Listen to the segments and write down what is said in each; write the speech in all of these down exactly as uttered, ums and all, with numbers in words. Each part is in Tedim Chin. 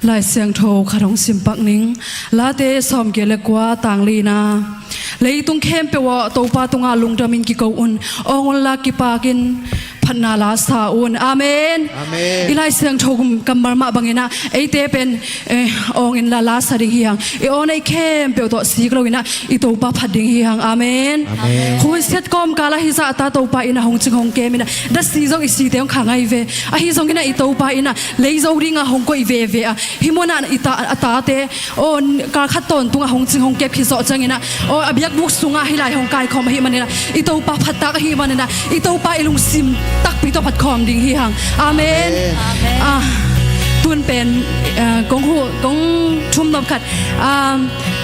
Lai Siangtho khat hong sim pak ning. Late sawmgiat le kua, tang lina. Leitung khempeuh aw, Topa tungah lungdamin kiko un, awng unla kipakin phatna la sa un. Amen. Amen. I Lai Siangtho kammal mah bangin ah, eite pen, eh, awng inla la sa ding hi hang. I aw neih khempeuh tawh sik loin ah, i Topa phat ding hi hang. Amen. Amen. Khutsiat kawmkal ah hi zahta Topa in ah hong cing hong kem in ah, da si zong i site hong khang ahi ve. Ahi zongin ah i Topa in ah lei zo dingah hong koih veve a, hih munah i ta, a tate, aw, kal khat tawntungah hong cing hong kep khit zawh ciangin ah, aw, a biakbuk sungah hih lai hong kaikhawm ahih manin ah, i Topa phattak ahih manin ah, i Topa i lungsim takpi tawh phatkhawm ding hi hang. Amen. Amen. Ah, tun pen, ah, kong hu, kong thum nop khat. Ah,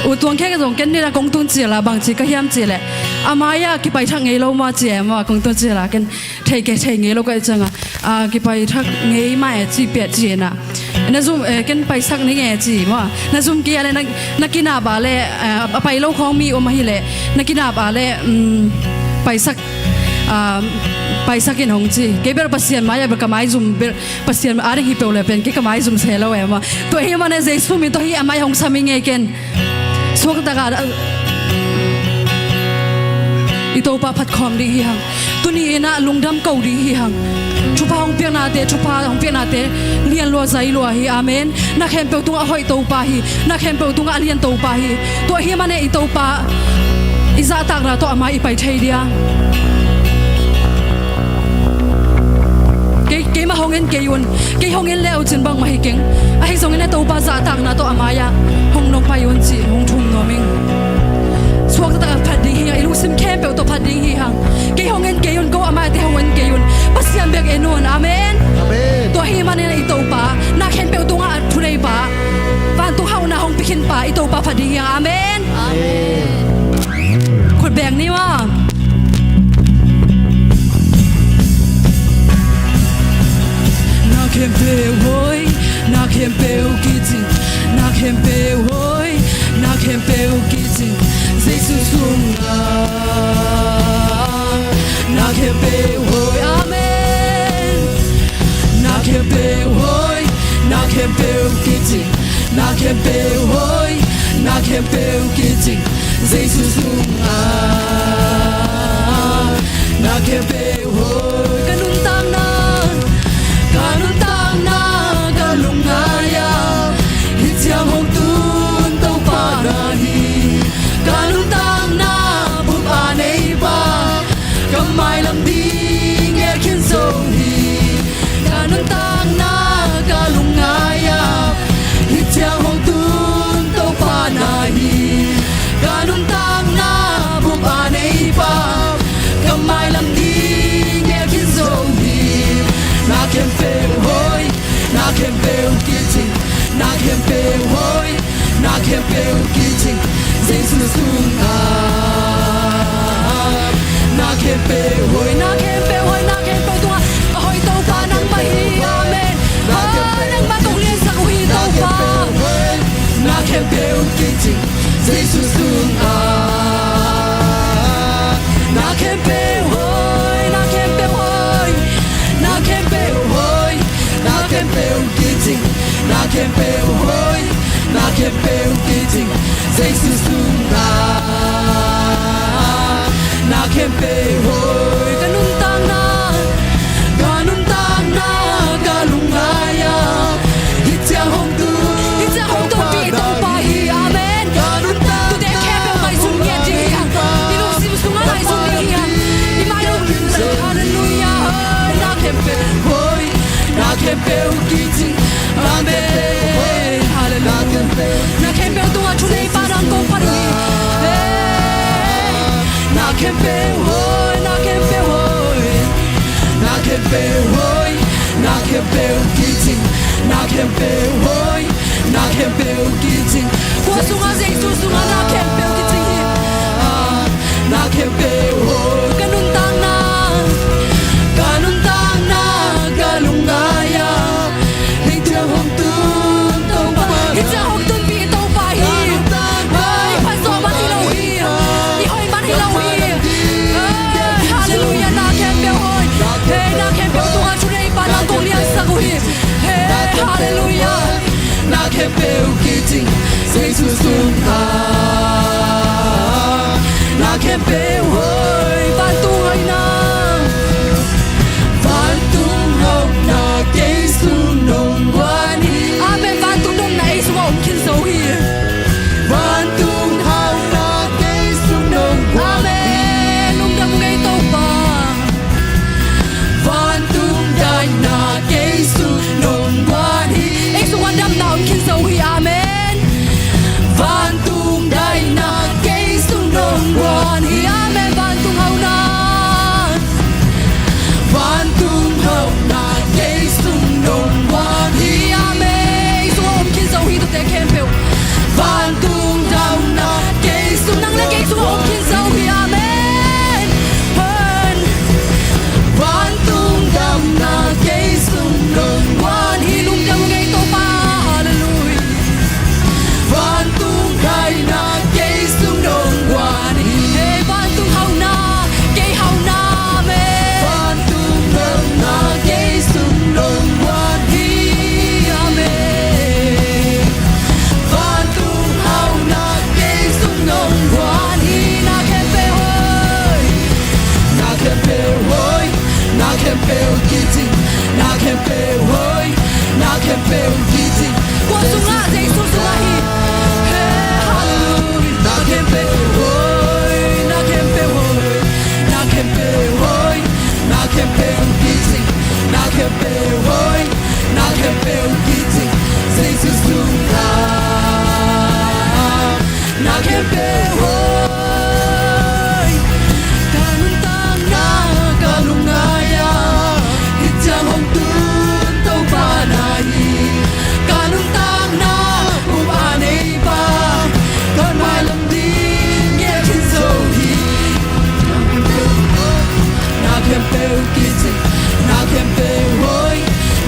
U Tuang Khek zong ken ni la kong tun ci la bang ci ka hiam ci leh, a mai-ah kipai thak ngei lo maw ci e maw, kong tun ci la ken thei ke thei ngei lo ka hih ciangah, ah, kipai thak ngei mah e ci piat ci e na. Na zum, eh, ken paisak ning e ci maw. Na zum kei a leh na, na kinap a leh, eh, a pai lo khawng mi om ahih leh, na kinap a leh, um, paisak, ah, paisak in hong ci. Kei bel Pasian mai-ah bel ka maizum bel, Pasian ading hi peuh leh pen kei ka maizum se lo e maw. Tua ahih manin Jesu min tawh hih a mai hong sam ing e ken. Suaktak a, i Topa phatkhawm ding hi hang. Tuni in ah lungdam ko ding hi hang. Thupha hong piaknate, thupha hong piaknate lian lua zai lua hi. Amen. Na khempeuh tungah a hoih Topa hi. Na khempeuh tungah a lian Topa hi. Tua ahih manin i Topa i zahtakna tawh a mai i pai thei dia. Kei, keimah hong en kei un. Kei hong en le uh cin bangmah hi keng. Ahi zongin a Topa zahtakna tawh a mai-ah hong nong pai un ci hong thum nuam ing. Suakta takah phat ding hi hang, i lungsim khempeuh tawh phat ding hi hang. Kei hong en kei un, ko a mai-ah te hong en kei un. Pasian bek en un. Amen. Amen. Tua ahih manin i Topa na khempeuh tungah a thuneipa, vantung hauhna hong pia khinpa i Topa phat ding hi hang. Amen. Amen. Khut beng ni maw. Na khempeuh hoih, na khempeuh kicing, na khempeuh hoih, na khempeuh kicing, Jesu sungah. Na khempeuh hoih, amen. Na khempeuh hoih, na khempeuh kicing, na khempeuh hoih, na khempeuh kicing, Jesu sungah. Na khempeuh hoih, ka nuntakna, ka nuntakna, ka lungngai-ah hih ciang hong tun Topa na hi. Ka nuntakna bup a neipa, ka mailam ding nget khin zo hi. Ka nuntakna, ka lungngai-ah hih ciang hong tun Topa na hi. Ka nuntakna bup a neipa, ka mailam ding nget khin zo hi. Na khempeuh hoih, na khempeuh kicing, na khempeuh hoih, na khempeuh kicing, Jesu sungah. Na khempeuh hoih, na khempeuh hoih, na khempeuh tungah a hoih Topa nangmah hi. Amen. Nangmah kong liansak uh hi Topa. Na khempeuh kicing, Jesu sungah. Na khempeuh hoih, na khempeuh hoih, na khempeuh hoih, na khempeuh kicing, na khempeuh hoih, na khempeuh kicing, Jesu sungah. Na khempeuh hoih, ka nuntakna, ka nuntakna, ka lungngai-ah hih ciang hong tun, hih ciang hong tunpih Topa hi. Amen. Tute khempeuh ngaihsun ngiat ding hi hang. I lungsim sungah ngaihsun ding hi hang. I mai lo, halleluiah. Na khempeuh hoih, na khempeuh kicing. Amen. Halleluiah. Na khempeuh tungah thuneipa nang kong phat uh hi. Hey. Na khempeuh hoih, na khempeuh hoih, na khempeuh hoih, na khempeuh kicing, na khempeuh hoih, na khempeuh kicing. Khua sungah, Jesu sungah na khempeuh kicing hi. Na khempeuh hoih, ka nuntakna, ka nuntakna, ka lungngai-ah hih ciang hong tun Topa, hih ciang hong tunpih Topa hi. Hei, phat zawh man hi lo hi. I hoih man hi lo hi. Hei, halleluiah, na khempeuh hoih. Hei, na khempeuh tungah thuneipa nang kong liansak uh hi. Hei, halleluiah. Na khempeuh kicing Jesu sungah. Na khempeuh hoih vantung hoihna, vantung hauhna kei sung nong guan hi. Amen. Vantung nopna ei sungah om khin zo hi. Vantung hauhna kei sung nong guan hi. Amen. Lungdam ung ei Topa. Vantung daihna kei sung nong guan hi. Ei sungah damna om khin zo hi. Amen. Vantung daihna kei sung nong guan hi. Amen. Vantung hauhna, vantung hauhna kei sung nong guan hi. Amen. Ei sungah om khin zo hi tuate khempeuh. Vantung damna kei sung, nang le kei sungah om khin zo hi. Amen. Amen. Vantung damna kei sung nong guan hi. Lungdam ung ei Topa. Halleluiah. Vantung daihna kei sung nong guan hi. Hei, vantung hauhna kei hauhna, amen. Vantung hauhna kei sung nong guan hi. Amen. Vantung hauhna kei sung nong guan hi. Na khempeuh hoih, na khempeuh hoih, na khempeuh kicing, na khempeuh hoih, na khempeuh kicing. Kua sungah? Jesu sungah hi. He, halleluiah. Na khempeuh hoih, na khempeuh hoih, na khempeuh hoih, na khempeuh kicing, na khempeuh hoih, na khempeuh kicing Jesu sungah. Na khempeuh hoih. Ka nuntakna ka lungngai a, hih ciang hong tun Topa na hi. Ka nuntakna up a neipa, ka mailam ding ngiat khin zo hi. Na khempeuh kicing, na khempeuh hoih,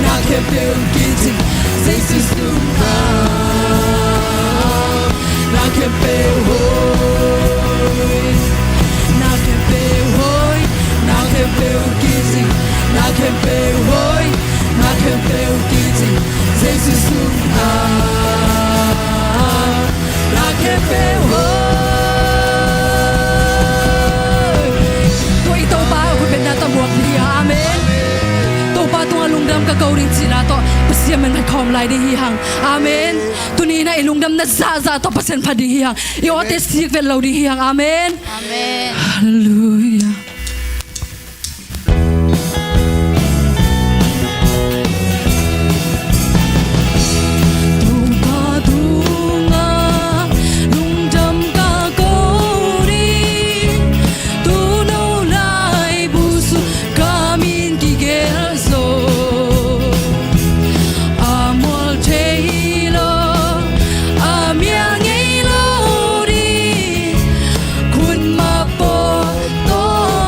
na khempeuh kicing Jesu sungah. Na khempeuh hoih, na khempeuh hoih, na khempeuh kicing, na khempeuh hoih, na khempeuh kicing Jesu sungah. Na khempeuh hoih. Tua i Topa a khutbetna tamuak ding hi hang. Amen. Topa tungah lungdam ka ko ding cihna tawh Pasian min khat khawm lai ding hi hang. Amen. Tuni in ah i lungdamna zahzah tawh Pasian phat ding hi hang. I awte sik vet lo ding hi hang. Amen. Amen. Halleluiah. Topa tungah lungdam ka ko ding, tu no laibu sung ka min kigelh zo. A mual thei lo, a mial ngei lo ding, khut mah pawh tawh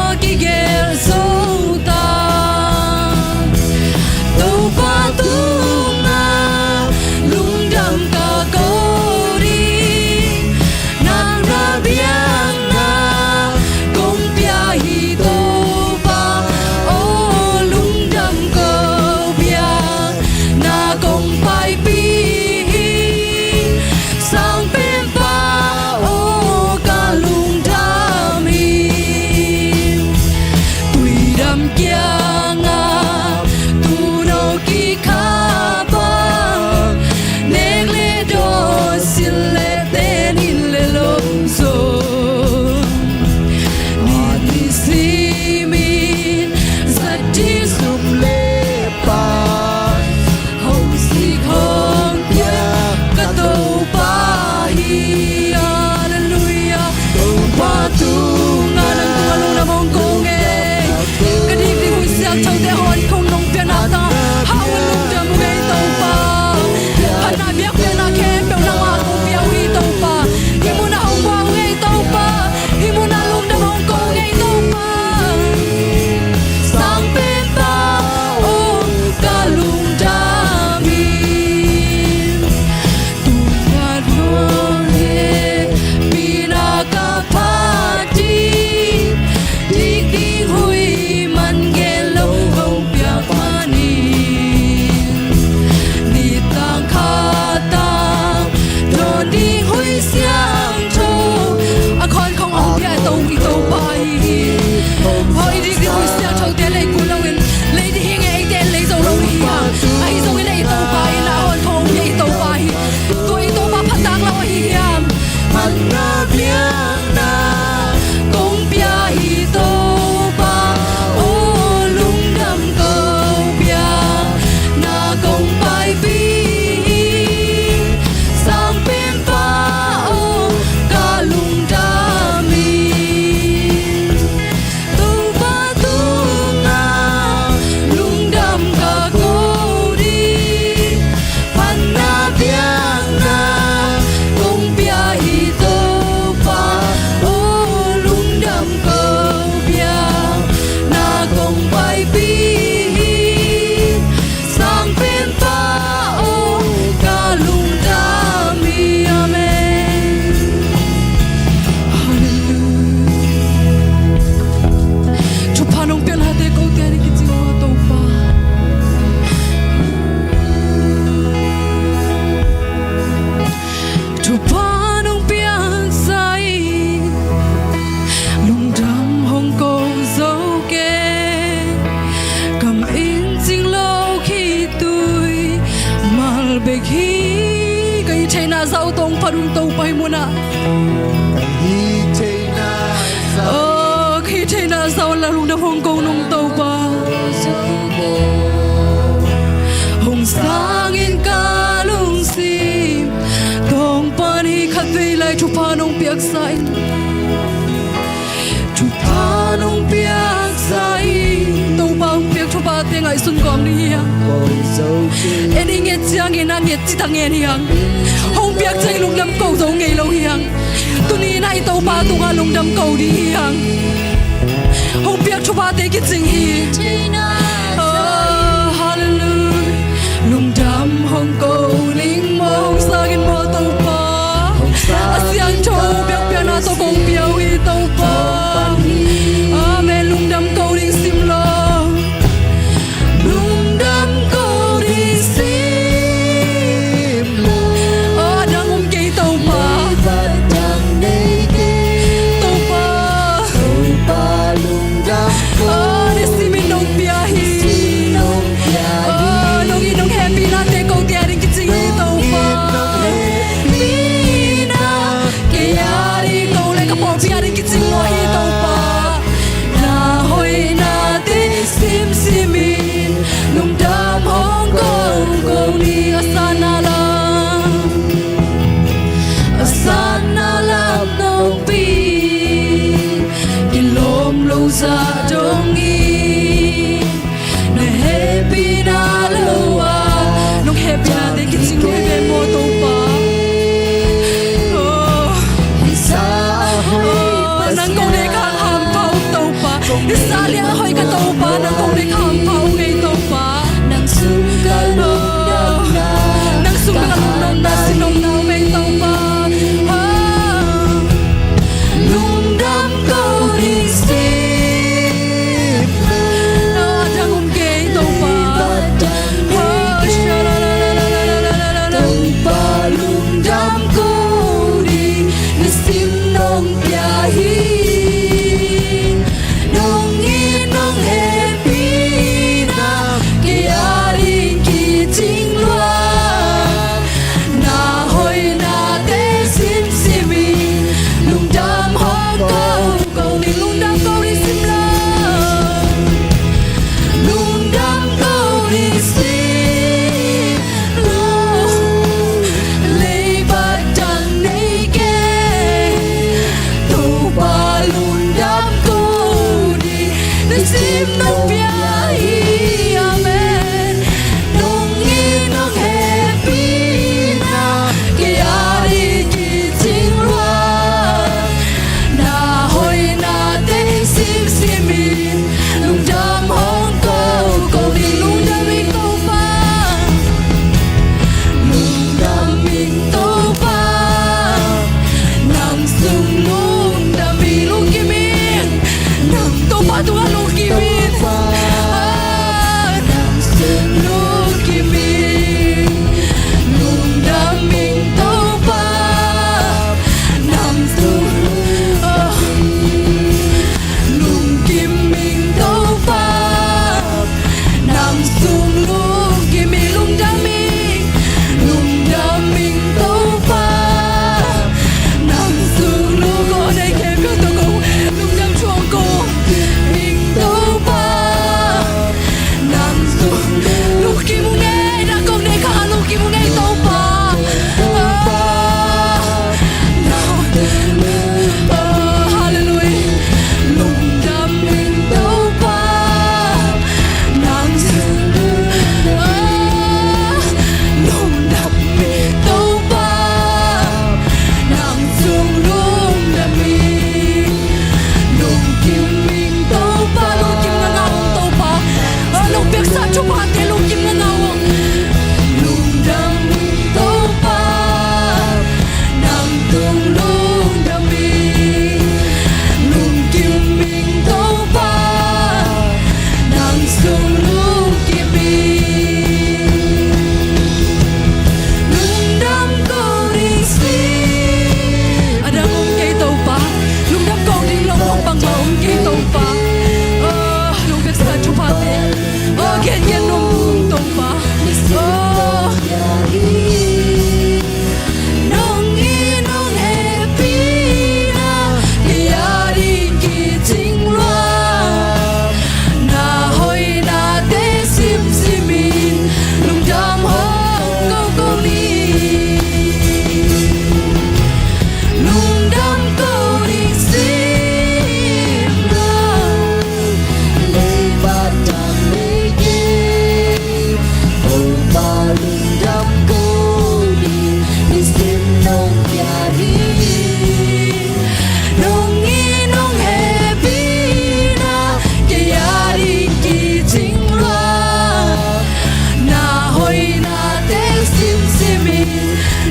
Thupha nong piaksa in lungdam hong ko zo kei. Kam in cing lo khitui mal bek hi. Ka hih theihna zah uh tawng phat un Topa hih munah. Ka hih theihna zah uh. Oh, ka hih theihna zah uh la lungdam hong ko nung Topa. Hong sang in ka lungsim tawng pan hi. Khatvei lai thupha nong piaksa in. Thupha nong piaksa in. Topa hong piak thuphate ngaihsun kawm ding hi hang. En i nget ciangin a nget cita ngen hi hang. Hong piak ciangin lungdam ko zo ngei lo hi hang. Tuni in a i Topa tungah lungdam ko ding hi hang. Hong piak thuphate kicing hi. Oh, hallelujah. Lungdam hong ko ning maw, hong sang in maw Topa. A siangtho biakpiakna tawh kong pia uh hi Topa. Amen. Lungdam ko ding sim lo. Lungdam ko ding sim lo. A dang om kei Topa. Topa. A ni simin nong pia hi.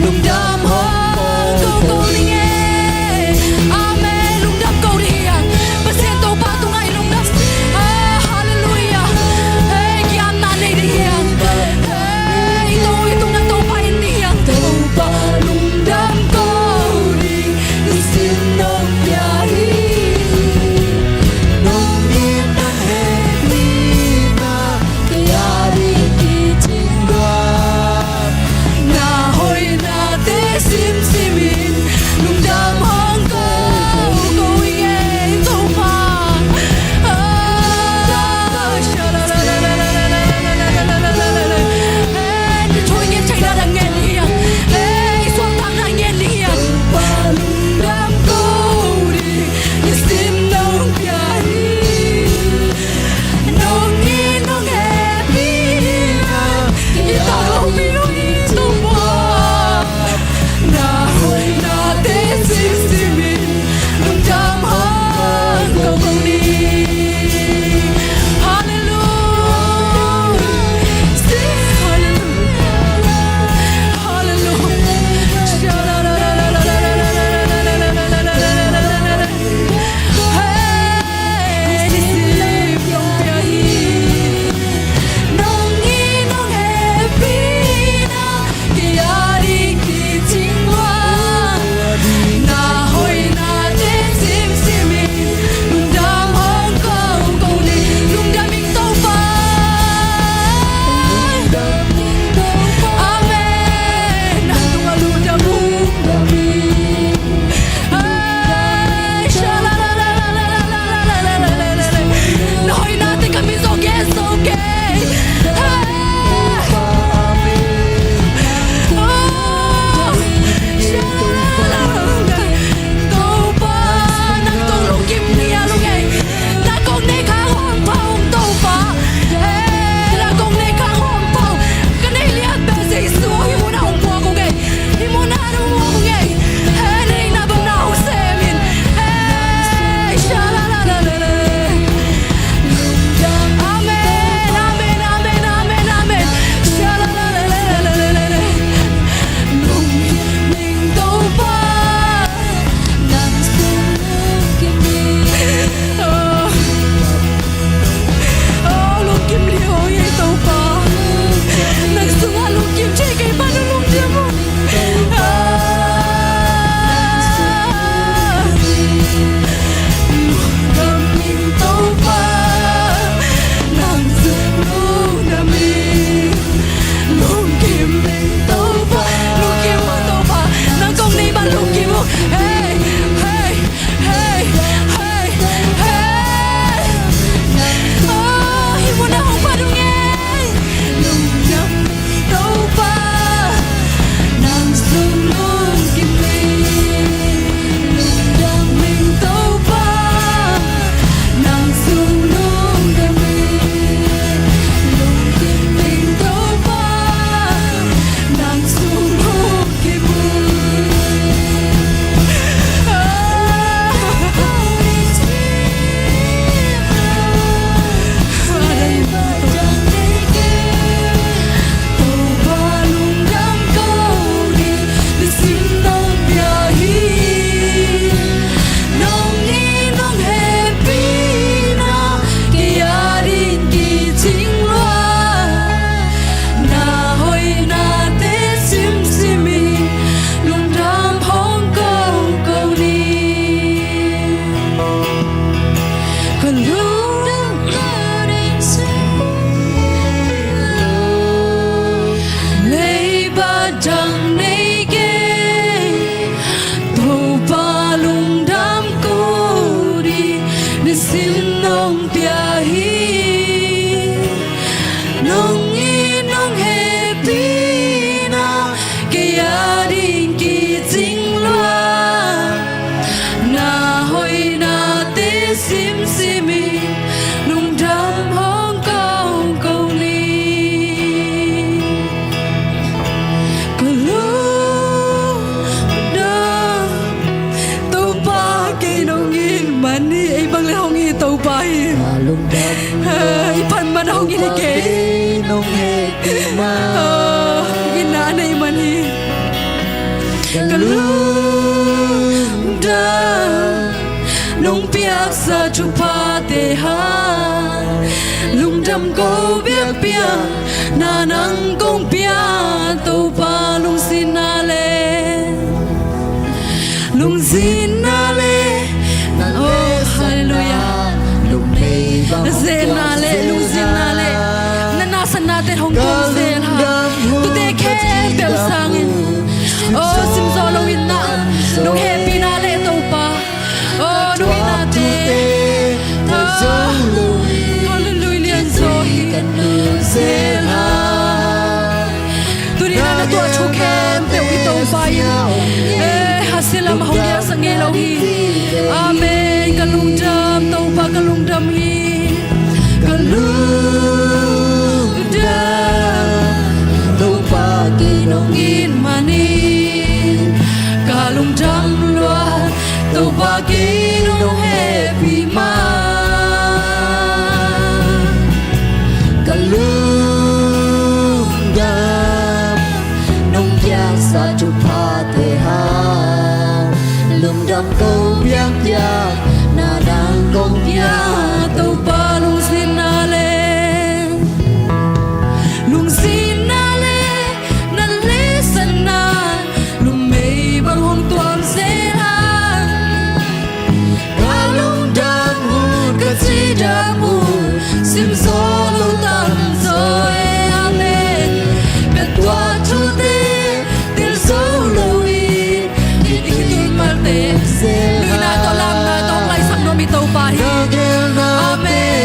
Lungdam hong ko ko ding e. Amen. Lungdam ko ding hi hang. Pasian Topa tungah i lungdam. Ah, halleluiah. Hei, kiamna nei ding hi hang. Hei, i to i tungah Topa en ding hi hang. Topa lungdam ko ding. Nisim nong pia hi. Nong it nong hehpihna kei a ding kicing lua. Na hoihnate simsim in lungdam hong ko ko ing e Topa. Ah, sha la la la la. Hei, na thu i ngen theihna dang ngen hi hang. Hei, i suahtakna ngen hi hang. Topa lungdam ko ding. Nisim nong pia hi. Nong it nong hehpihna kei a ding kicing lua. Na hoihnate simsim in lungdam hong ko ko ni. Halleluiah. Sing halleluiah. Halleluiah. Hei, nisim nong pia hi. Nong it nong hehpihna kei a ding kicing lua. Na hoihnate simsim in lungdam hong ko ko ni. Lungdam ing Topa. Amen. Nang tungah lungdam ung. Ai, sha la la la. Na hoihnate ka mit zawh gen zo kei. Ai. Oh, sha la la la. Topa, nang kong lungkim ni a lungei. Nang kong nei khang hong pha ung Topa. Hei, nang kong nei khang hong pha ung. Ka neih lian pen Jesu hih mun ah hong puak ung ei. Hih mun ah hong puak ung ei. Hei, na neihna bang na hong sem in. Hei, sha la la la la la. Amen, amen, amen, amen, amen. Sha la la la la la la la. Lungkim ing Topa. Nang sung lungkim ing. Oh. Oh, lungkim liau ei Topa. Nang sungah lungkim thei kei pan uh lungdiam uh. Ah. Lungdam ing Topa. Nang sung lungdam ing. Lungkim ing Topa. Lungkim uh Topa. Nang kong nei ban lungkim uh. Hey, hey. Hei, hei, hei. Oh, hih mun ah hong phat ung ei. Lungdam ing Topa. Nang sung lungkim ing. Lungdam ing Topa. Nang sung lungdam ing. Lungkim ing Topa. Nang sung lungkim ing. Na hoihnate simsim in lungdam hong ko ko ni. Ka lungdam ka ding sim lo. Leiba dang nei kei. Topa lungdam ko ding. Nisim nong pia hi. Nong it nong hehpihna kei a ding kicing lua. Na hoihnate simsim in lungdam hong ko ko ni. Ka lungdam Topa kei nong it man hi, ei bang le hong it Topa hi. Ka lungdam. Ah, i phat man hong it hi kei. Topa kei nong hehpih man. Oh, itna a nei man hi. Ka lungdam nong piaksa thuphate hang, lungdam ko biakpiak na nang kong pia, Topa lungsinna le, lungsinna le, oh, halleluiah. Na zenna le, lungzinna le, na nasannate hong tuam zel hang. Tute khempeuh sangin, oh, simzaw loin na nong hehpihna le, Topa, oh, nong itnate, oh, halleluiah, lianzaw hi. Zel hang. Tuni-in na tuah thu khempeuh hi, Topa in, eh, a sila mah hong liangsak ngei lo hi. Amen. Ka lungdam, Topa, ka lungdam hi. Ka lungdam, Topa, kei nong it manin. Ka lungdam lua, Topa, kei nong hehpih ma. Ka lungdam nong piaksa thuphate hang, lungdam ko biakpiak na nang kong pia, Topa lungzinna le, lungzinna le, na lesanna numei bang hong tuam zel hang. Ka lungdam hun, ka cidam hun, simzaw lo tamzaw e, amen. Ka tuah thute tel zo loin, i khitui malte, luina tawh lamna tawh hong laisak nuam i Topa hi. Amen.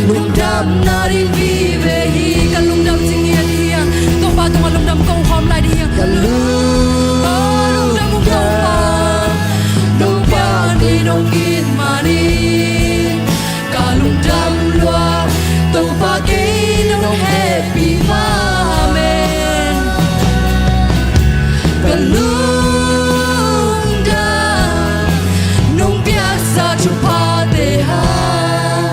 Lungdamna ding vive hi. Ka lungdam cing ngiat hi hang. Topa tungah lungdam ko khawm lai ding hi hang. Ka lung, oh, lungdam ung Topa. Topa, kei nong it manin ka lungdam lua. Topa, kei nong hehpih ma. Amen. Ka lungdam nong piaksa thuphate hang,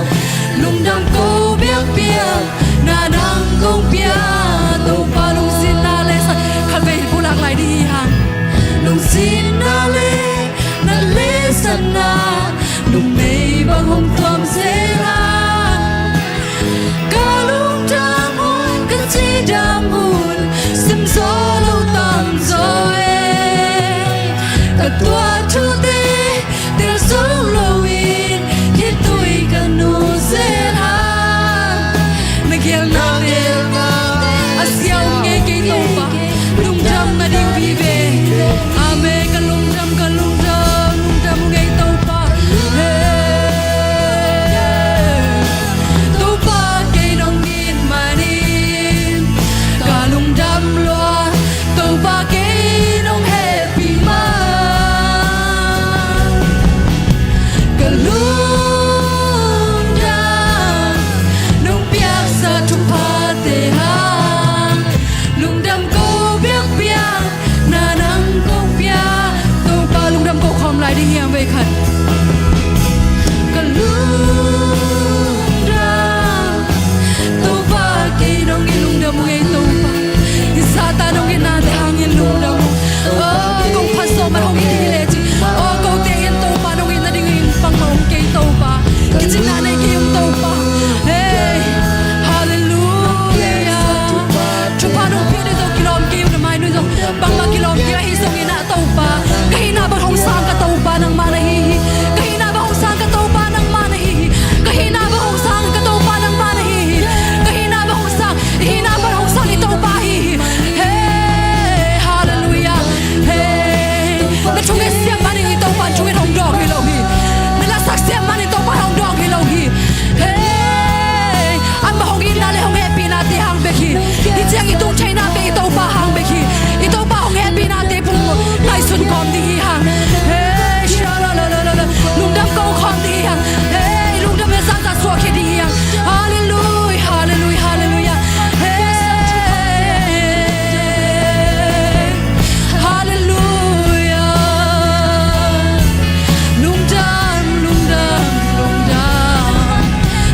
lungdam ko biakpiak na nang kong pia, Topa lungzinna le sa. Khatvei pulak lai ding hi hang. Lungzinna le, na lesanna numei bang hong tuam zel hang. Ka lungdam hun, ka cidam hun, simzaw lo tamzaw e. Ka tuah thute tel zo loin, khitui ka nu zel hang. Na geelna te a siau ngei kei Topa. Lungdam na ding vive. Amen. Ka lungdam, ka lungdam, lungdam ngei Topa. Hey. Topa, kei nong it manin ka lungdam lua. Topa, kei nong hehpih ma. Ka lungdam nong piaksa thuphate hang, lungdam ko biakpiak na nang kong pia. Topa lungdam ko khawm lai ding hi hang vei khat. Ka lungdam, Topa, kei nong it lungdam ung ei Topa. Hi zahta nong itnate hangin lungdam ung. Oh, kong phat sawm man hong it hi lecin, oh, kote in Topa nong it nadingin pang mah om kei Topa. Kicinna nei kei ung Topa. Hey, halleluiah. Thupha nong pia ding zong kilawm kei ung, na mai nuih zong bangmah kilawm kei ahi zongin ah Topa, ka hihna bang hong sang ka Topa nangmah na hi hi. Ka hihna bang hong sang ka Topa nangmah na hi hi. Ka hihna bang hong sang ka Topa nangmah na hi hi. Ka hihna bang hong sang, hihna bang hong sang i Topa hi hi. Hey, halleluiah. Hey, na thunget siam manin i Topa thunget hong dawng hi lo hi. Na lasak siam manin Topa hong dawng hi lo hi. Hey, amah hong itna le hong hehpihna te hang bek hi. Hi ciang i tung theihna bek i Topa hang bek hi. I Topa hong hehpihna te phung ngaihsun kawm ding hi hang. Hey, sha la la la la la. Lungdam ko khawm ding hi hang. Hey, lungdam le zahzah suak khia ding hi hang. Halleluiah, halleluiah, halleluiah. Hey, halleluiah. Lungdam, lungdam, lungdam.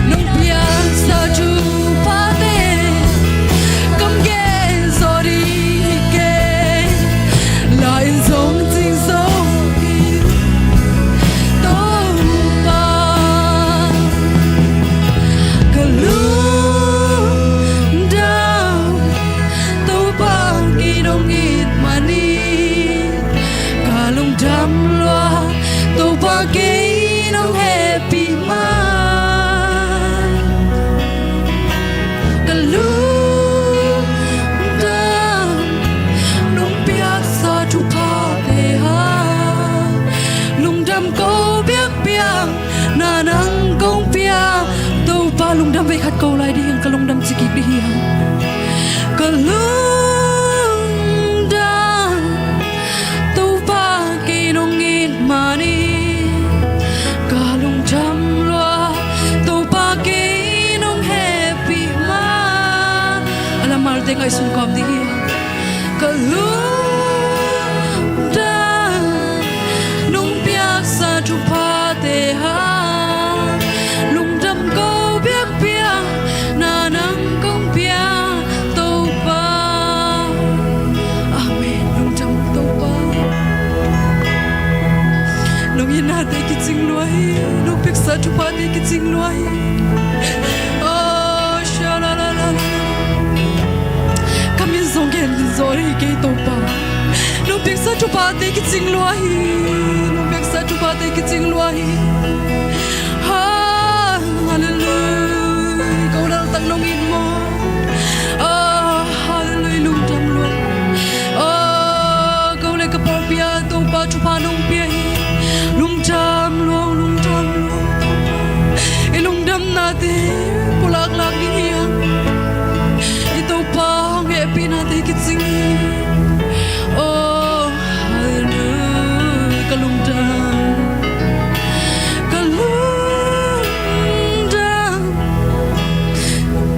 Nong piaksa thuphate kam gen zaw ding hi kei. Sungkawm ding hi. Ka lungdam nong piaksa thuphate hang, lungdam ko biakpiakna nang kong pia Topa. Amen. Lungdam Topa. Nong itnate kicing lua hi. Nong piaksa thuphate kicing lua hi. Oh, sha la la la la. Ka min zong gen min zaw rih kei Topa. Nong piaksa thuphate kicing lua hi. Nong piaksa thuphate kicing lua hi. Ha, hallelujah. Ko laltak nong it maw. Ah, hallelujah. Lungdam lua. Ah, ko le ka pawlpi ah Topa thupha nong pia hi. Lungdam lua, lungdam lua. I lungdamnate pulaklak ding hi hang. I Topa hong hehpihnate kicing hi. Oh, hallelujah. Ka lungdam, ka lungdam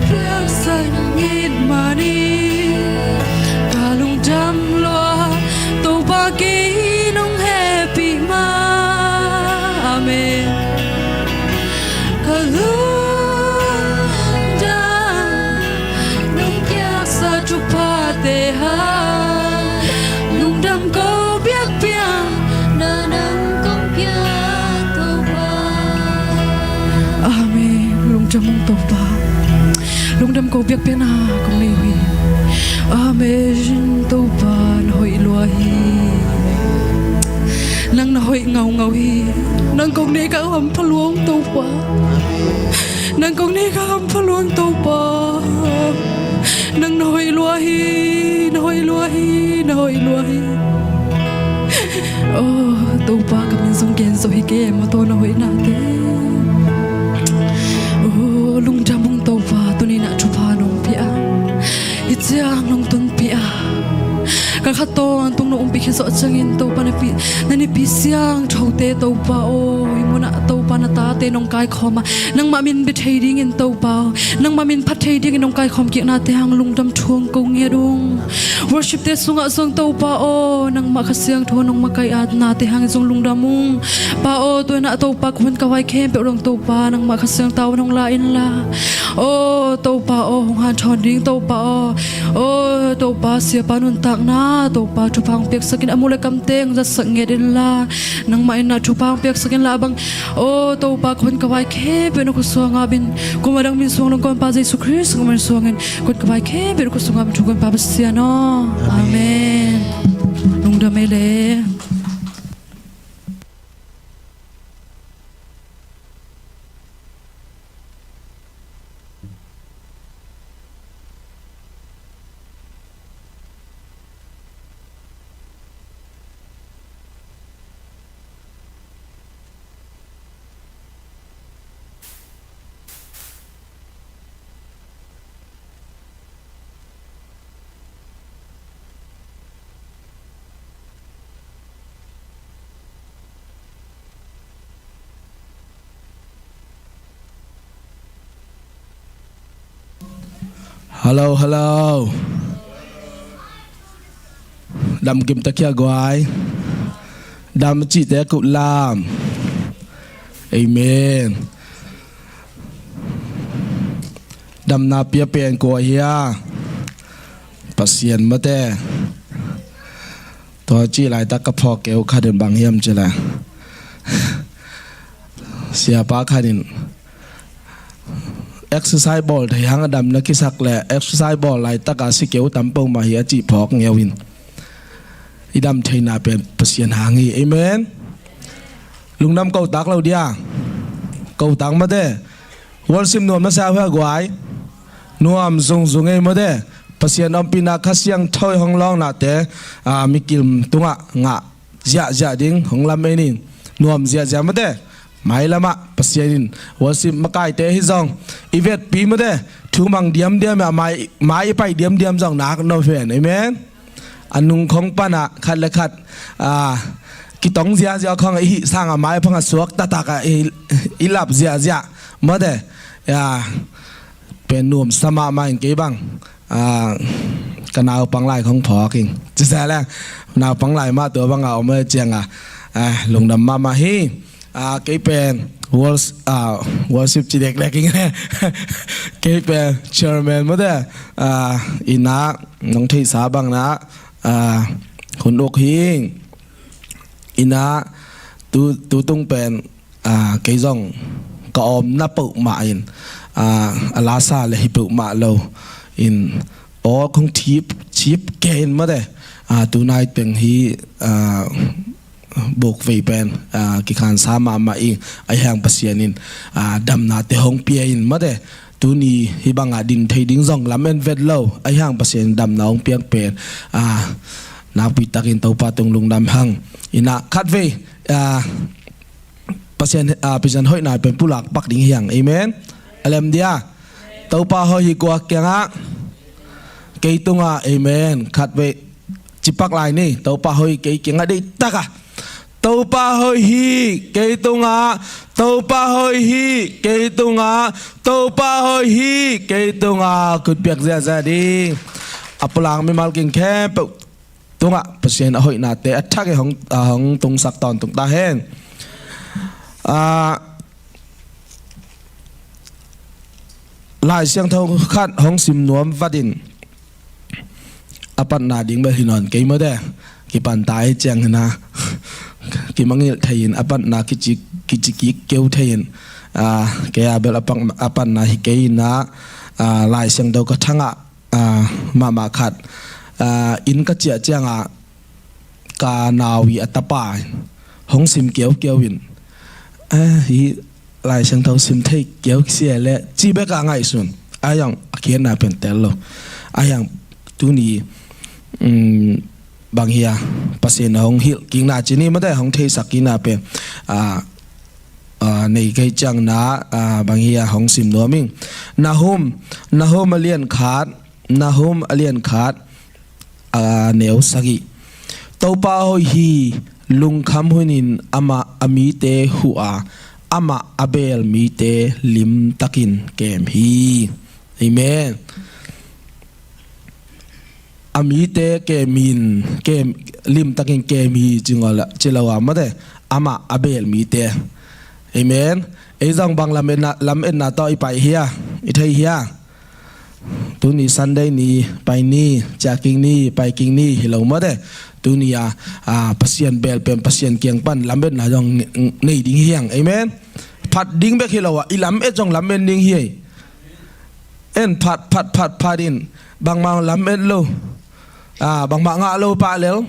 piaksa nong it manin ka lungdam lua. Topa kei nong hehpih ma. Amen. Ka lungdam nong piaksa thuphate hang, lungdam ko biakpiakna nang kong pia Topa. Amen. Lungdam ung Topa. Lungdam ko biakpiakna kong nei uh hi. Amen. Topa na hoih lua hi. Nang na hoih ngaungau hi. Nang kong neih ka hampha lua ung Topa. Nang kong neih ka hampha lua ung Topa. Nang na hoih lua hi, na hoih lua hi, na hoih lua hi. Oh, Topa ka min zong gen zo hi kei maw, Topa na hoihnate. Oh, lungdam ung Topa, tuni-in ah thupha nong pia. Hih ciang nong tunpih a, ka kha tawntung nong umpih khit zawh ciangin Topa na pi, na nipi siangthote Topa aw, hih munah Topa na tate nong kaikhawm a, nangmah min bia thei dingin Topa aw, nangmah min phat thei dingin nong kaikhawm kiknate hang lungdam thu hong ko ngiat ung. Worship-te sungah zong Topa aw, nangmah Kha Siangtho nong makaih a, nate hangin zong lungdam ung. Pa aw, tu-in ah Topa ka hun ka vai khempeuh dong Topa nangmah Kha Siangtho in hong la inla. Aw Topa aw, hong hanthawn ding Topa aw. Aw Topa, siapa nuntakna Topa thupha hong piaksak in, a mu le kamte hong zatsak ngiat inla. Nangmah in ah thupha hong piaksak inla bang. Aw Topa, ka hun ka vai khempeuh na khut sungah ngap in, kuama dang min suang lo ing, ka Honpa Jesu Khrist ka min suangin ka hun ka vai khempeuh na khut sungah ngap in, thu ka Honpa Pasian aw. Amen. Amen. Lungdam ei le. Hello, hello. Dam kim ta kia guai. Dam cihte kup lam. Amen. Damna pia pen kua hia? Pasian mate. Tua ci laitak ka phawk keu khat in bang hiam ci le, siapa khat in exercise bawl thei hang a damna kisak le exercise bawl laitak a si keu tam peuhmah hi a cih phawk ngeu in. I dam theihna pen Pasian hang hi. Amen. Lungdam ko tak lo dia. Ko tak mate. Worship nuam na sa hua guai. Nuam zungzung ei mate. Pasian ompihna Kha Siangtho hong lawnate, a, mi kim tungah ngah ziahziah ding hong lam ei ning. Nuam ziahziah mate. Mailamah Pasian in worship makaite hi zong i vetpi mate, thu mang diamdiam a, mai, mai i pai diamdiam zong nak no ven. Amen. A nung khong panah khat le khat, a, kitong ziahziah khong a i hih sangah mai phang a suak taktak a i, i lap ziahziah mate. A, pen nuam sa mahmah in kei bang. ah, ka naupang lai khong phawk ing. Ci sa leng, naupang lai mah tua banga om e cianga, ah, lungdam mahmah hi. Ah, kei pen worship, ah, worship ci deklek ing. Kei pen chairman mawte, ah, ina nong theihsa bangna, ah, hun uk hi. Ina tu, tu tung pen, ah, kei zong ka omna peuhmah in, ah, a lasa le hi peuhmah lo in, aw khong thip, thip kei in mawte, ah, tunai teng hi, ah, buk vei pen, ah, kikhansa mahmah ing, ahi hang Pasian in, ah, damnate hong pia in mawte, tuni hih banga din thei ding zong lamen vet lo, ahi hang Pasian in damna hong piak pen, ah, nakpi takin Topa tung lungdam hang. Ina khatvei, ah, Pasian, ah, Pasian hoihna pen pulak pak ding hi hang. Amen. A lem dia. Topa hoih hi kua kiangah? Kei tungah. Amen. Khatvei cipak lai ni. Topa hoih kei kiangah deih taka. Topa hoih hi kei tungah. Topa hoih hi kei tungah. Topa hoih hi kei tungah. Khut piak ziahziah ding. A pulak mimal king khempeuh tungah Pasian a hoihnate a thak e hong, a hong tungsak tawntung ta hen. Ah, Lai Siangtho khat hong sim nuam vatin a patna ding bel hi nawn kei mawte, kipan ta e ciang hina, kimangilh thei in a patna kici, kici kik keu thei in, ah, kei a bel a pat, a patna hi kei ina, ah, Lai Siangtho ka thangah ah, mahmah khat, ah, inn ka ciah ciangah ka nau i a tapa hong sim kiaukiau in, ah, hi Lai Siangtho sim thei kiau sia le ci bek a ngaihsun. Ahi zong a khiatna pen tel lo. Ahi zong tuni, um, bang hia, Pasian hong hilh kikna ci ni mawte, hong theisak kikna pen, ah, ah, nei kei ciangna, ah, bang hia hong sim nuam ing. Nahum, Nahum a lian khat, Nahum a lian khat, ah, neu sagih. Topa hoih hi, lungkham hunin amah a mite huh a, amah a beel mite limtakin kem hi. Amen. A mite kem in, kem, limtakin kem hi ci ngol a, ci lo a mawte, amah a beel mite. Amen. Ei zong bang lametna, lametna tawh i pai hia, i thei hia? Tuni Sunday ni pai ni, ciah kik ni, pai kik ni hi lo mawte. Tuni a, ah, Pasian beel pen Pasian kiang pan lametna zong ne-, nei ding hi hang. Amen. Phat ding bek hi lo a, i lamet zong lamen ding hi. En phat, phat, phat, phat in bangmah lamet lo. Ah, bangmah ngah lo pah lel.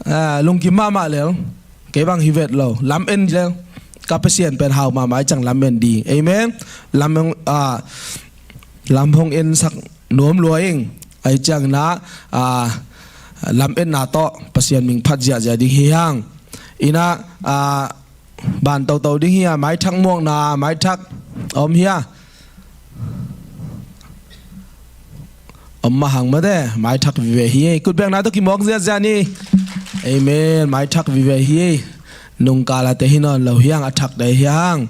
Ah, lungkim mahmah lel. Kei bang hi vet lo. Lamen lel. Ka Pasian pen hau mahmah i ciang lamen ding. Amen. Lam hong, ah, lam hong ensak nuam lua ing. Ahi ciangna, ah, lametna tawh Pasian ming phat ziahziah ding hi hang. Ina, ah, ban toto ding hia, maithak muakna, maithak om hia? Om mah hang mawte, maithak vive hi. Kutbekna tawh kimuak ziahziah ni. Amen. Maithak vive hi. Nungkal a te hi nawn lo hi hang, a thak te hi hang.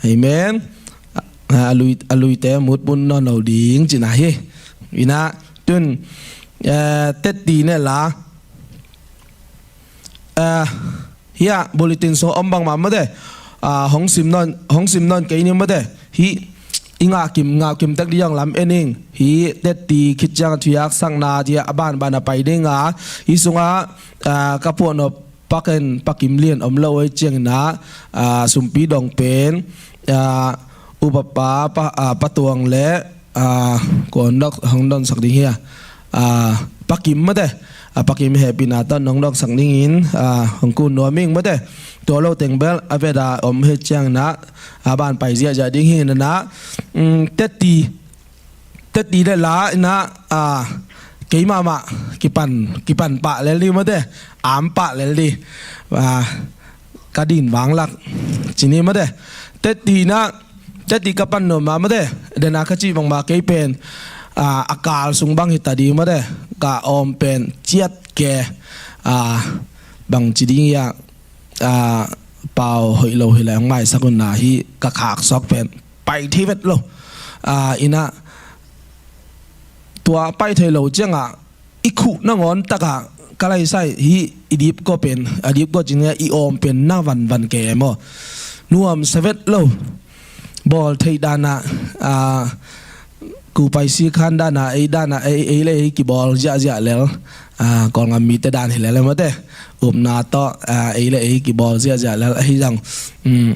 Amen. A, a lui, a luite mut pun nawn lo ding cina hi. Ina, tun, eh, teti ne la. Ah, hia, bulletin sung om bangmah mawte. Ah, hong sim nawn, hong sim nawn kei ni mawte. Hi, i ngah kim, ngah kim tek ding zong lam en ing. Hi, teti khit ciang thuak sakna, tia a banban a pai ding a. Hi sungah, ah, ka puah nop paken, pakim lian om lo ei ciangina, ah, sumpi dong pen, ah, upapa, pa, ah, patuang le, ah, kua hong dawk, hong dawnsak ding hia? Ah, pakim mawte. Ah, pakim hehpihna tawh nong dawksak dingin, ah, hong kun nuam ing mawte. Tua lo teng bel, a veda om hei ciangna, a ban pai ziahziah ding hi nana. Um, teti, teti le la ina, ah, kei mahmah, kipan, kipan pah lel di mawte. Am pah lel di. Ah, ka din vanglak. Cini mawte. Teti na, teti ka pan nuam mah mawte. Dena ka cih bangmah kei pen, ah, a kal sung bang hita ding mawte. Ka om pen ciat ke, ah, bang ci ding hia, ah, pau hoih lo hi le hong maisak un na hi ka khak sawk pen. Pai thei vet lo. Ah, ina, tua pai thei lo ciangah i khuh nangawn takah ka laisai hi. I dipkua pen, a dipkua cin i awm pen na vanvan ke maw? Nuam savet lo. Bawl theih danah, a, kupai sikhan danah, ei danah, ei, ei le ei kibawl ziahziah lel. A, Kawlngam mite dan hi lel e mawte. Upna tawh, a, ei le ei kibawl ziahziah lel ahi zong, um,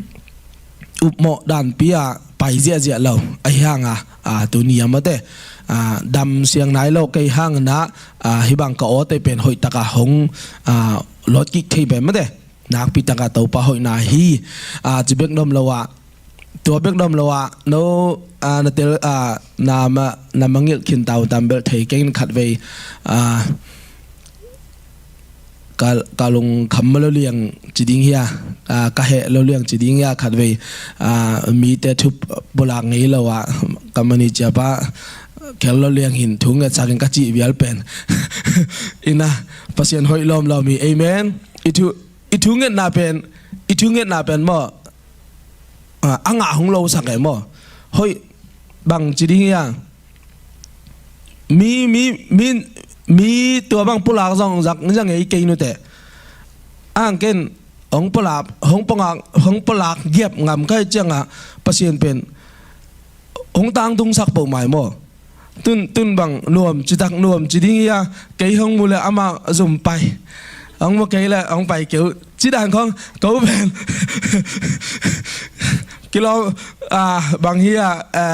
upmawh danpi ah pai ziahziah lo ahi hanga, a, tuni a mawte, a, dam siang nai lo kei hangna, a, hibang ka awte pen hoih taka hong, a, lawtkik thei pen mawte. Nakpi taka Topa hoihna hi, a, ci bek dom lo ah, tua bek dom lo ah, no, a, na tel, a, na ma, na mangilh khin tau tam belh thei keng in khatvei, a, ka, ka lungkham ma lo liang ci ding hia, a, ka heh lo liang ci ding hia khatvei, a, mite thu pulak ngei lo ah, ka mani ciapa khel lo liang hin thu ngetsakin ka cih vial pen. Ina, Pasian hoih lawmlawm hi, amen. I thu, i thu ngetna pen, i thu ngetna pen maw, a, a ngah hong losak e maw? Hoih bang ci ding hia? Mi, mi, mi, mi tua bang pulak zong zak, zak ngei kei nute. Ang ken hong pulak, hong pulak, hong pulak giap ngam kai cianga Pasian pen hong tangtungsak po mai maw? Tun, tun bang nuam citak nuam ci ding hia, kei hong mu le amah zum pai. Hong mu kei le hong pai keu. Ci dan khong, ko pen. Kilawm, a, bang hia, a,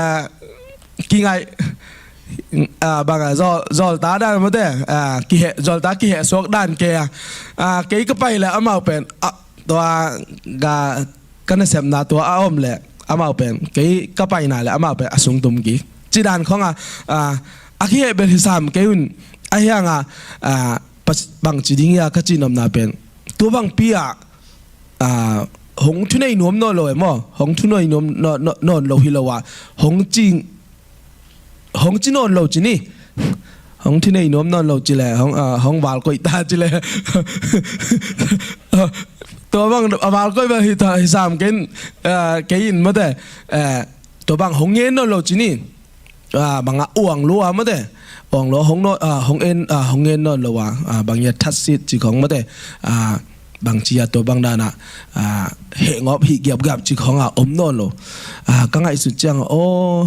kingaih, a, bang a, zawl, zawlta dan mawte, a, kiheh, zawlta kiheh suak dan kei a. A, kei ka pai le amau pen, a, tua ga ka nasepna tua a om le amau pen, kei ka paina le amau pen a sung tum kik. Ci dan khong a, a, a kiheh bel hi sam kei un, ahi hanga, a, pas-, bang ci ding hia ka ci nopna pen. Tua bangpi ah, a, hong thunei nuam nawn lo e maw? Hong thunei nuam nawn, nawn, nawn lo hi lo ah. Hong ci, hong ci nawn lo ci ni. Hong thunei nuam nawn lo ci le, hong, a, hong val koih ta ci le. Tua bang a val koih bang hi ta, hi sam kei in, a, kei in mawte. A, tua bang hong ngen nawn lo ci ni. A, bang a uang lua mawte. Uang lua hong nawn, a, hong en, a, hong ngen nawn lo a. A, bang hia thatsit ci khong mawte. A, bang ci a tua bang dana, a, heh ngawp hih giapgiap ci khong a om nawn lo. A, ka ngaihsut ciang, aw,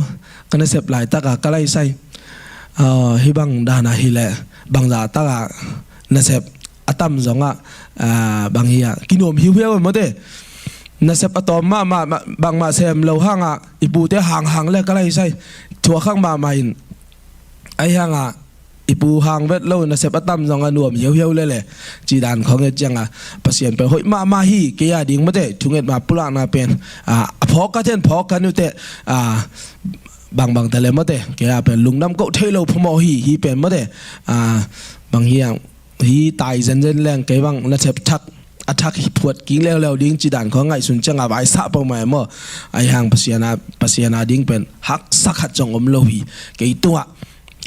ka nasep laitaka ka laisai, a, hih bang dana hi le, bangza taka nasep a tam zongah, a, bang hia, kinuam hiuhiau e mawte. Nasep a tawm mahmah, ma-, bangmah sem lo hangah, i pute hanghang le ka laisai. Thuakhak mahmah in, ahi hangah, i pu hang vet lo, nasep a tam zongah nuam hiauhiau lele. Ci dan khong e cianga, Pasian pen hoih mahmah hi, kei a ding mawte, thunget ma pulakna pen, a, a phawk ka ten phawk ka nute, a, bangbang ta le mawte, kei a pen lungdam koh thei lo phamawh hi, hi pen mawte, a, bang hia, hi tai zenzen leng kei bang nasep thak, a thak hi phuat kik leuleu ding ci dan khong ngaihsun cianga vaisah peuhmah e maw. Ahi hang Pasian a, Pasian a ding pen haksa khat zong om lo hi. Kei tungah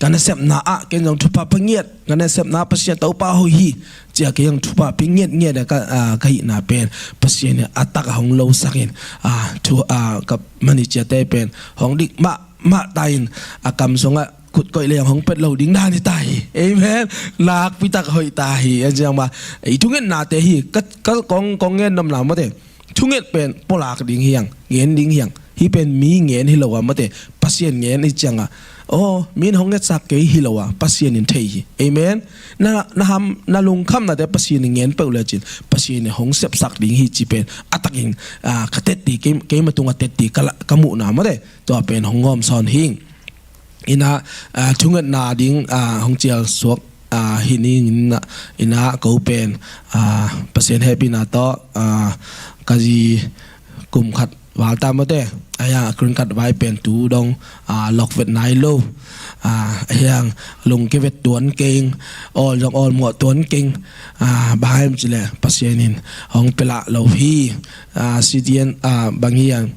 ka nasepna ah ken zong thupha pia ngiat, ka nasepna Pasian Topa hoih hi, cia kei zong thupha pia ngiatngiat a ka, a, ka hihna pen Pasian in a tak a hong losakin, a, thu, a, ka mani ciate pen hong dik mahmah ta in, a kam sungah khut koih leng hong pet lo ding dan hi ta hi. Amen. Nakpi tak hoih ta hi. A ciang ma, i thungetnate hi, ka, ka kong, kong ngen nopna mawte. Thunget pen pulak ding hi hang, ngen ding hi hang. Hih pen mi ngen hi lo a mawte, Pasian ngen hi cianga, aw, min hong ngetsak kei hi lo a, Pasian in thei hi. Amen. Na, na ham, na lungkhamnate Pasian in ngen peuh lecin, Pasian in hong sepsak ding hi ci pen a takin, a, ka tetti, kei, keima tunga tetti ka la, ka muhna mawte, tua pen hong ngawm sawn hing. Ina, a, thungetna ding, a, hong cial suak, a, hi ning ina, ina ko pen, a, Pasian hehpihna tawh, a, ka zi kum khat val ta mawte, a hiang a green card vai pen tu dong, a, lawk vet nai lo, a, a hiang lungke vet tuan keng, awl zong awl muah tuan keng, a, bang hiam cih leh Pasian in hong pia lah lo hi, a, C T N, a, bang hiang,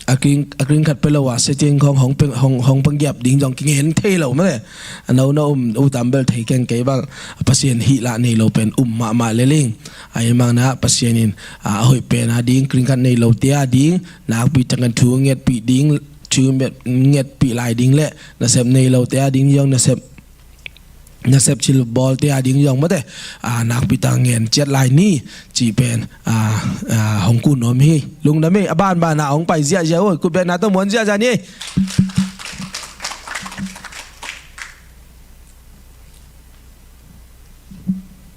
a green, a green card pia lo a, setting khong hong pia, hong, hong pia giap ding zong kingen thei lo mawte. A no na um, u tam bel thei keng kei bang, Pasian hih lah nei lo pen um mahmah lel ing. Ahi hang na Pasian in, a, a hoih pen a ding, green card nei lote a ding, nakpi takin thu ngetpih ding, thu nget, ngetpih lai ding le, nasep nei lote a ding zong nasep nasep thil bawlte a ding zong mate, a, nakpi tak ngen ciat lai ni cih pen, a, a, hong kun om hi. Lungdam hi. A banban a hong pai ziahziah oi, kutbetna tawh muan ziahziah ni.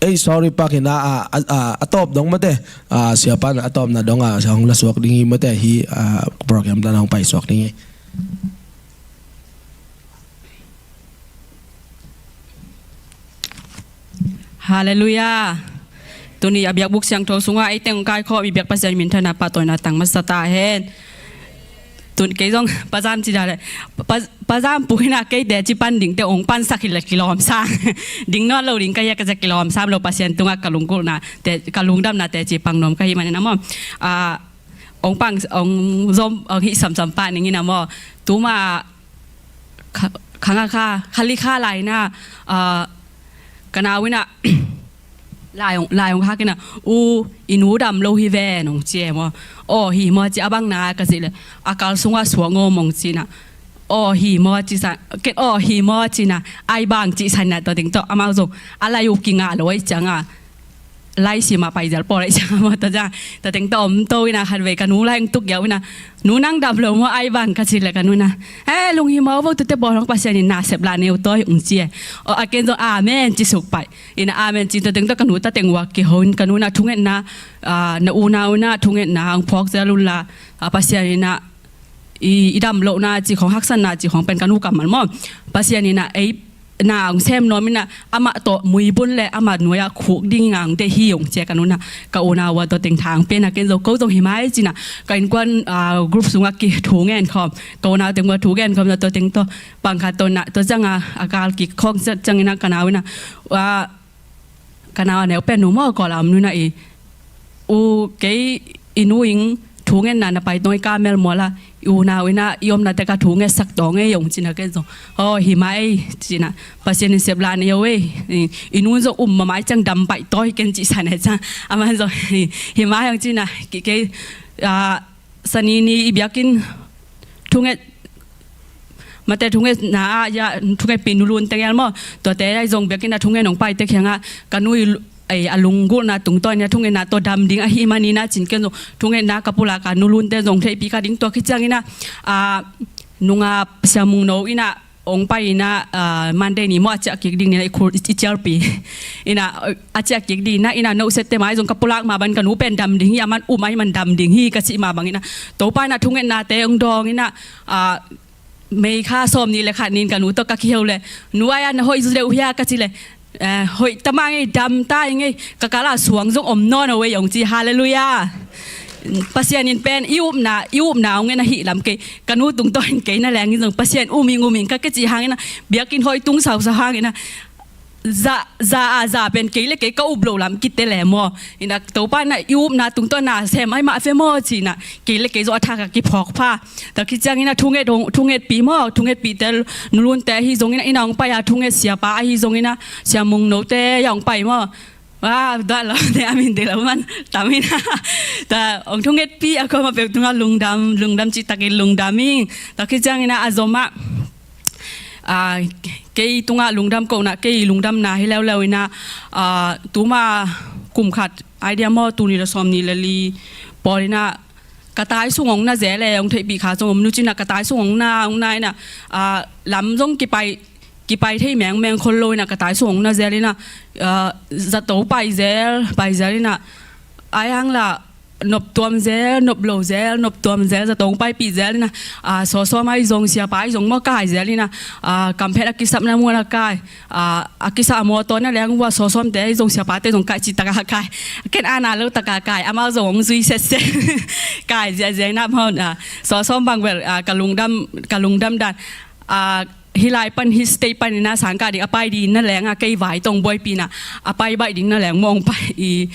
Ei, sorry, pakin a, a, a, a tawp dong mate, a, siapan a tawpna dong a hong la suak ding hi mate, hi, a, program dan hong pai suak ding hi. Halleluiah. Tuni a biakbuk siangtho sungah ei teng kaikhawm i biak Pasian minthanna pahtawina tang masa ta hen. Tun kei zong pazam ci dale. Pa, pazam puhina kei teci pan dingte ong pansak hi le kilawm sang. Ding nawn lo ding ka hia ka zia kilawm sam lo Pasian tungah ka lunggulhna te, ka lungdamna teci pang nuam ka hi manin a maw. A, ong pang, ong zom, ong hih samsam pah ning in a maw. Tuma kha, khanga kha, khali kha lai na, a, ka nau ina, lai ong, lai ong hak ina, u, i nu dam lo hi ve nong ci e maw. Aw hi maw ci a bang na ka ci le, a kal sungah suang aw mong ci na. Aw hi maw ci sa, ken aw hi maw ci na, ai bang ci sa na tua teng tawh, amau zong, a lai u kingah lo ai cianga. Lai sim a pai zel pawl ai cianga maw tua cianga. Tua teng tawh om to ina khat vei ka nu lai ong tuk yau ina, nu nang dam lo maw ai bang ka ci le ka nu na. Eh, lunghimawh vo, tute pawl hong Pasian in na sep la neu tawi ung ci e. Aw, a ken zong amen ci suk pai. Ina amen ci tua teng tawh ka nu ta teng ua kiho in ka nu na thungetna, a, na unau ina thungetna ong phawk zel un la, a, Pasian ina i, i dam lohna ci khong haksatna ci khong pen ka nu kammal maw. Pasian ina ei na ong sem nuam ina amah tawh muibun le amah nuai-ah khuk ding ina ong deih hi ong ci e ka nu na. Ka unau ua tua teng thang pen a ken zo ko zong hi mai ci na. Ka innkuan, a, group sungah ki thu ngen khawm. Ka unau teng ua thu ngen khawm na tua teng tawh pang khat tawh na tua cianga a kal kik khawng ciat ciang ina ka nau ina, a, ka nau a neu pen nu maw kawl a om nu ina i, u kei i nu ing thungetna na pai tong i ka mel mual a i unau ina i omna te ka thungetsak tong ei ong ci na ken zong. Aw hi mai ci na. Pasian in sep la nei o ei. I, i nu zong um mamai ciang dam pai tawi ken ci sa na ciang. Aman zong hi, hi mai ong ci na. Ki, kei, a, Sani ni i biakinn thunget mate thungetna ah, ya, thungetpih nulun teng el maw. Tuate ai zong biakinn a thunget nong pai te khiangah ka nu i lu-, ei, a lunggulhna tungtawn ina thungetna tawh dam ding ahi manin a cin ken zong thungetna ka pulak a nulunte zong theihpih ka ding tua khit ciang ina, a, nunga Sia Mung No ina ong pai ina, a, Monday ni maw a ciah kik ding ni na i khul i, i cialpi. Ina, a ciah kik ding na ina no sette mai zong ka pulak mah ban ka nu pen dam ding hi, aman um ai man dam ding hi ka cih mah bang ina. Topa ina thungetnate ong dawng ina, a, May kha sawm ni le khat nin ka nu tawh ka kiheu le, nu ai a na hoih zu deuh hia ka ci le, eh, hoih tamang ei dam ta ing ei ka kal a suang zong om nawn o ei ong ci, halleluiah. Pasian in pen i upna, i upna ong en ahih lam kei, ka nu tungtawn in kei na leng in zong Pasian um ing um ing ka kei cih hang ina, biakinn hoih tung sausau hang ina, za, za a za pen kei le kei ka up loh lam kite le maw. Ina Topa ina i upna tungtawn na sem ai mah fe maw ci ina, kei le kei zong a thak a kiphawk pha. Tua khit ciang ina thunget hong, thungetpih maw, thungetpihte nulunte ahi zong ina, ina hong pai a thunget siapa ahi zong ina, Sia Mung Note ya hong pai maw. Wa, duah lo te a min te lo man tam ina. Ta hong thungetpih a koma peuh tunga lungdam, lungdam cih takin lungdam ing. Tua khit ciang ina a zom ah, a, kei tungah lungdam kohna, kei lungdamna hi leuleu ina, a, tuma kum khat idea maw, tuni le sawm ni le li pawl ina ka tai sung ong na zel e, ong theihpih kha zong om nu cina ka tai sung ong na, ong na ina, a, lam zong kipai, kipai thei mengmeng khol lo ina ka tai sung ong na zel ina, a, zato pai zel, pai zel ina, ai hang la, nop tuam zel, nop lo zel, nop tuam zel, zato ong paipih zel ina, a, sawsawm ai zong, siapa ai zong maw kai zel ina, a, kamphet a kisapna mun a kai, a, a kisap a mawtaw na leng ua sawsawmte ai zong siapate zong kai cih taka kai. Ken ana lo taka kai, amau zong ong zui setset. Kai ziahziah ina maw, a, sawsawm bang bel, a, ka lungdam, ka lungdam dan. A, hih lai pan, hih state pan ina sangkah ding a pai ding na leng a kei vai tawh ong buaipih ina, a pai baih ding na leng maw ong pai i,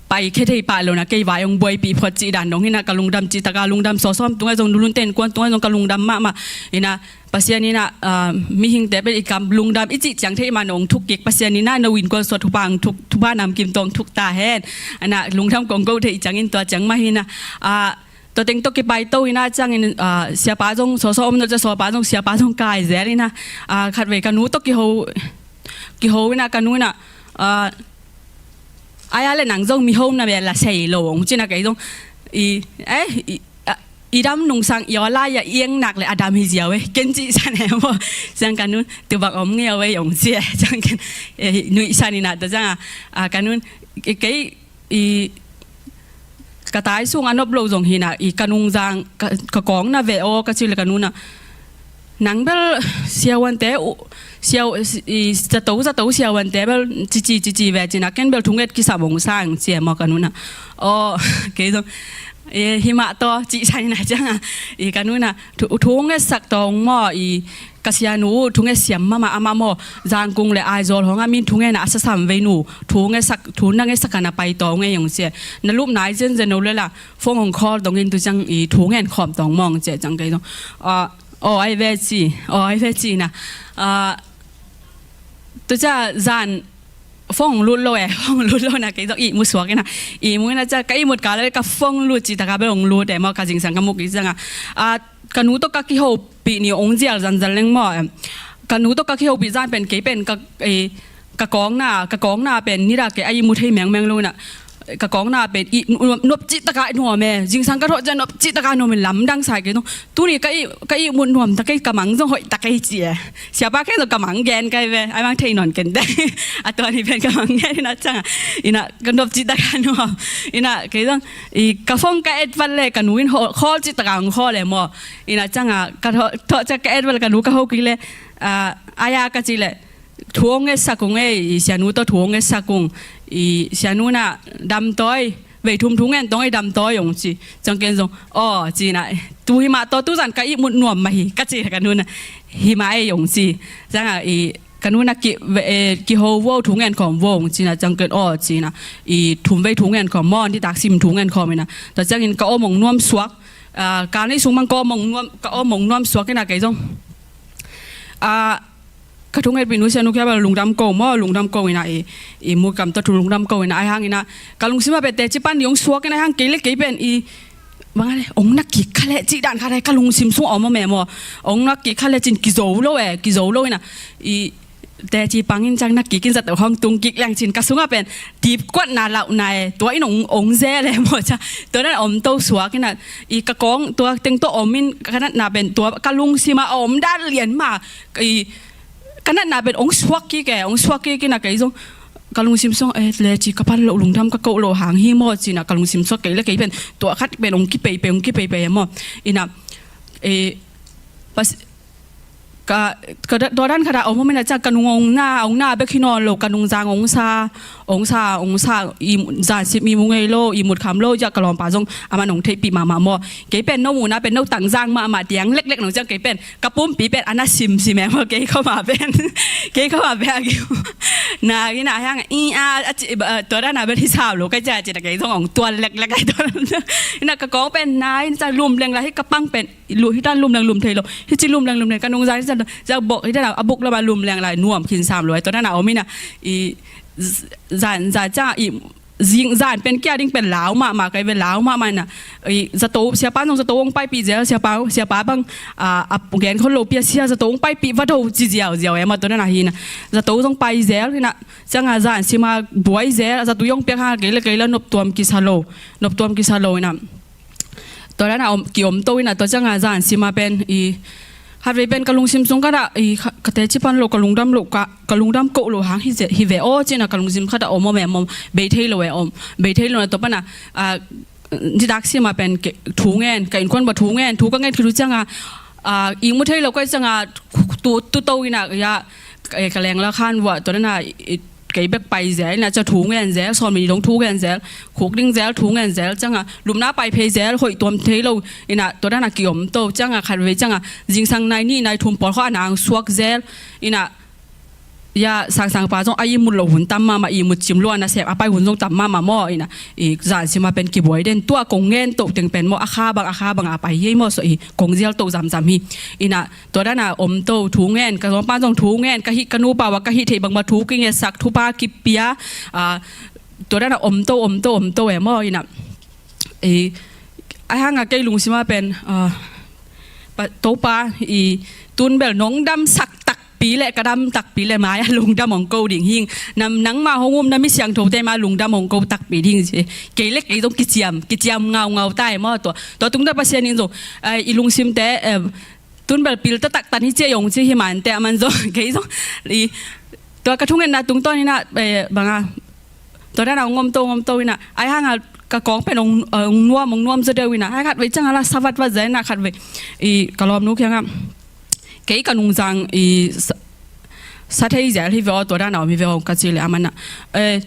pai khe thei pah lo ina kei vai ong buaipih phot cih dan dong hi ina ka lungdam cih taka lungdam, sawsawm tungah zong, nulunte innkuan tungah zong ka lungdam mahmah ina, Pasian ina, a, mihingte pen i kam lungdam i cih ciang thei mah na ong thuk kik, Pasian ina no innkuan suah thupha ong thuk, thupha namkim tawh ong thuk ta hen. Ana lungdam kong ko thei ciangin tua ciang mah hi ina, a, tua teng tawh kipai to ina ciangin, a, siapa zong sawsawm om no cia, siapa zong, siapa zong kai zel ina, a, khat vei ka nu tawh kiho, kiho in ah ka nu in ah, ah, ai a le nang zong mi hom na ve la sei lo ong ci in ah kei zong i, eh, i, ah, i dam nungsang i aw lai a i eng nak le a dam hi ziau e ken ci san e maw. Ciang ka nun tu bang om ngei a ve ong ci e ciang ken, eh, nuih san in ah tua ciang a, ah, ka nun, eh, kei i ka tai sung a nop lo zong hi in ah i ka nungzang ka, ka kawng na ve aw ka ci le ka nun ah nang bel siavuante uh, siau, i, zato zato siavuante bel cici cici ve ci in ah ken bel thunget kisam ong sang ci e maw ka nun ah. Aw, kei zong, eh, hi mah taw ci san in ah ciang a, i ka nun ah thu, thunget sak taw ong maw i ka sianu thunget siam mahmah amah maw, Zangkung le Aizawl hong a min thungen a a sasam vei nu, thunget sak, thu na nget sak a na pai taw ngei ong ci e. Na lup nai zenzen lo le la phone hong call tong in tu ciang i thungen khawm taw ong maw ong ci e ciang kei zong, ah, aw ai ve ci, aw ai ve ci in ah, ah, tu ciang zan phone hong lut lo e, phone hong lut lo in ah kei zong ihmut suak in ah, ihmut in ah ciang ka ihmut ka le ka phone lut ci tak a bel hong lut e maw ka zingsang ka muk i ciang a, ah, ka nu tawh ka kihopih ni ong zial zanzan leng maw em. Ka nu tawh ka kihopih zan pen kei pen ka, eh, ka kawng na, ka kawng na pen nidang kei a ihmut thei mengmeng lo in ah ka kawng na pen i nuam, nuam cih tak a nuam e. Zingsang ka thawh ciang nuam cih tak a nuam e lamdang sa kei zong. Tuni ka i, ka ihmut nuam ta kei ka mang zong hoih ta kei ci e. Siapa kei zong ka mang gen kai ve. Ai mang thei nawn ken te. A tua ni pen ka mang gen in ah ciang a. In ah ka nuam cih tak a nuam. In ah kei zong i ka phone ka et vat le ka nu in ho, call cih tak a hong call e maw. In ah ciang a ka thawh, thawh ciang ka et vat le ka nu ka ho kik le, ah, ai a ka ci le thu ong nget sak ung e, i sianu tawh thu ong nget sak ung, i sianu in ah dam tawi, vei thum thungen tong e dam tawi ong ci. Ciang ken zong aw ci in ah, tu hi mah taw tu zan ka ihmut nuam mah hi ka ci ka nun ah, hi mah e ong ci. Ciang a i ka nun ah ki, eh, kiho vo thungen khawm vo ong ci in ah ciang ken aw ci in ah, i thum vei thungen khawm maw, nitak sim thungen khawm in ah. Tua ciangin ka om ong nuam suak, ah, ka nei sung mang ka om ong nuam, ka om ong nuam suak in ah kei zong, ah, ka thungetpih nu sianu kia bel lungdam ko maw, lungdam ko in ah i, i mutkam tawh thu lungdam ko in ah ai hang in ah ka lungsim ah pen teci pan ni ong suak in ah ai hang kei le kei pen i bang a le ong na kik kha le cih dan kha le ka lungsim sung a om a me maw. Ong na kik kha le cin kizo lo e, kizo lo in ah i teci pang in ciang na kik in zato hong tung kik leng cin ka sung ah pen dipkuatna lauhna e, tua in ong, ong zel e maw ciang. Tua dan om to suak in ah i ka kawng tua teng tawh om in ka natna pen tua ka lungsim ah a om dan lian mah i ka natna pen ong suak kik e, ong suak kik in ah kei zong ka lungsim sung, eh, le ci ka pan loh lungdam ka koh loh hang hi maw ci in ah ka lungsim sung kei le kei pen tua khat pen ong kipeipei, ong kipeipei e maw. In ah, eh, pas, ka, ka da, tua dan khat a om om in ah ciang ka nung ong na, ong na bek hi nawn lo, ka nungzang ong sa, ong sa, ong sa, i zan sim ihmu ngei lo, ihmut kham lo, ciang ka lawmpa zong aman ong theihpih mahmah maw. Kei pen no muhna pen no tangzang mahmah tiang leklek nong ciang kei pen ka pumpi pen a na simsim e maw, kei khawm a pen, kei khawm a pen a kiu. Na, i na hang, i a, a ci, eh, tua dan a bel hi sam lo, ka ci a ci na kei zong ong tuan leklek ai tua dan. I na ka kawng pen na, i na ciang lum leng la, hi ka pang pen, lu, hi dan lum leng lum thei lo. Hi ci lum leng lum thei, ka nungzang hi ciang, ciang bok, hi dan a buk lo ba lum leng la, nuam khin sam lo, ai tua dan a om i na, i z-, zan, zan ciang, i zing zan pen kia ding pen lau mahmah, kai ve lau mahmah na. I zato, siapa zong zato ong paipih zel, siapa, siapa bang, a, a gen khol lo pia sia zato ong paipih va do ci ziauziau e maw, tua dan a hi na. Zato zong pai zel, hi na, ciang a zan sim a buai zel, zato ong piak ha, kei le kei la nop tuam kisa lo, nop tuam kisa lo hi na. Tua dan a om, ki om to hi na, tua ciang a zan sim a pen, i, khatvei pen ka lungsim sung khat ah, i, kha-, ka teci pan lo, ka lungdam lo, ka, ka lungdam koh lo hang hi ze-, hi ve aw ci in ah ka lungsim khat ah om om e maw, bei thei lo e om, bei thei lo na tua pan ah, ah, nitak sim ah pen ke, thu ngen, ka innkuan bang thu ngen, thu ka ngen khit uh ciang ah, ah, ihmu thei lo ka hih ciang ah, tu, tu to in ah, ya, eh, ka leng la khan vua, tua dan ah, i, kei bek pai zel, in ah ciang thu ngen zel, sawm nih dong thu ngen zel, khuk ding zel, thu ngen zel, ciang ah, lupna pai phei zel, hoih tuam thei lo, in ah, tua dan ah ki om to, ciang ah, khatvei ciang ah, zingsang nai nih nai thum pawl khawng a nang suak zel, in ah, ya, sangsang pa zong a ihmut loh hun tam mahmah, ihmut cim lua nasep a pai hun zong tam mahmah maw, in ah, i zan sim ah pen kibuai den, tua kong ngen to teng pen maw, a kha bang, a kha bang a pai hi maw, so i kong zial to zamzam hi, in ah, tua dan a om to, thu ngen, ka zawngpa zong thu ngen, ka hih ka nupa ua, ka hih theih bangmah thu kingetsak, thupha kipia, ah, tua dan a om to, om to, om to e maw, in ah, i, a hang a kei lungsim ah pen, ah, pa, Topa, i, tun bel nong damsak tak pi le ka dam takpi le mai a lungdam hong ko ding hing. Nangmah hong um na mi siangthote mah lungdam hong ko takpi ding ci. Kei le kei zong kiciam kiciam ngaungau ta e maw. Tua tua tungtawn Pasian in zong i lungsimte tun bel pil taktak tan hi ci a, hong ci hi mah inteh a, man zong kei zong i tua ka thungetna tungtawn in ah banga tua dan a hong om to hong om to in ah, ahi hang a ka kawng pen hong nuam hong nuam zaw deuh in ah, ahi khat vei ciang a la sa vat vat zah in ah, khat vei i ka lawmnu kiangah kei ka nungzang i sa thei zel hi ve aw, tua dan a om hi ve aw ka ci leh a man ah,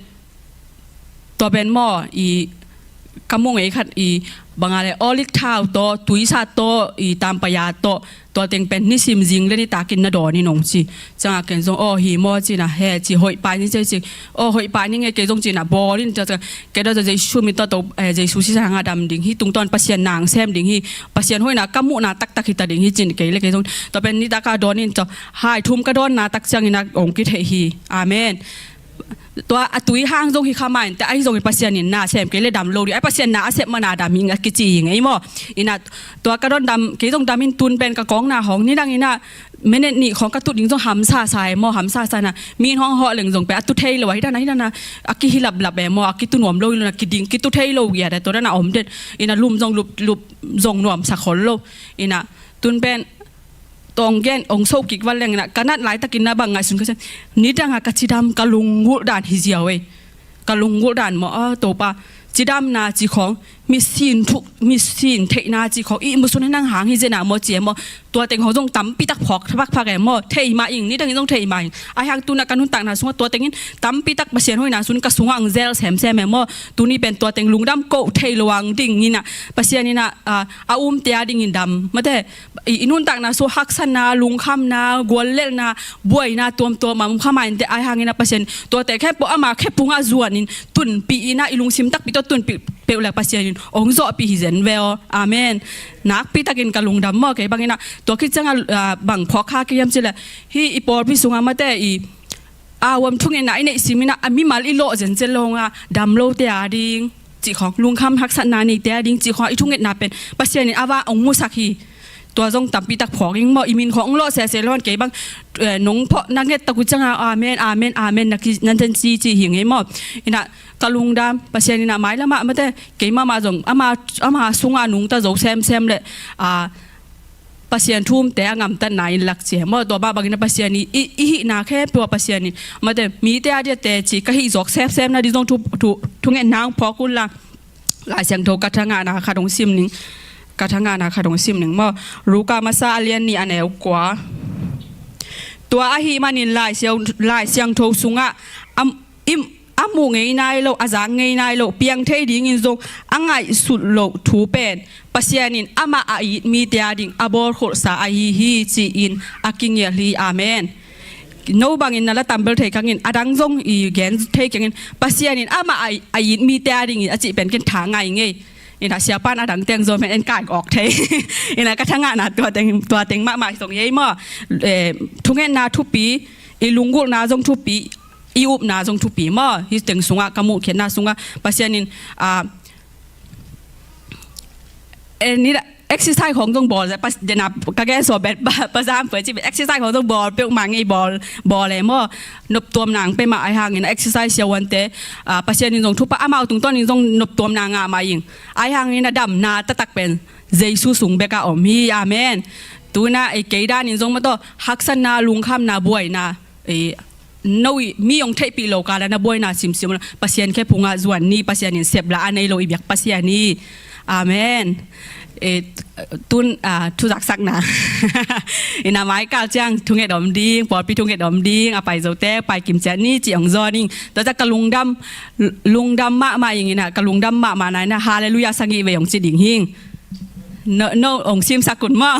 tua pen maw i ka mu ngei khat i banga le olive thau tawh tuisa tawh i tampaya tawh tua teng pen nisim zing le nitakin na dawn in hong ci. Ciangah ken zong aw hi maw ci in ah, he ci, hoih pai ni ci, aw hoih pai ni ngei, kei zong ci in ah bawl in. Ciangah kei dah Jesu min tawh to, Jesu sisan hangah dam ding hi, tungtawn Pasian na sem ding hi, Pasian hoihna ka muhna taktak hi ta ding hi ci in kei le kei zong tua pen nitak a dawn in, tua hai thum ka dawnna tak ciangin ah hong kitheih hi. Amen. Tua a tui hang zong hi kha mah inteh, ahi zongin Pasian in na sem kei le dam lo ding, ahi Pasian na a sem man a dam hing a kici hi ngei maw. In ah tua ka dawn dam, kei zong dam in tun pen ka kawng na hong nidang in ah minute nih khawng ka tut ding zong hamsa sa e maw, hamsa sa in ah mi in hong hawh leng zong pen a tu thei lo a, hi dan a hi dan a a kihilaplap e maw, a kitu nuam lo hi lo in ah kiding kitu thei lo giat e, tua dan a om den in ah lum zong lup lup zong nuam sa khol lo. In ah tun pen tawng gen hong so kik val leng in ah ka nat laitakin na bang ngaihsun ka cian, nidang a ka cidam ka lunggulh dan hi ziau ei. Ka lunggulh dan maw, a Topa, cidamna ci khawng, misin thuk misin theihna ci khawng i musun hi nang hang hi zen a maw ci e maw. Tua teng hong zong tampi tak phawk phak phak e maw, thei mah ing, nidang in zong thei mah ing. Ahi hang tun ah ka nuntakna sungah tua tengin tampi tak Pasian hoihna sun ka sungah hong zel semsem e maw. Tuni pen tua teng lungdam koh thei lo ang ding in ah Pasian in ah a umte a dingin dam mate i nuntakna sung haksatna, lungkhamna, guallelhna, buaina tuamtuam a om kha mah inteh, ahi hangin ah Pasian tuate khempeuh ama khephungah zuanin tunpih in ah i lungsim takpi tawh tunpih peuh leh Pasian in hong zawhpih hi zen ve aw. Amen. Nakpi takin ka lungdam maw, kei bangin ah tua khit ciangah bang phawk kha kei hiam cih leh hih i pawlpi sungah mate i a huam thungetna i neih simin ah a mimal i lawh zencen lo hang a dam lote a ding cih khawng, lungkham haksatna neite a ding cih khawng a i thungetna pen Pasian in a va hong musak hi. Tua zong tampi tak phawk ing maw, i min khawng hong lawh sese lo hang kei bang nong phawk na nget tak uh ciangah amen amen amen na ki nan ten ci ci hi ngei maw. In ah ka lungdam Pasian in ah mailam ah mate kei mahmah zong ama ama sungah nungta zo semsem leh a Pasian thu umte a ngamtatna in lak ci e maw. Tua mah bangin ah Pasian i i hihna khempeuh ah Pasian in mate mite a dia teci ka hih zawk semsem nading zong thu thu thungetna hong phawk un la. Lai Siangtho ka thangahna khat hong sim ning. Ka thangahna khat hong sim ning maw. Luka Masa a lian nih a neu kua. Tua ahih manin Lai Siang Lai Siangtho sungah a i a muh ngei nai loh, a zak ngei nai loh, piang thei dingin zong a ngaihsut loh thu pen Pasian in amah a it mite a ding a bawlkholhsa ahi hi ci-in a kingial hi. Amen. No bangin na la tambel thei kangin, a dang zong i gen thei kangin, Pasian in amah a it mite a dingin a cih pen ken tha ngai ngei. In ah siapa in a dang teng zong pen en kai awk thei. In ah ka thangahna tua teng tua teng mahmah zong hi ei maw. Thungetna thupi, i lunggulhna zong thupi, i upna zong thupi maw. Hih teng sungah ka muhkhiatna sungah Pasian in a, eh, ni dah exercise khawng zong bawl zah, pas dena ka gen sua bet pa zam pua ci bet exercise khawng zong bawl peuhmah ngei bawl bawl e maw. Noptuam nang peuhmah ahi hangin a exercise siahuante, ah, Pasian in zong thupha amau tungtawn in zong noptuam nang ngah mah ing. Ahi hangin a damna taktak pen Jesu sung bekah om hi. Amen. Tuna ei kei dan in zong mataw haksatna, lungkhamna, buaina, ei no i mi hong theihpih lo kala na buaina simsim lo, Pasian khe phungah zuan ni, Pasian in sepla a nei lo i biak Pasian hi. Amen. E, tun, a, thuzaksakna. Ina mai kal ciang thunget om ding, pawlpi thunget om ding, a pai zote pai kim ciat ni ci hong zawn ing. Tua ciang ka lungdam, lungdam mahmah ing ina, ka lungdam mahmah na ina, Halleluiah sang i ve hong ci ding hing. No, no, hong simsak un maw.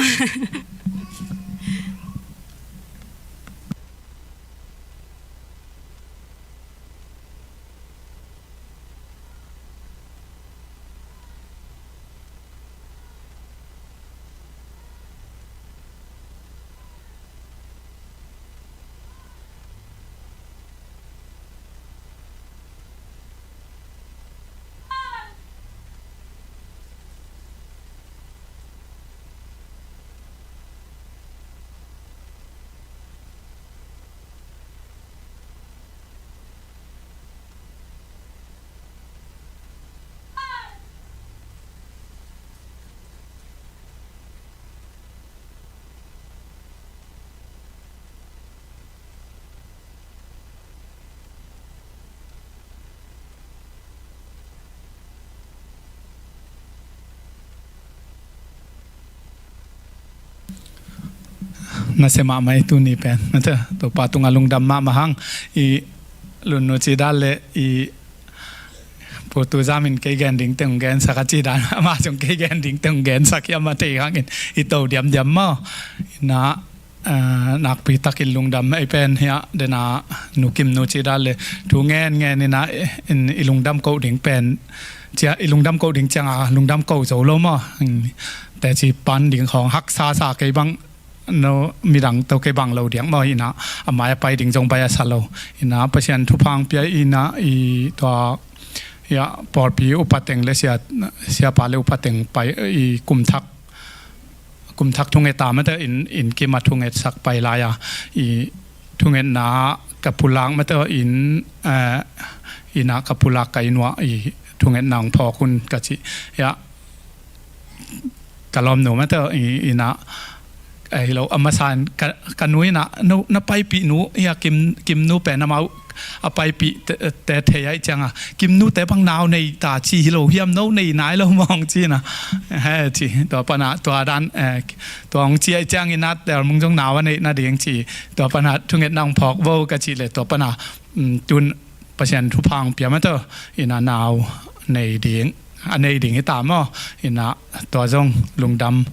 Nasia mahmah ei tuni pen, na te, Topa tungah lungdam mahmah hang. I Lunnu ci dan le i Pu Tu Zam in kei gen ding teng gensak a ci dan, amah zong kei gen ding teng gensak hiam a thei hangin i to diamdiam maw. Ina, eh, nakpi takin lungdam ei pen hiah dena Nu Kim Nu ci dan le thu ngen ngen ina, in i lungdam ko ding pen cia, i lungdam ko ding cianga lungdam ko zo lo maw. Teci pan ding khawng haksa sa kei bang, no, midang to kei bang lo diak maw ina, a mai a pai ding zong bai a sa lo. Ina Pasian thupha hong pia ina i tua, ia, pawlpi upa teng le sia, siapa le upa teng pai i kum thak, kum thak thunget a mate in, in kim a thungetsak pai lai a, i thungetna ka pulak mate in, eh, ina ka pulak ka i nuah i thungetna hong phawk hun ka ci. Ia, ka lawmnu mate i, ina, eh, hi lo, a masa in ka, ka nu ina, no, na paipih nu, ia Kim, Kim nu pen amau a paipih te, te thei ai cianga, Kim nu te bang nau nei ta ci hi lo hiam, no nei nai lo mawng ci na. He ci, tua pana, tua dan, eh, tua hong ci ai ciang ina, Tel Mung zong nau a neih nading ci, tua pana thungetna hong phawk vo ka ci le, tua pana, mm, tun Pasian thupha hong pia mate, ina nau nei ding, a nei ding hi ta maw, ina tua zong lungdam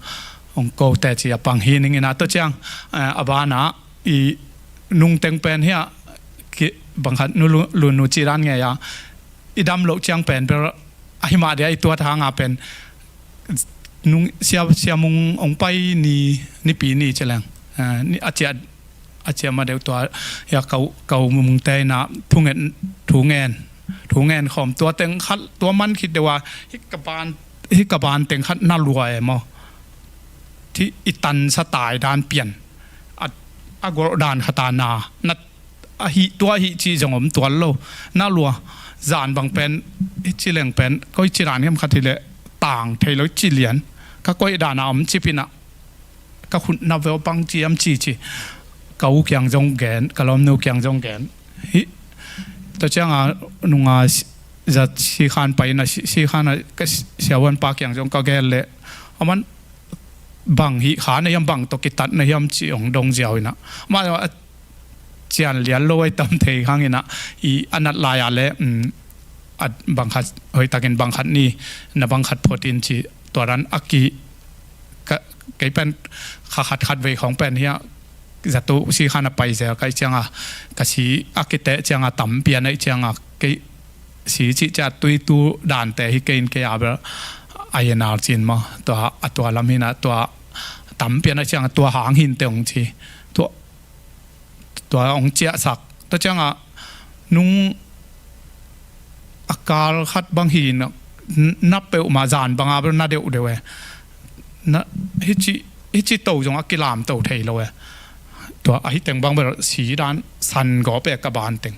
hong ko teci a pang hi ning ina tua ciang, eh, a bana i nungteng pen hiah ki, bangkhat nu Lu-, Lunnu ci dan ngei a, i dam loh ciang pen bel a hi mah dia i tuat hanga pen nung sia, sia mung hong pai ni, nipi ni ci leng, eh, ni a ciah, a ciah ma deuh tua, ia kau, kau mung te ina thunget, thungen, thungen khawm tua teng khat, tua man khit deuh a, hi ka ban, hi ka ban teng khat na lua e maw. Thi i tansa tai dan pian. A, a gol dan khata na, na a hih tua hih ci zong om tual lo. Na lua, zan bang pen, hi ci leng pen, koi ci dan hiam khat hi le tang thei lo ci lian. Ka koih dan a om ci pina, ka khut na veu bang ci am ci ci. Ka u kiang zong gen, ka lawmnu kiang zong gen. Hi, tua cianga nunga si, zat si khan pai na si, si khan a ka si, siavuan pa kiang zong ka gel le. Aman bang hi khan a hiam bang to kitat na hiam ci ong dong ziau ina. Ma a cian lian lo ai tam thei hang ina i a nat lai a le, mm, a bangkhat, hoih takin bangkhat ni, na bangkhat phot in ci, tua dan a ki, ka, kei pen kha khat khat vei khawng pen hiah, zato si khan a pai zel kai cianga, ka si a kiteh cianga tam pian ai cianga, kei si ci cia tui tu dan te hi kei in kei a bel a i nal cin maw, tua, a tua lam hina, tua tam pian ai cianga, tua hang hin te ong ci. Tua, tua ong ciahsak. Tua cianga nung a kal khat bang hi na, n-, na peuhmah zan banga bel na deuh deuh e. Na, hici, hici to zong a kilam to thei lo e. Tua ahi teng bang bel si dan san gawp e ka ban teng.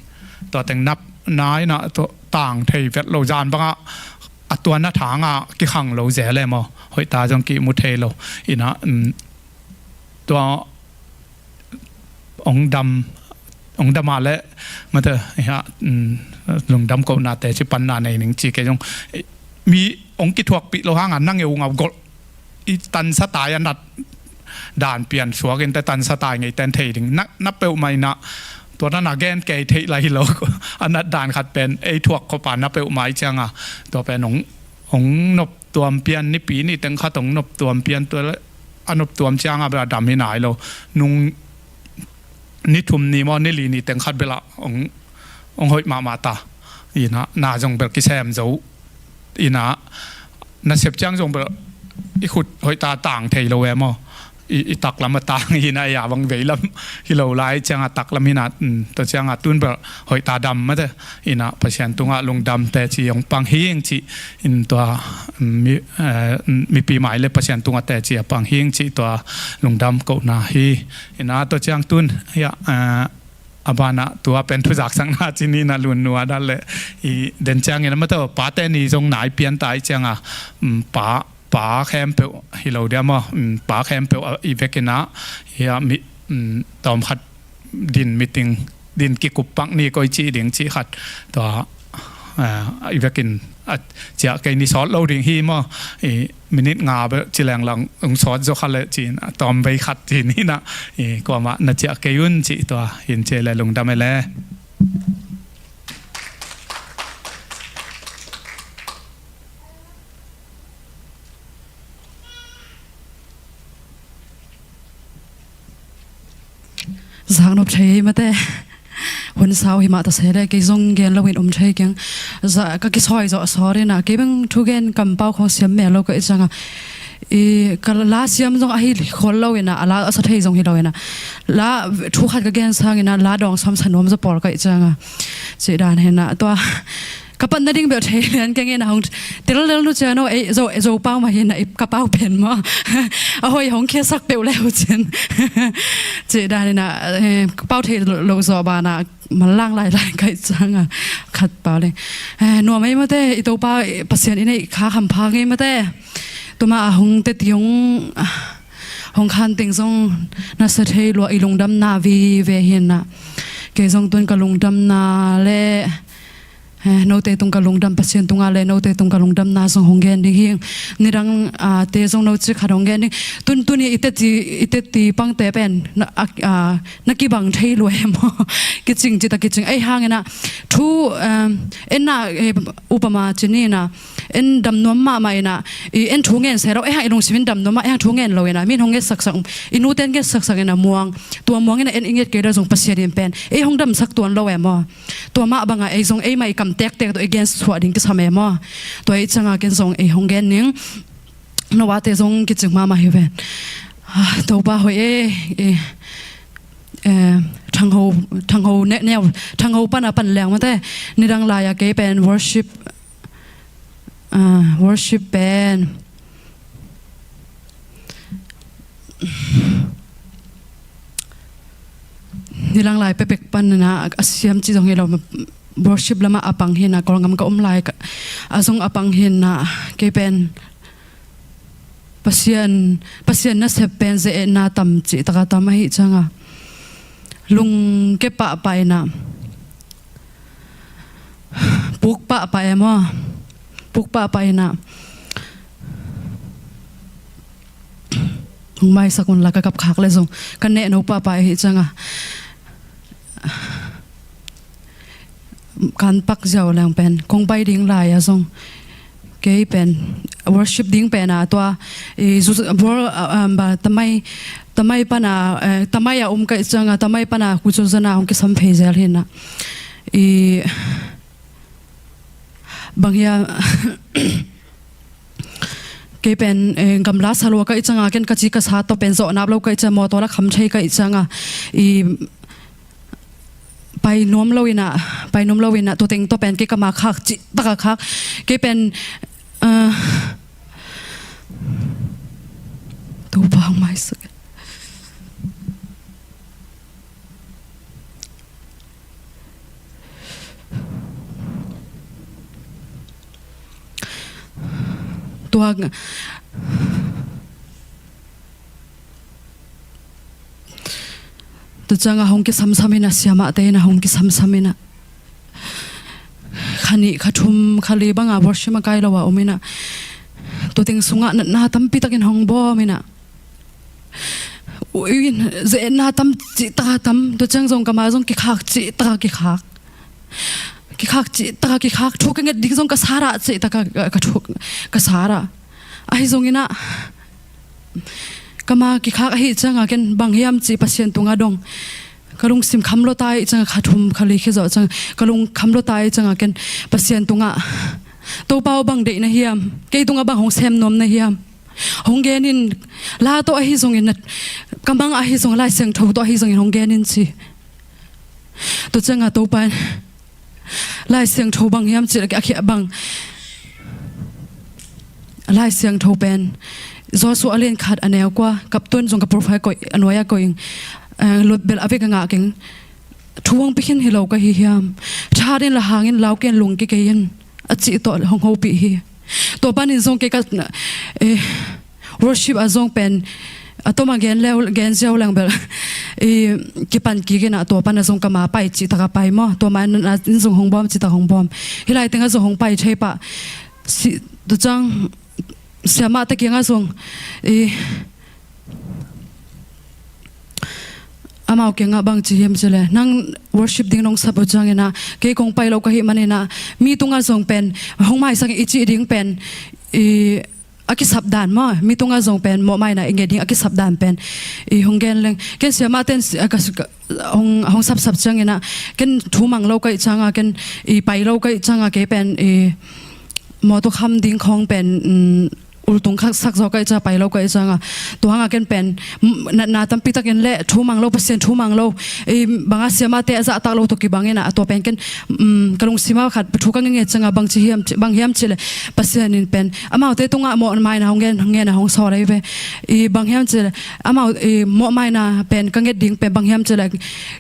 Tua teng nap nai na tua tang thei vet lo zan banga a tua na thanga kikhang lo zel e maw. Hoih ta zong kimu thei lo. Ina, mm, tua ong dam, ong dam a le, mate, iha, mm, lungdam kohna teci panna nei ning ci kei zong, mi ong kithuakpih lo hanga na ngeu ngau golh. I tansa tai a nat dan pian suak in te tansa tai ngei ten thei ding. Na, na peuhmah ina, tua na na gen kei theih lai hi lo. A nat dan khat pen, ei thuak khopa na peuhmah i cianga. Tua pen ong, ong nop tuam pian, nipi ni teng khat ong nop tuam pian, tua le a nop tuam cianga bel a dam hi nai lo. Nung ni thum ni maw, ni li ni teng khat bel a ong, ong hoih mahmah ta. Ina, na zong bel kisem zo. Ina, na sep ciang zong bel i khut hoih ta tang thei lo e maw. I, i taklam a tang hina, ia bang veilam hi lo lai cianga taklam hina, mm, tua cianga tun bel hoih ta dam mate. Ina Pasian tungah lungdam teci ong pang hing ci in tua, mm, mi, eh, mm, mipi mai le Pasian tungah teci a pang hing ci tua lungdam kohna hi. Ina tua ciang tun, ia, eh, a bana tua pen thuzaksakna ci ni na Lunnu a dan le i den ciangin a mate pate ni zong nai pian ta i cianga, mm, pa, pa khempeuh hi lo dia maw, mm, pa khempeuh a i vekina, ia mi, mm, tawm khat din meeting, din kikup pak ni koi ci ding ci khat. Tua, Ah, i vekin a ciah kei ni, sawt lo ding hi maw. I minit nga bel ci leng lang ong sawt zaw kha leh ci-in a tawm vei khat ci-in hi na. I kuamah na ciah kei un ci tua hin ci le lungdam e le. Zaknop thei hi mate. Hun sau hi mah ta se le, kei zong gen lo in um thei keng. Za, ka kisawi zawh sawt ina, kei beng thu gen kampau khong siam mel lo ka i cianga. I, ka la siam zong ahi khol lo ina, a la a sa thei zong hi lo ina. La thu khat ka gen sang ina, la dawng sawm sa nuam zaw pawl ka i cianga. Ci dan hi na, tua ka pan nading beuh thei lian keng ina hong tel lel nu cian aw, ei, Zo, Zo pau mah hi na, i ka pau pen maw. A hoi hong khiasak peuh le uh cin. Ci dan ina, eh, ka pau thei lo, lo zaw bana, manlang lailai ka i cianga khat pau le. Eh, nuam ei mate, i Topa, eh, Pasian i neih kha hampha ngei mate. Tuma a hong teti hong, ah, hong khan teng zong na sa thei lua, i lungdamna vive hi na. Kei zong tun ka lungdamna le, eh, note tung ka lungdam, Pasian tunga le note tung ka lungdamna zong hong gen ding hi. Nidang, ah, te zong no cik khat hong gen ding. Tun, tun hi i teti, i teti pangte pen na, ah, ah, na kibang thei lua e maw. Kicing cita kicing. Ei hang ina thu, em, en na, eh, upama ci ni na, en dam nuam mahmah ina, i en thu ngen se lo, ei hang i lungsim in dam nuam mah, ei hang thu ngen lo ina, min hong nget saksak, i nute in nget saksak ina muang, tua muang ina en i nget kei lo zong Pasian in pen ei hong damsak tuan lo e maw. Tua mah banga ei zong ei mah i kam tektek tawh i gen suah ding kisam e maw. Tua i cianga ken zong ei hong gen ning. No a te zong kicing mahmah hi ven. Ah, Topa hoih e, e, e, thangho, thangho ne, neu, thangho pana pan leng mate. Nidang lai a kei pen worship, ah, worship pen. Nidang lai pepek pan na a siam ci zong hi lo, worship lama a pang hi na, Kawlgam ka um lai ka, a zong a pang hi na, kei pen Pasian, Pasian nasep pen ze-etna tam cih taka tam ahi cianga. Lungke pahpah ina. Puk pahpah e maw. Puk pahpah ina. Hong maisak un la ka kapkhak le zong. Ka nehno pahpah ahi cianga. Kan pak ziau leng pen kong pai ding lai a zong kei pen worship ding pen a tua i zu, bor, ah, ah, ba, tamai, tamai pana, eh, tamai a um ka i cianga tamai pana kucu zana hong kisam phei zel hi na. I bang hia kei pen, eh, gamla sa lua ka i cianga ken ka ci ka sa tawh pen zawh nap lo ka i cianga mawtaw la kham thei ka i cianga i pai nuam lo ina, pai nuam lo ina, tua teng tawh pen kei ka ma khak cih taka khak. Kei pen, ah, Topa hong maisak. Tua, tua cianga hong kisamsam ina, siamahte ina hong kisamsam ina. Kha nih, kha thum, kha li banga worship a kai lo a um ina. Tua teng sungah natna tampi takin hong bawm ina. Ui, ze-etna tam cih taka tam, tua ciang zong kama zong kikhak cih taka kikhak. Kikhak cih taka kikhak, thu ka nget ding zong ka sarah cih taka ka, ka thu ka sarah. Ahi zong ina, kama kikhak ahi cianga ken bang hiam cih Pasian tunga dong. Ka lungsim kham lua ta ahi cianga kha thum kha li khi zawh cianga ka lung kham lua ta ahi cianga ken Pasian tunga Topa aw bang deih na hiam, kei tunga bang hong sem nuam na hiam. Hong gen in, la tawh ahi zongin, ka mang ahi zong, Lai Siangtho tawh ahi zongin hong gen in ci. Tua cianga Topa in Lai Siangtho bang hiam ci a khia bang. Lai Siangtho pen Joshua a lian khat a neu kua, kaptun zong ka profile koih, a nuai a koih, eh, lot bel a vek a ngah keng. Thu hong pi khin hi lo ka hi hiam. Tha din la hangin lau ken lung kikei in. A cih tawh hong hopih hi. Tua panin zong kei ka, eh, worship a zong pen A tawm a gen leu, gen ziau leng bel i kipan kik in ah, tua pan a zong ka ma pai cih tak a pai maw, tua ma in ah in zong hong bawm cih tak hong bawm. Hih lai teng a zong hong pai thei pah. Si, tu ciang siamahte kiangah zong i amau kiangah bang ci hiam cih leh, nang worship ding nong sap uh ciangin ah kei kong pai lo ka hih manin ah mi tungah zong pen hong maisak in i cih ding pen i a kisap dan maw, mi tungah zong pen mawhmaina i nget ding a kisap dan pen i hong gen leng. Ken siamahte in si-, a, ka, ka, hong, hong sapsap ciangin ah ken thu mang lo ka hih ciangah, ken i pai lo ka hih ciangah, kei pen i mawtaw kham ding khawng pen, um, ultung khak sak zaw ka hih ciangah, pai lo ka hih ciangah, tua hangah ken pen, um, natna tampi takin le thu mang lo, Pasian thu mang lo, i bangah siamahte a zahtak lo tawh kibangin ah, a tua pen ken, um, ka lungsim ah khat thu ka ngen ciangah bang ci hiam, bang hiam cih leh Pasian in pen amaute tungah mawhmaina hong gen, hong gen a hong sawl ahi ve. I bang hiam cih leh amau, i mawhmaina pen ka nget ding pen bang hiam cih leh,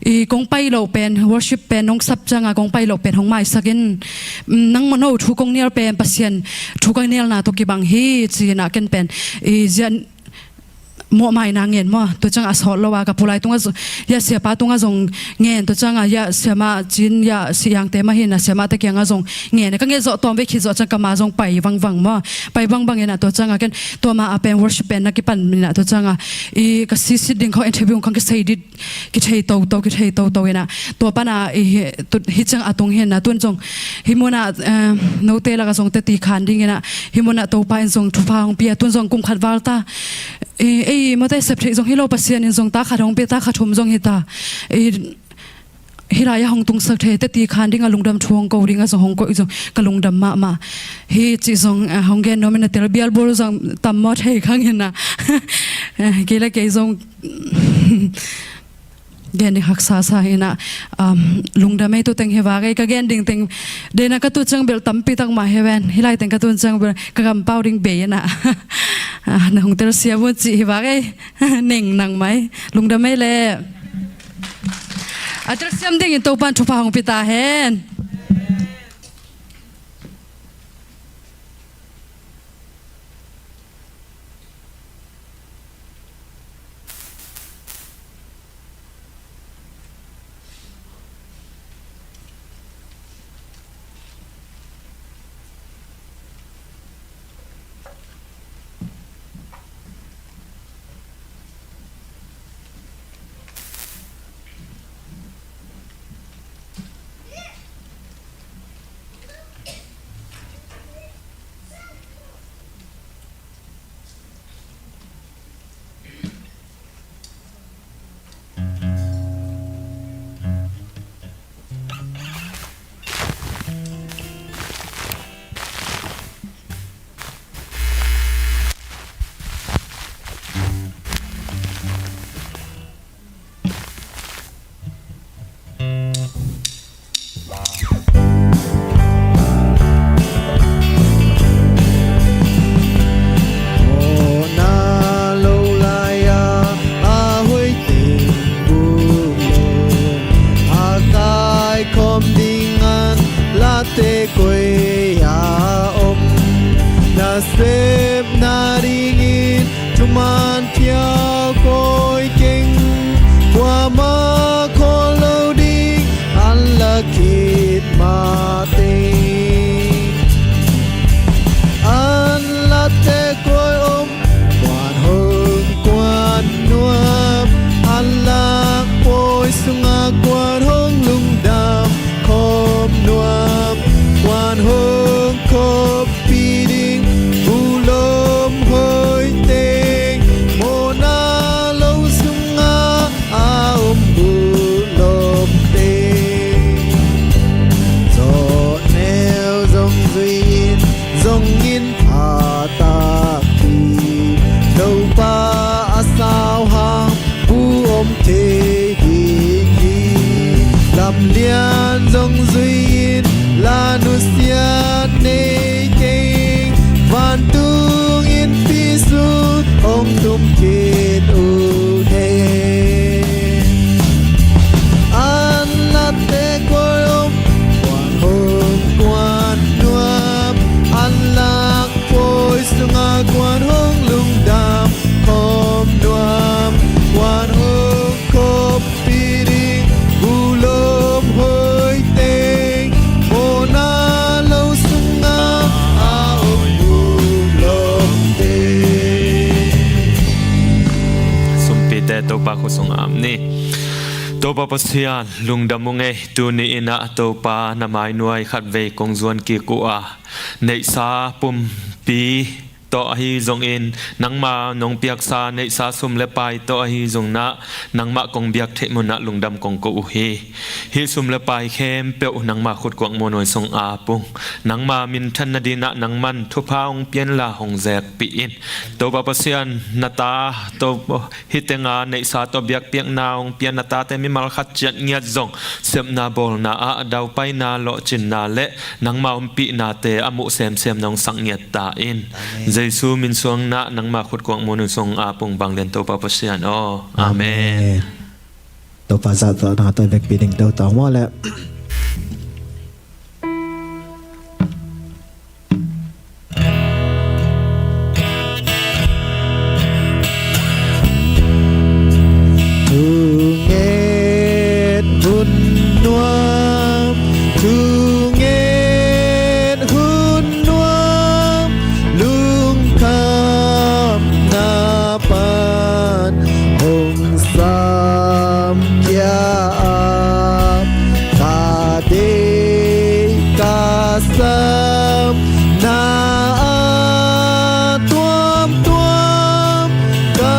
i kong pai loh pen, worship pen nong sap ciangah kong pai loh pen hong maisak in, um, nang mawh no thu kong nial pen Pasian thu ka nialna tawh kibang hi ci-in ah ken pen i ziah mawhmaina ngen maw, tua ciangah a sawt lo a, ka pu lai tungah zong, ya siapa tungah zong ngen, tua ciangah ya siamah cin, ya Siangte mah hi in ah siamahte kiangah zong ngen. Ka nget zawh tawm vei khit zawh ciang ka ma zong pai vangvang maw, pai vangbang in ah tua ciangah ken tua ma a pen worship pen na kipan in ah tua ciangah i ka sisit ding khawng, interview khawng kisei dit, kithei toto, kithei toto in ah tua pan a i hi, tu, hih ciang a tung hi in ah, tun zong hih mun ah, eh, note lakah zong teti khan dingin ah hih mun ah Topa in zong thupha hong pia, tun zong kum khat val ta. I, ei, mawtaw sep theih zong hi lo, Pasian in zong ta khat hong pia, ta khat thum zong hi ta. I, hih lai-ah hong tungsak thei, teti khan dingah lungdam thu hong ko dingah zong hong koih zong ka lungdam mahmah hi cih zong, eh, hong gen nuam in ah, tel bialbul zong tam maw thei khang in ah. Eh, kei le kei zong gen ding haksa sa hi in ah, um, lungdam ei. Tu teng hi vak ei, ka gen ding teng, den a ka tu ciang bel tampi tak mah hi ven, hih lai teng ka tu ciang bel ka kampau ding bei in ah. Ah, na hong telsiam un cih hi vak ei. Ning nang mai, lungdam ei le. A telsiam dingin Topa'n thupha hong pia ta hen. Pa khut sung a om ni. Topa Pasian, lungdam ung ei, tuni in ah Topa na mai nuai khatvei kong zuan kik uh a, neihsa pumpi tawh ahi zongin, nangma nong piaksa neihsa sum le pai tawh ahi zongin ah, nangmah kong biak theih munah lungdam kong ko uh hi. Hih sum le pai khempeuh nangma khut kuak muanhuai sung a pung, nangma minthan nadingin ah nangman thupha hong pia inla hong zekpih in. Topa Pasian, na ta, Topa, hih tenga neihsa tawh biakpiakna hong pia na tate mimal khat ciat ngiat zong, sepna bawlna ah daupaina, lawhcinna le nangma ompihnate a muh semsem nong sak ngiat ta in. Amen. Jesu min suang in ah nangma khut kuak muanhuai sung a pung, vanglian Topa Pasian aw. Amen. Amen. Topa zahtakna tawh i vekpi ding deuh ta maw leh. Thunget hun nuam, thunget hun nuam, lungkhamna pan hong samkhia a, ka deih ka sam na a tuamtuam ka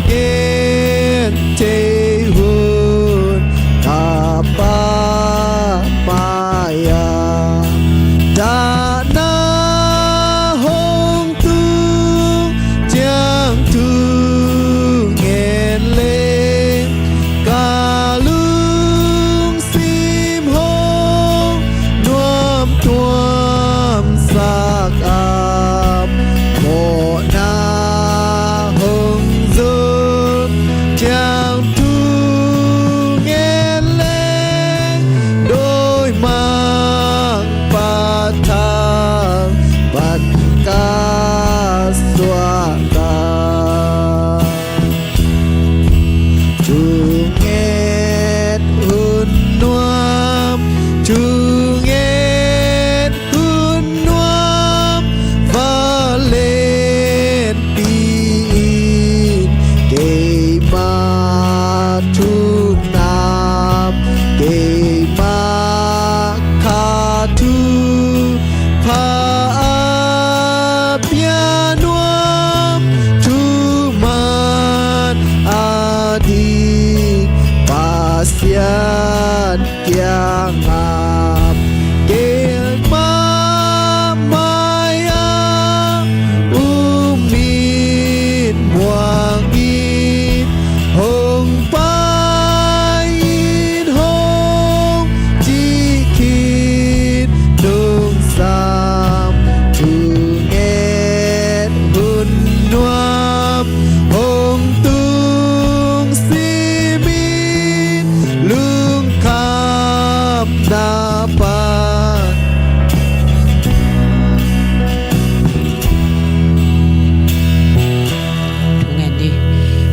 gen thei hun, ka Pa mai-ah dahna hong tung ciang thungen leng, ka lungsim hong nuamtuam sak a, mawhna hong zon ciang thungen leng, dawimangpa thang pan ka suahtak. Thunget hun nuam, thunget hun nuam, va lenpih in, keima thukna, keima kha thupha a pia nuam, thuman a ding Pasian kiangah, keima mai-ah um in, muang in, hong pai in, hong cih khin nungsang, thunget hun nuam hong tung simin, lungkhamna pan. Ngen ni.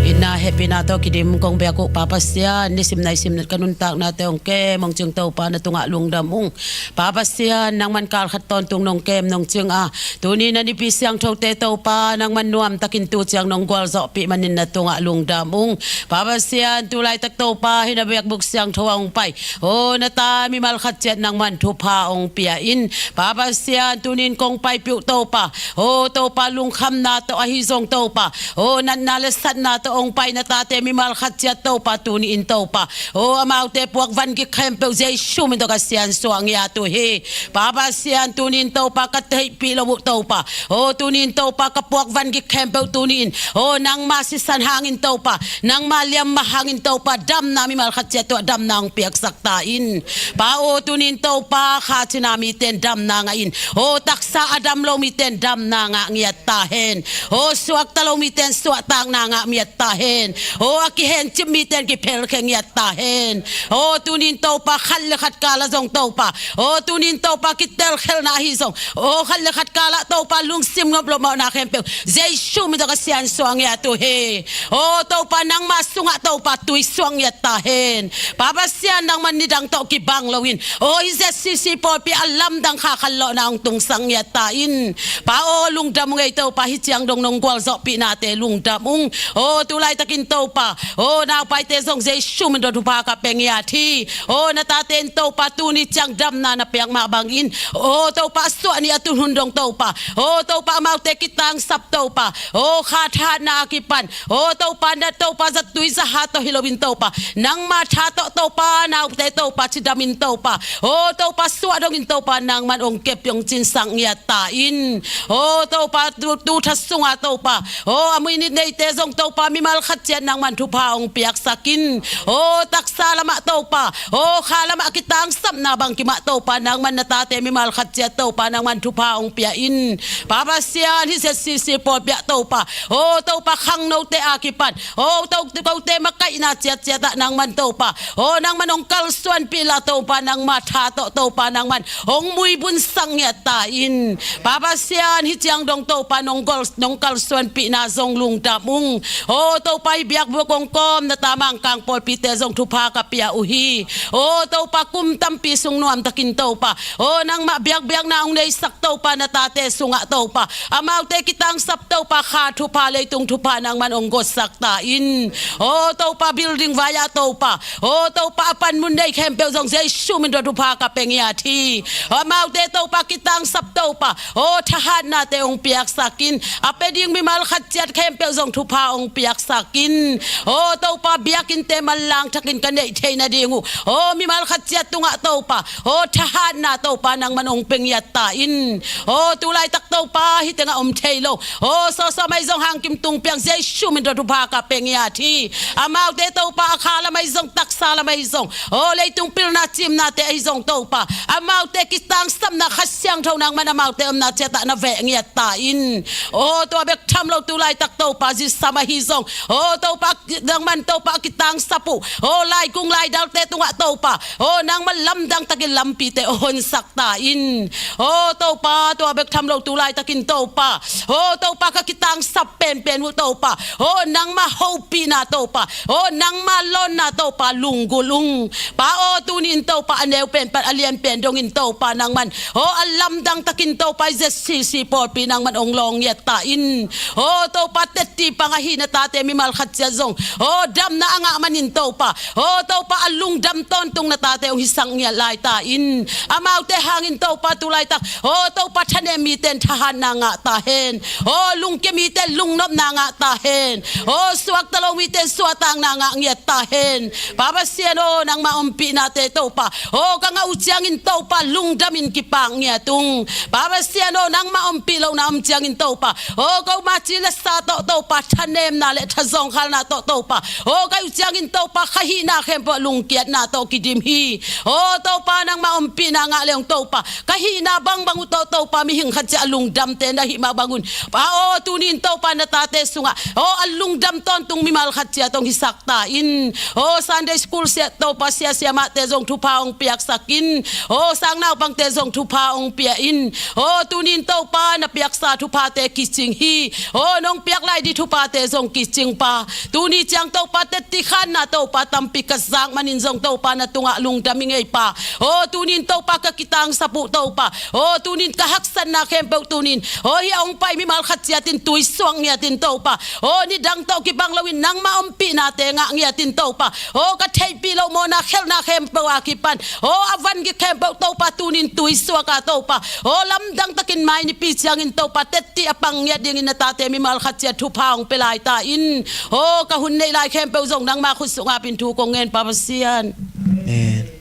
Itna hehpihna tawh kidim kong biak uh Pa Pasian, nisim naisim ka nuntaknate hong kem hong cing Topa na tungah lungdam ung. Pa Pasian, nangman kal khat tawntung nong kem nong cing a, tuni na Nipi Siangthote Topa, nangman nuamtakin tu ciang nong gualzawhpih manin na tungah lungdam ung. Pa Pasian, tu laitak Topa hih na biakbuk siangtho ah hong pai, aw, na ta mimal khat ciat nangman thupha hong pia in. Pa Pasian, tuni in kong paipih uh Topa, aw Topa, lungkhamna tawh ahi zong Topa, aw, natna le satna tawh hong pai na tate mimal khat ciat Topa, tuni in Topa, aw, amaute puak van gik khempeuh Jesu min tawh ka siansuah ngiat uh hi. Pa Pasian, tuni in Topa ka theihpih lo uh Topa, aw, tuni in Topa ka puak van gik khempeuh tuni in, aw, nangma sisan hangin Topa, nangma liamma hangin Topa, damna mimal khat ciat tungah damna hong piaksak ta in. Pa aw, tuni in Topa kha cina mite in damna ngah in, aw, taksa a dam lo mite in damna ngah ngiat ta hen. Aw, suakta lo mite in suahtakna ngah ngiat ta hen. Aw, a kihencip mite in kiphelkhia ngiat ta hen. Aw, tuni in Topa khat le khat kal ah zong Topa, aw, tuni in Topa kitelkhelna ahi zong, aw, khat le khat kal ah Topa lungsim ngop loh mawhna khempeuh Jesu min tawh ka siansuah ngiat uh hi. Aw Topa, nangma sungah Topa tuisuak ngiat ta hen. Pa Pasian, nangman nidang tawh kibang loin, aw, hih Z C C pawlpi a lamdang kha khanlawhna hong tungsak ngiat ta in. Pa aw, lungdam ung ei Topa, hih ciang dong nong gualzawhpihnate lungdam ung. Aw, tu laitakin Topa, aw naupaite zong Jesu min tawh thupha ka pia ngiat hi. Aw na tate in Topa tuni ciang damna na piak mah bangin, aw Topa suah ni a tun hun dong Topa, aw Topa amaute kitangsap Topa, aw kha thahatna a kipan, aw Topa na Topa zatui zaha tawh hi loin Topa, nangma tha tawh Topa naute Topa cidamin Topa, aw Topa suah dongin Topa nangman ong kep ong cinsak ngiat ta in, aw Topa tu, tu tha sunga Topa, aw a muinit neite zong Topa mimal khat ciat nangman thupha ong piaksak in, aw taksa lamah Topa, aw kha lamah kitangsapna bang kimah Topa nangman na tate mimal khat ciat Topa nangman thupha ong pia in, Pa Pasian hi ZCC pawlpi ah Topa, aw Topa khangnote a kipan, aw to kote makaihna ciatciat ah nangman Topa, aw nangman ong kalsuanpih la Topa nangma tha tawh Topa nangman ong muibunsak ngiat ta in, Pa Pasian hi ciang dong Topa nong gol nong kalsuanpihna zong lungdam ung. Aw Topa hi biakbuk ong kawm na ta Mangkang pawlpite zong thupha ka pia uh hi. Aw Topa kum tampi sung nuamtakin Topa, aw nangmah biakbiakna ong neisak Topa na tate sungah Topa, amaute kitangsap Topa kha thupha leitung thupha nangman ong gotsak ta in, aw Topa building vai ah Topa, aw Topa a panmun nei khempeuh zong Jesu min tawh thupha ka pia ngiat hi. Amaute Topa kitangsap Topa, aw thahatnate ong piaksak in, a pia ding mimal khat ciat khempeuh zong thupha ong piaksak in, aw Topa biakinnte manlang thakin ka neih theih nading uh, aw mimal khat ciat tungah Topa, aw thahatna Topa nangman ong pia ngiat ta in, aw tu laitak Topa hi tengah om thei lo, aw sawsawm ahi zong hangkim tung piang Jesu min tawh thupha ka pia ngiat hi. Amaute Topa a kha lam ahi zong taksa lam ahi zong, aw leitung pilna cimnate ahi zong Topa, amaute kitangsapna Kha Siangtho nangman amaute omna ciatah na veh ngiat ta in, aw tua bek tham lo tu laitak Topa zisam ahi zong, aw Topa nangman Topa kitangsap uh, aw laikung laidalte tungah Topa, aw nangman lamdang takin lampite aw honsak ta in, aw Topa tua bek tham lo tu laitakin Topa, aw Topa ka kitangsap penpen uh Topa, aw nangma hopihna Topa, aw nangma lawnna Topa lunggulh ung. Pa aw tuni in Topa a neu pen pan a lian pen dongin Topa nangman, aw a lamdang takin Topa i ZCC pawlpi nangman ong lawng ngiat ta in, aw Topa tetti pang ahi na tate mimal khat ciat zong, aw damna a ngah manin Topa, aw Topa a lungdam tawntung na tate ong hisak ngiat lai ta in, amaute hangin Topa tu laitak, aw Topa thanem mite in thahatna ngah ta hen, aw lungkia mite in lungnopna ngah ta hen, aw suakta lo mite in suahtakna ngah ngiat ta hen. Pa Pasian aw nangma ompihnate Topa, aw ka ngah uh ciangin Topa lungdamin kipak ngiat ung. Pa Pasian aw nangma ompih lohna om ciangin Topa, aw ko ma ci le sa tawh Topa thanemna le thazawngkhalna tawh Topa, aw ka uh ciangin Topa ka hihna khempeuh lungkiatna tawh kidim hi. Aw Topa nangma ompihna ngah le ong Topa ka hihna bangbang uh tawh Topa mihing khat ciah a lungdamte na hih mah bangun, Pa aw tuni in Topa na tate sungah, aw a lungdam tawntung mimal khat ciat ong hisak ta in, aw Sunday school sia Topa sia siamahte zong thupha ong piaksak in, aw sangnaupangte zong thupha ong pia in, aw tuni in Topa na piaksa thuphate kicing hi, aw nong piak lai ding thuphate zong kicing Pa, tuni ciang Topa tetti khanna Topa tampi ka zak manin zong Topa na tungah lungdam i ngei Pa, aw tuni in Topa ka kitangsap uh Topa, aw tuni in ka haksatna khempeuh tuni in, aw hih a ong pai mimal khat ciat in tuisuak ngiat in Topa, aw nidang tawh kibang loin nangma ompihnate ngah ngiat in Topa, aw ka theihpih loh mawhna khelhna khempeuh a kipan, aw a vangik khempeuh Topa tuni in tuisuak a Topa, aw lamdang takin mai nipi ciangin Topa tetti a pang ngiat dingin na tate mimal khat ciat thupha ong pia lai ta in, aw ka hun neih lai khempeuh zong nangma khut sungah pin thu kong ngen Pa Pasian. Amen.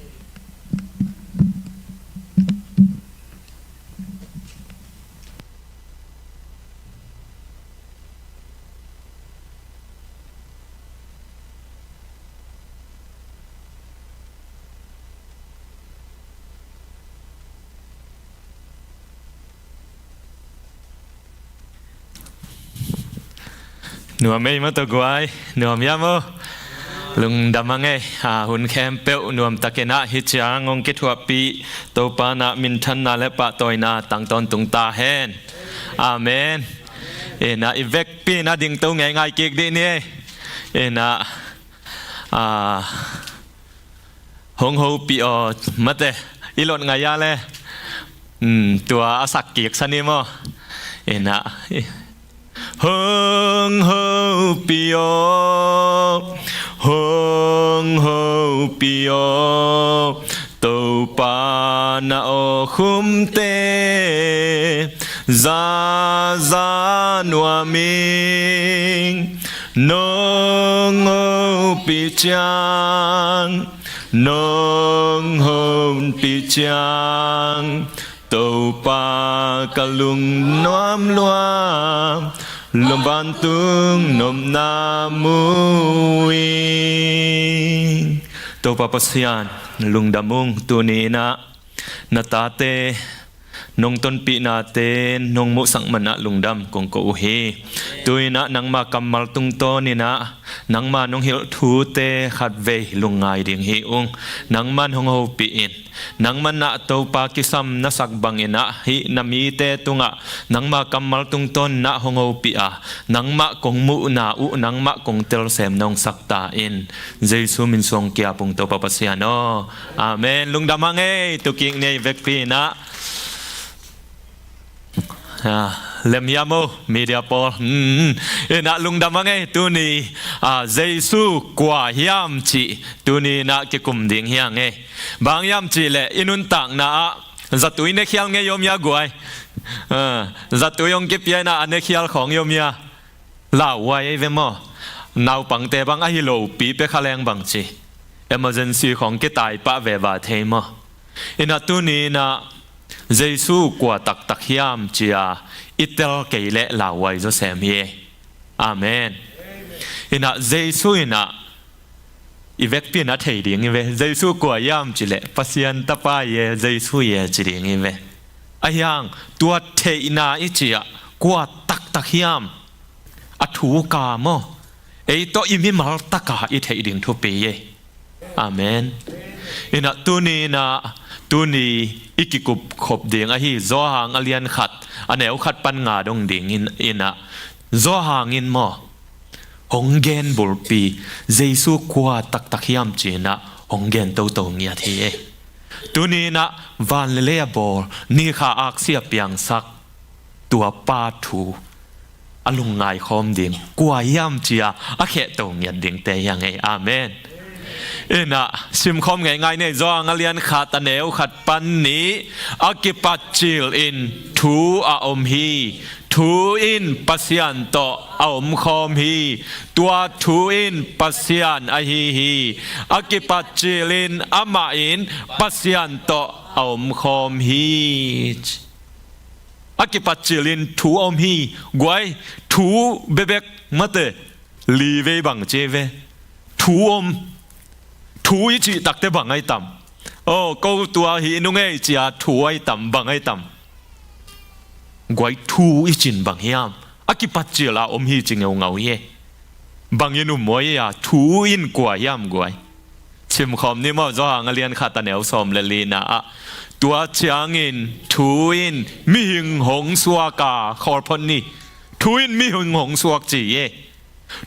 Nuam ei maw tawh guai, nuam hiam aw? Lungdam a ngei, a hun khempeuh nuamtakin ah hih ciang hong kithuahpih Topa na minthanna le pahtawina tang tawntung ta hen. Amen. Ina i vekpi na dingto ngeingai kik dih ni. Ina a hong hopih aw mate i lot ngai a le, um, tua a sak kik sa ni maw? Ina i Hong hopih aw, hong hopih aw, Topa na awkhumte zaza nuam ing. Nong hopih ciang, nong hopih ciang, Topa ka lungnuam lua, lungvantung nopna mu ing. Topa Pasian, lungdam ung. Tuni-in ah na tate nong tonpihnate nong muhsak man ah lungdam kong ko uh hi. Tu-in ah nangma kammal tungtawnin ah nangma nong hilh thute khatvei lungngai ding hi ung. Nangman hong hopih in, nangman ah Topa kisam na sak bangin ah hih na mite tungah nangma kammal tungtawnin ah hong hopih a, nangmah kong muhna uh nangmah kong telsem nong sak ta in. Jesu min suang kiap ung Topa Pasian aw. Amen. Lungdam hang ei. Tukik ni ei vekpi-in ah. Ah, lemhiam aw, media pawl. Hmm, in ah lungdam hang ei. Tuni, ah, Jesu kua hiam cih tuni-in ah kikum ding hi hang ei. Bang hiam cih leh i nuntakna ah zatui nekhial ngei om hia guai? Ah, zatui hong kipia in ah a nekhial khawng i om hia? Lauhuai ei ve maw. Naupangte bang ahi lopi pia kha leng bangci emergency khawng kitai pah veva thei maw. In ah tuni-in ah Jesu kua taktak hiam ci-a i tel kei leh lauhuai zaw sem hi ei. Amen. In ah Jesu in ah i vekpi-in ah thei ding hi ve. Jesu kua hiam cih leh Pasian Tapa hi ei, Jesu hi ei ci ding hi ve. Ahi hang tua theihna i cih ah kua taktak hiam, a thu ka maw, ei tawh i mimal tak a i theih ding thupi hi ei. Amen. In ah tuni-in ah, tuni i kikup khop ding ahi Johan a lian khat, a neu khat pan nga dong ding in, in ah Johan in maw, hong gen bulpi Jesu kua taktak hiam ci-in ah hong gen toto ngiat hi ei. Tuni-in ah van le lei a bawl, ni kha aksi a piangsak tua pa thu a lungngai khawm ding kua hiam ci-a a khehto ngiat dingte hi hang ei. Amen. In ah simkhawm ngeingai ni ei. Johan a lian khat, a neu khat pan nih. A kipat cilin thu a om hi. Thu in Pasian tawh a omkhawm hi. Tua thu in Pasian ahi hi. A kipat cilin amah in Pasian tawh a omkhawm hi. A kipat cilin thu a om hi. Guai, thu bekbek mate, li vei bang ci ei ve. Thu om. Thu i cih takte bang ai tam? Aw, ko tua hi nung ei ci-a thu ai tam, bang ai tam? Guai, thu i cih in bang hiam? A kipat cil a om hi ci ngeungau hi ei. Bangin um maw ei a, thu in kua hiam guai? Simkhawm ni maw, Johan a lian khat, a neu sawm le lina ah. Tua ciangin thu in mihing hong suak a, khawl phot ni. Thu in mihing hong suak ci ei.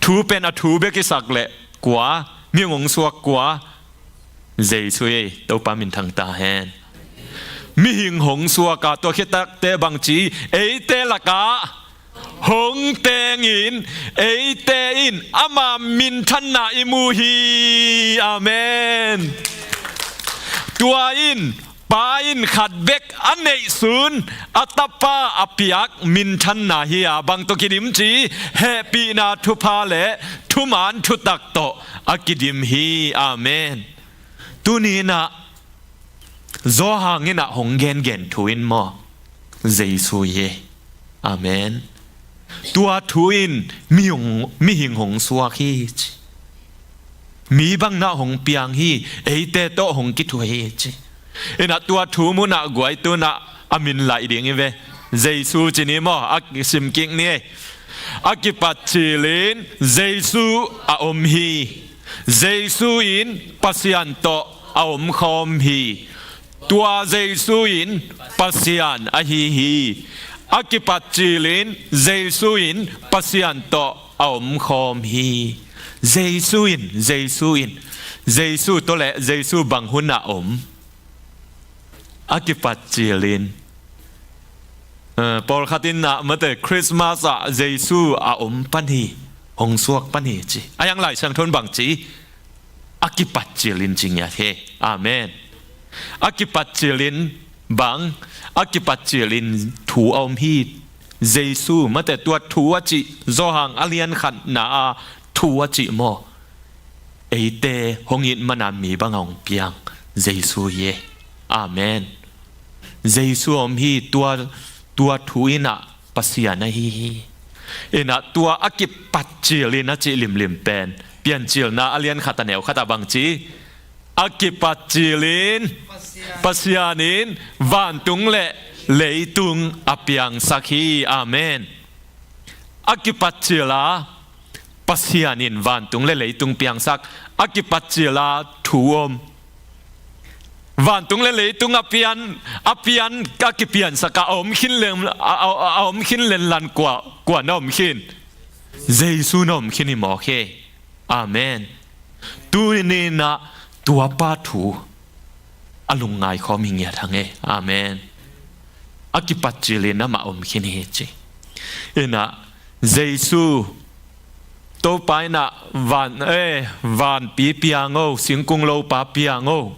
Thu pen a thu bek i sak leh kua, mihing hong suak kua? Jesu ei. Topa minthang ta hen. Mihing hong suak a, tua khit takte bangci, eite lakah hong tengin, eite in ama minthanna i mu hi. Amen. Tua in Pa in khat bek a neihsun a Tapa a piak minthanna hi a, bang tawh kidim ci, hehpihna thupha le thuman thutak tawh a kidim hi. Amen. Tuni-in ah Johan in ah hong gengen thu in maw, Jesu hi ei. Amen. Tua thu in mihing, mihing hong suak hi ci. Mi bang in ah hong piang hi, eite tawh hong kithuah hi ci. In ah tua thu mun ah guai, tu-in ah a min laih ding hi ve. Jesu ci ni maw, a sim kik ni ei. A kipat cilin Jesu a om hi. Jesu in Pasian tawh a omkhawm hi. Tua Jesu in Pasian ahi hi. A kipat cilin Jesu in Pasian tawh a omkhawm hi. Jesu in, Jesu in, Jesu tawh leh Jesu bang hun ah om? A kipat cilin Eh, pawlkhat in ah mate Christmas ah Jesu a om pan hi, hong suak pan hi ci. A hiang Lai Siangtho in bang ci? A kipat cilin ci ngiat hi. Amen. A kipat cilin bang? A kipat cilin thu a om hi. Jesu mate tua thu a cih Johan a lian khatna a thu a cih maw? Eite hong it mana mi bang a hong piang Jesu hi. Amen. Jesu a om hi, tua, tua thu in ah Pasian ahi hi. In ah tua a kipat cilin a cih limlim pen Piancilna a lian khat a neu khat ah bang ci? A kipat cilin Pasian in vantung le leitung a piangsak hi. Amen. A kipat cila Pasian in vantung le leitung piangsak, a kipat cila thu om. Vantung le leitung a pian, a pian a kipiansak a om khin len, a, a, a om khin len lan kua, kua na om khin? Jesu na om khin hi mawk hi. Amen. Tuni in ah tua pa thu a lungngai khawm hi ngiat hang e. Amen. A kipat cilin amah om khin hi ci. In ah Jesu, Topa in ah van, eh, vanpi piang o, singkung lopa piang o,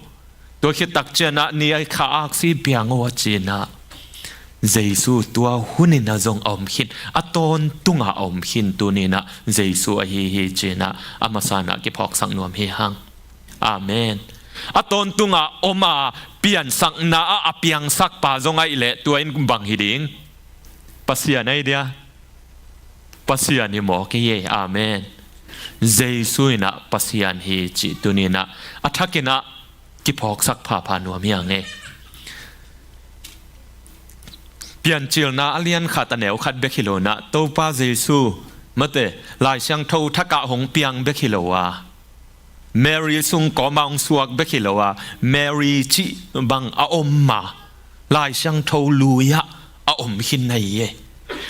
tua khit tak ciang ah ni a kha aksi piang o a ci in ah Jesu tua hun in ah zong a om khin, a tawntung a om khin tuni in ah Jesu ahi hi ci in ah a masa in ah kiphawksak nuam hi hang. Amen. A tawntung a om a piansakna ah a piangsak pa zong ahih leh tua in bang hi ding? Pasian ahi dia. Pasian hi mawk hi. Amen. Jesu in ah Pasian hi cih tuni in ah a thak in ah kiphawksak phapha nuam hi hang e. Piancilna a lian khat a neu khat bek hi lo in ah Topa Jesu mate Lai Siangtho thak ah hong piang bek hi lo a, Mary sung kawm ah hong suak bek hi lo a, Mary cih bang a om a, Lai Siangtho lui ah a om khin na hi e.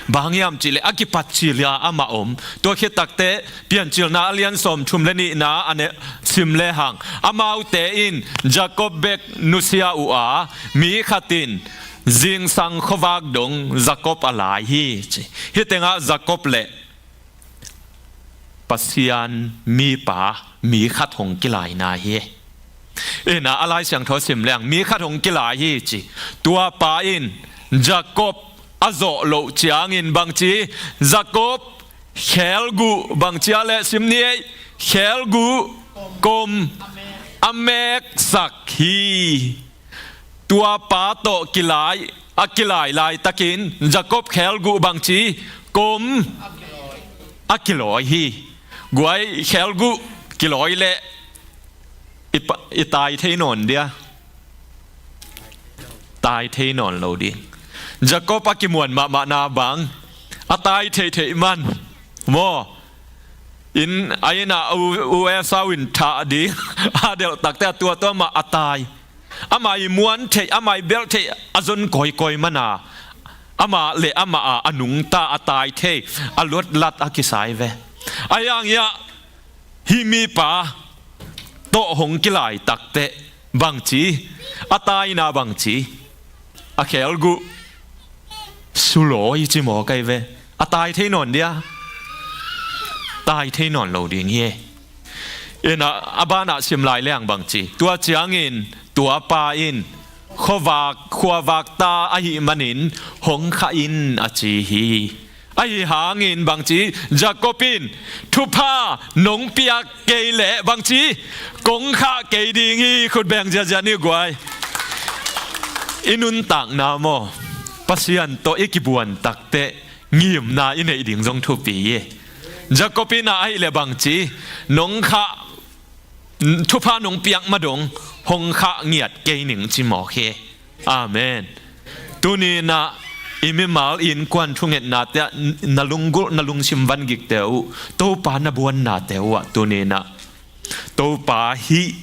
Bang hiam cih leh a kipat cila amah om. Tua khit tak teh Piancilna a lian sawmthum le nihna a neu sim le hang, amaute in Jakob bek nusia uh a, mi khat in zingsang khuavak dong Jakob a lai hi ci. Hih teng ah Jakob le Pasian mipa mi khat hong kilaina hi. In ah a Lai Siangtho sim leng mi khat hong kilai hi ci. Tua pa in Jakob a zawh loh ciangin bang ci? Jakob khelguh bang ci a leh sim ni ei, khelguh kom a meksak hi. Tua pa tawh kilai, a kilai laitakin Jakob khelguh bang ci? Kom a kilawi hi. Guai, khelguh kilawi leh i pa, i tai thei nawn dia? Tai thei nawn lo ding. Jakob a kimuan mahmahna bang? A tai theihtheih man maw? In a inn ah u, u Esau in thah ding a delh tak teh a tuatua mah a tai. Amah i muan theih, amah i belh theih a zon kawikawi man a, amah le amah a, a nungta, a tai thei, a luatlat a kisai ve. Ahi hang hiah hih mipa tawh hong kilai tak teh bang ci? A taina bang ci? A khelguh sulawi ci mawk ahi ve. A tai thei nawn dia? Tai thei nawn lo ding hi. In ah a ban ah sim lai leng bang ci? Tua ciangin tua pa in khuavak, khuavak ta ahih manin hong khah in a ci hi. Ahi hangin bang ci? Jakob in thupha nong piak kei leh bang ci? Kong khah kei ding hi. Khut beng ziahziah ni guai. I nuntakna maw, Pasian tawh i kibuan tak teh ngimna i neih ding zong thupi hi. Jakob in ah ahih leh bang ci? Nong khah, thupha nong piak ma dong hong khah ngiat kei ning ci mawk hi. Amen. Tuni in ah i mimal innkuan thungetnate ah na lunggulh, na lungsim vangikte uh, Topa na buannate uh ah tuni in ah Topa hih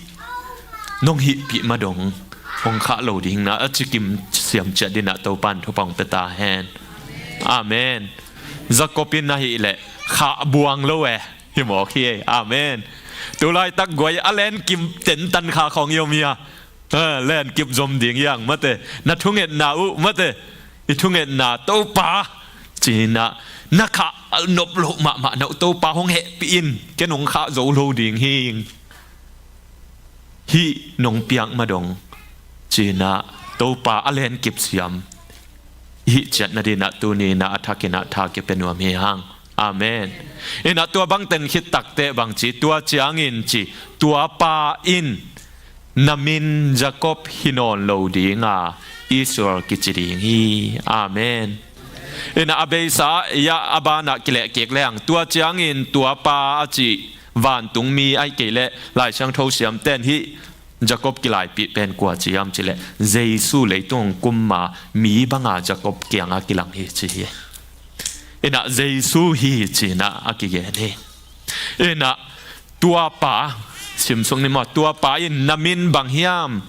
nong hihpih ma dong hong khah lo ding na a cikim siam ciat ding ah Topa in thupha hong pia ta hen. Amen. Jakob in ahih leh khah buang lo e. Hi mawk hi. Amen. Tulaitak guai a lenkip tentan kha khawng i om hi a. Eh, lenkip zom ding hiang mate. Na thungetna uh mate. i thungetna Topa ci-in ah, na khah nop loh mahmah na uh Topa hong hehpih in, ken hong khah zo lo ding hi. Hih nong piak ma dong ci-in ah Topa a lenkip siam i hih ciat nading ah tuni-in ah a thakin ah tha kipia nuam hi hang. Amen. In ah tua bang teng khit takteh bang ci, tua ciangin ci, tua pa in na min Jacob hi nawn lo ding a, Israel kici ding hi. Amen. In ah a beisa ah a banah kilehkik leng, tua ciangin tua pa a cih vantungmi ahih kei leh Lai Siangtho siamten hih Jacob kilaipih pen kua ci hiam cih leh, Jesu leitung kum ma mi banga Jacob kiangah kilang hi ci hi. In ah Jesu hi ci-in ah a kigen hi. In ah tua pa, simsuk ni maw, tua pa in na min bang hiam,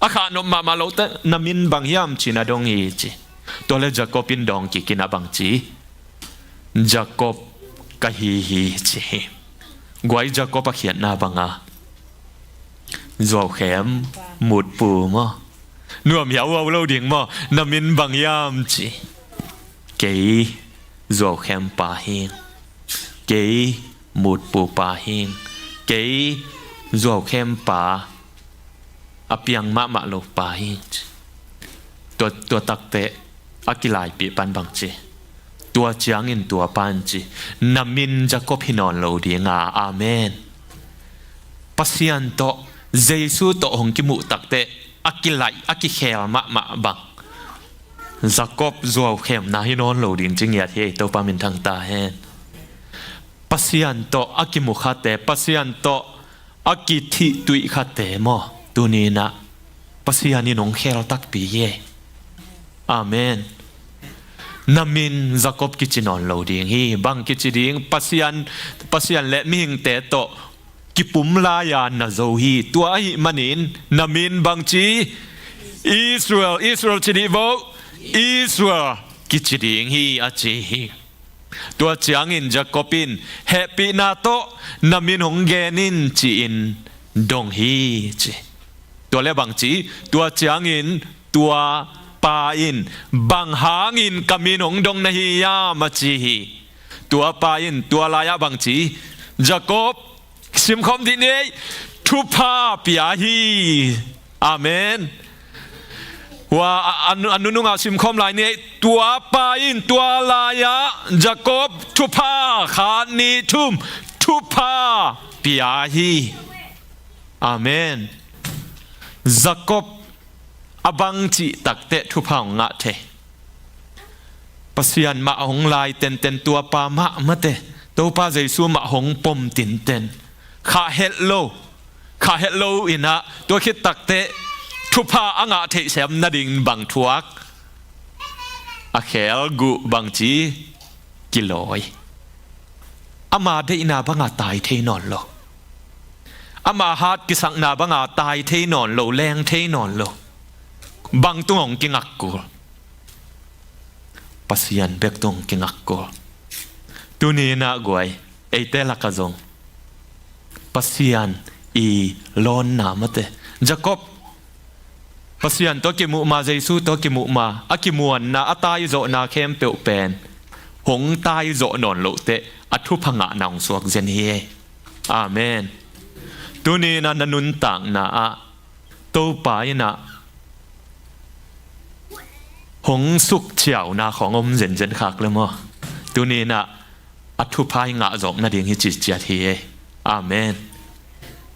a khah nop mahmah lote na min bang hiam ci-in a dong hi ci. Tua leh Jacob in dawng kik in ah bang ci, Jacob ka hi hi ci hi. Guai, Jacob a khiatna banga zuaukhem mutpu maw? Nuam hiauhiau lo ding maw? Na min bang hiam ci. Kei zuaukhem pa hi. Kei mutpu pa hi. Kei zuaukhem pa, a piang mahmah lo pa hi. Tua, tua takteh a kilaipih pan bang ci, tua ciangin tua pa in ci, na min Jacob hi nawn lo ding a. Amen. Pasian tawh, Jesu tawh hong kimuh takteh a kilaih, a kikhel mahmah bang, Jacob zuaukhemna hi nawn lo ding ci ngiat hi. Topa minthang ta hen. Pasian tawh a kimu khate, Pasian tawh a kithihtuih khate maw, tuni-in ah Pasian in hong khel takpi hi. Amen. Na min Jacob kici nawn lo ding hi. Bang kici ding? Pasian, Pasian le mihingte tawh kipum lai-a na zo hi. Tua ahih manin na min bang ci? Israel. Israel ci dih vo. Israel kici ding hi a ci hi. Tua ciangin Jacob in, hehpihna tawh na min hong gen in ci-in dong hi ci. Tua leh bang ci? Tua ciangin tua pa in, bang hangin ka min hong dong na hi hiam a ci hi. Tua pa in tua lai-ah bang ci? Jacob, simkhawm dih ni ei, thupha pia hi. Amen. Ua, a, a, a nunungah simkhawm lai ni ei, tua pa in tua lai-ah Jacob thupha khat nih thum thupha pia hi. Amen. Jacob a bang cih takteh thupha hong ngah thei. Pasian mah hong lai tenten, tua pa mah mate, Topa Jesu mah hong pom tinten, khah het lo, khah het lo in ah, tua khit takteh thupha a ngah theih sem nading bang thuak? A khel guh bang ci? Kilawi. Ama deihna banga tai thei nawn lo. Ama hat kisakna banga tai thei nawn lo, leng thei nawn lo. Bang tung hong kingak kul? Pasian bek tung hong kingak kul. Tuni-in ah guai, eite lakah zong Pasian i lawnna mate, Jacob Pasian tawh kimuh ma, Jesu tawh kimuh ma, a kimuanna, a taizawhna khempeuh pen hong taizawh nawn lohteh a thupha ngahna hong suak zen hi. Amen. Tuni-in ah na nuntakna ah Topa in ah hong sukciauna khawng om zenzen khak le maw? Tuni-in ah a thupha i ngah zawk nading hi ciciat hi. Amen.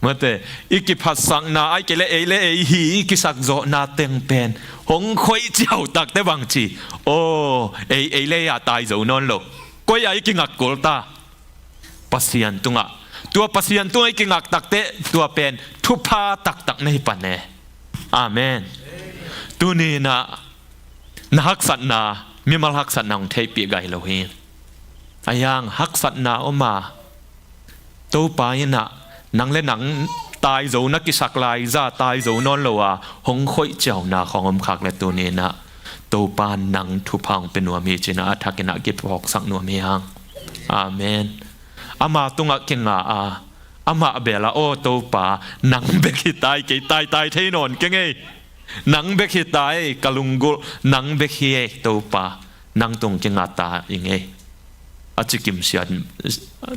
Mate, i kiphatsakna, ahih kei leh ei le ei hi i kisakzawhna teng pen hong khoih ciau takteh bang ci? Aw, ei, ei le ei a tai zo nawn lo. Koi a i kingak kul ta? Pasian tungah. Tua Pasian tungah i kingak takteh tua pen thupha taktak na hi pan e. Amen. Tuni-in ah na haksatna, mimal haksatna hong theihpih gai lo hi. A hiang haksatna om a, Topa in ah nang le nang tai zo na kisak lai zah tai zo nawn lo a, hong khoih ciauna khawng om khak le tuni-in ah Topa nang thupha hong pia nuam hi ci-in ah a thakin ah kiphawksak nuam hi hang. Amen. Ama tungah kinga a, amah bel ah, aw Topa, nang bek hi tai, kei taitai thei nawn keng ei. Nang bek hi ta ei, ka lunggulh nang bek hi ei Topa, nang tung kinga ta ing ei. A ci kim siat,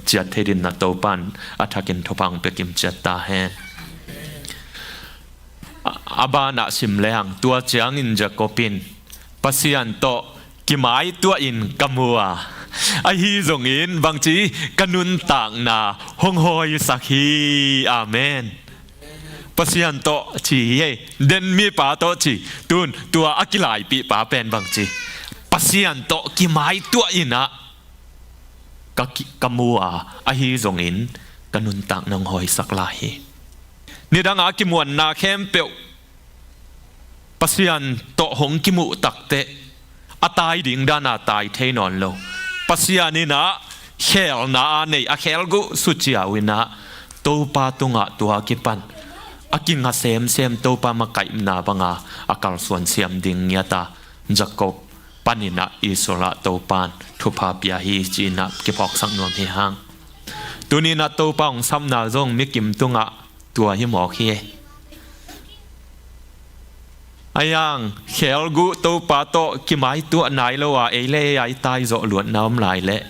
ciat thei dingin ah Topa in a thakin thupha hong pia kim ciat ta hen. A, a banah sim lehang, tua ciangin Jacob in, Pasian tawh kimaituah in ka mu a, ahi zongin bangci, ka nuntakna hong hawisak hi. Amen. Pasian tawh ci hi ei. Den mipa tawh ci. Tun tua a kilaipih pa pen bangci, Pasian tawh kimaituah in ah ka ki-, ka mu a, ahi zongin ka nuntakna hong hawisak lai hi. Nidang a kimuanna khempeuh Pasian tawh hong kimuh takteh, a tai ding dana tai thei nawn lo. Pasian in ah khelna a nei, a khelguh sucia uh in ah, Topa tungah tua kipan a kinga semsem, Topa makaihna banga a kalsuan siam ding ngiat a, Jacob panin ah Israel ah Topa in thupha pia hi ci-in ah kiphawksak nuam hi hang. Tuni-in ah Topa hong sapna zong mikim tungah tua hi mawk hi. Ahi hang, khelguh Topa tawh kimaituah nai lo a, ei le ei a i taizawh luatna om lai leh,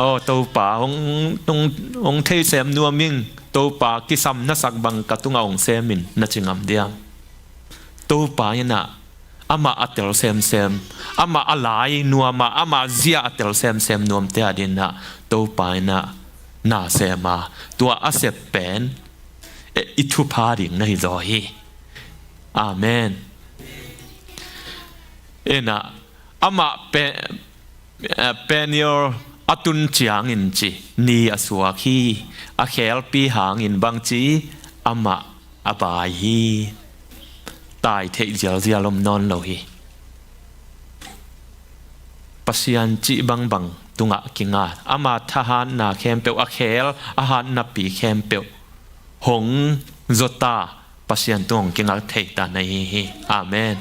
aw Topa, hong, hong, hong thei sem nuam ing, Topa, kisam na sak bang ka tungah hong sem in, na ci ngam diam? Topa in ah amah a tel semsem, amah a lai nuam a, amah zia a tel semsem nuamte adingin ah Topa in ah na sem a, tua a sep pen, eh, i thupha ding na hi zaw hi. Amen. In ah amah pe-, eh, Peniel a tun ciangin ci, ni a suak hi. A khelpi hangin bangci, amah a bai hi. Tai theih zialzial om nawn lo hi. Pasian cih bangbang tungah kinga, ama thahatna khempeuh, a khel a hatnapi khempeuh hong zawta, Pasian tung hong kinga thei ta na hi hi. Amen.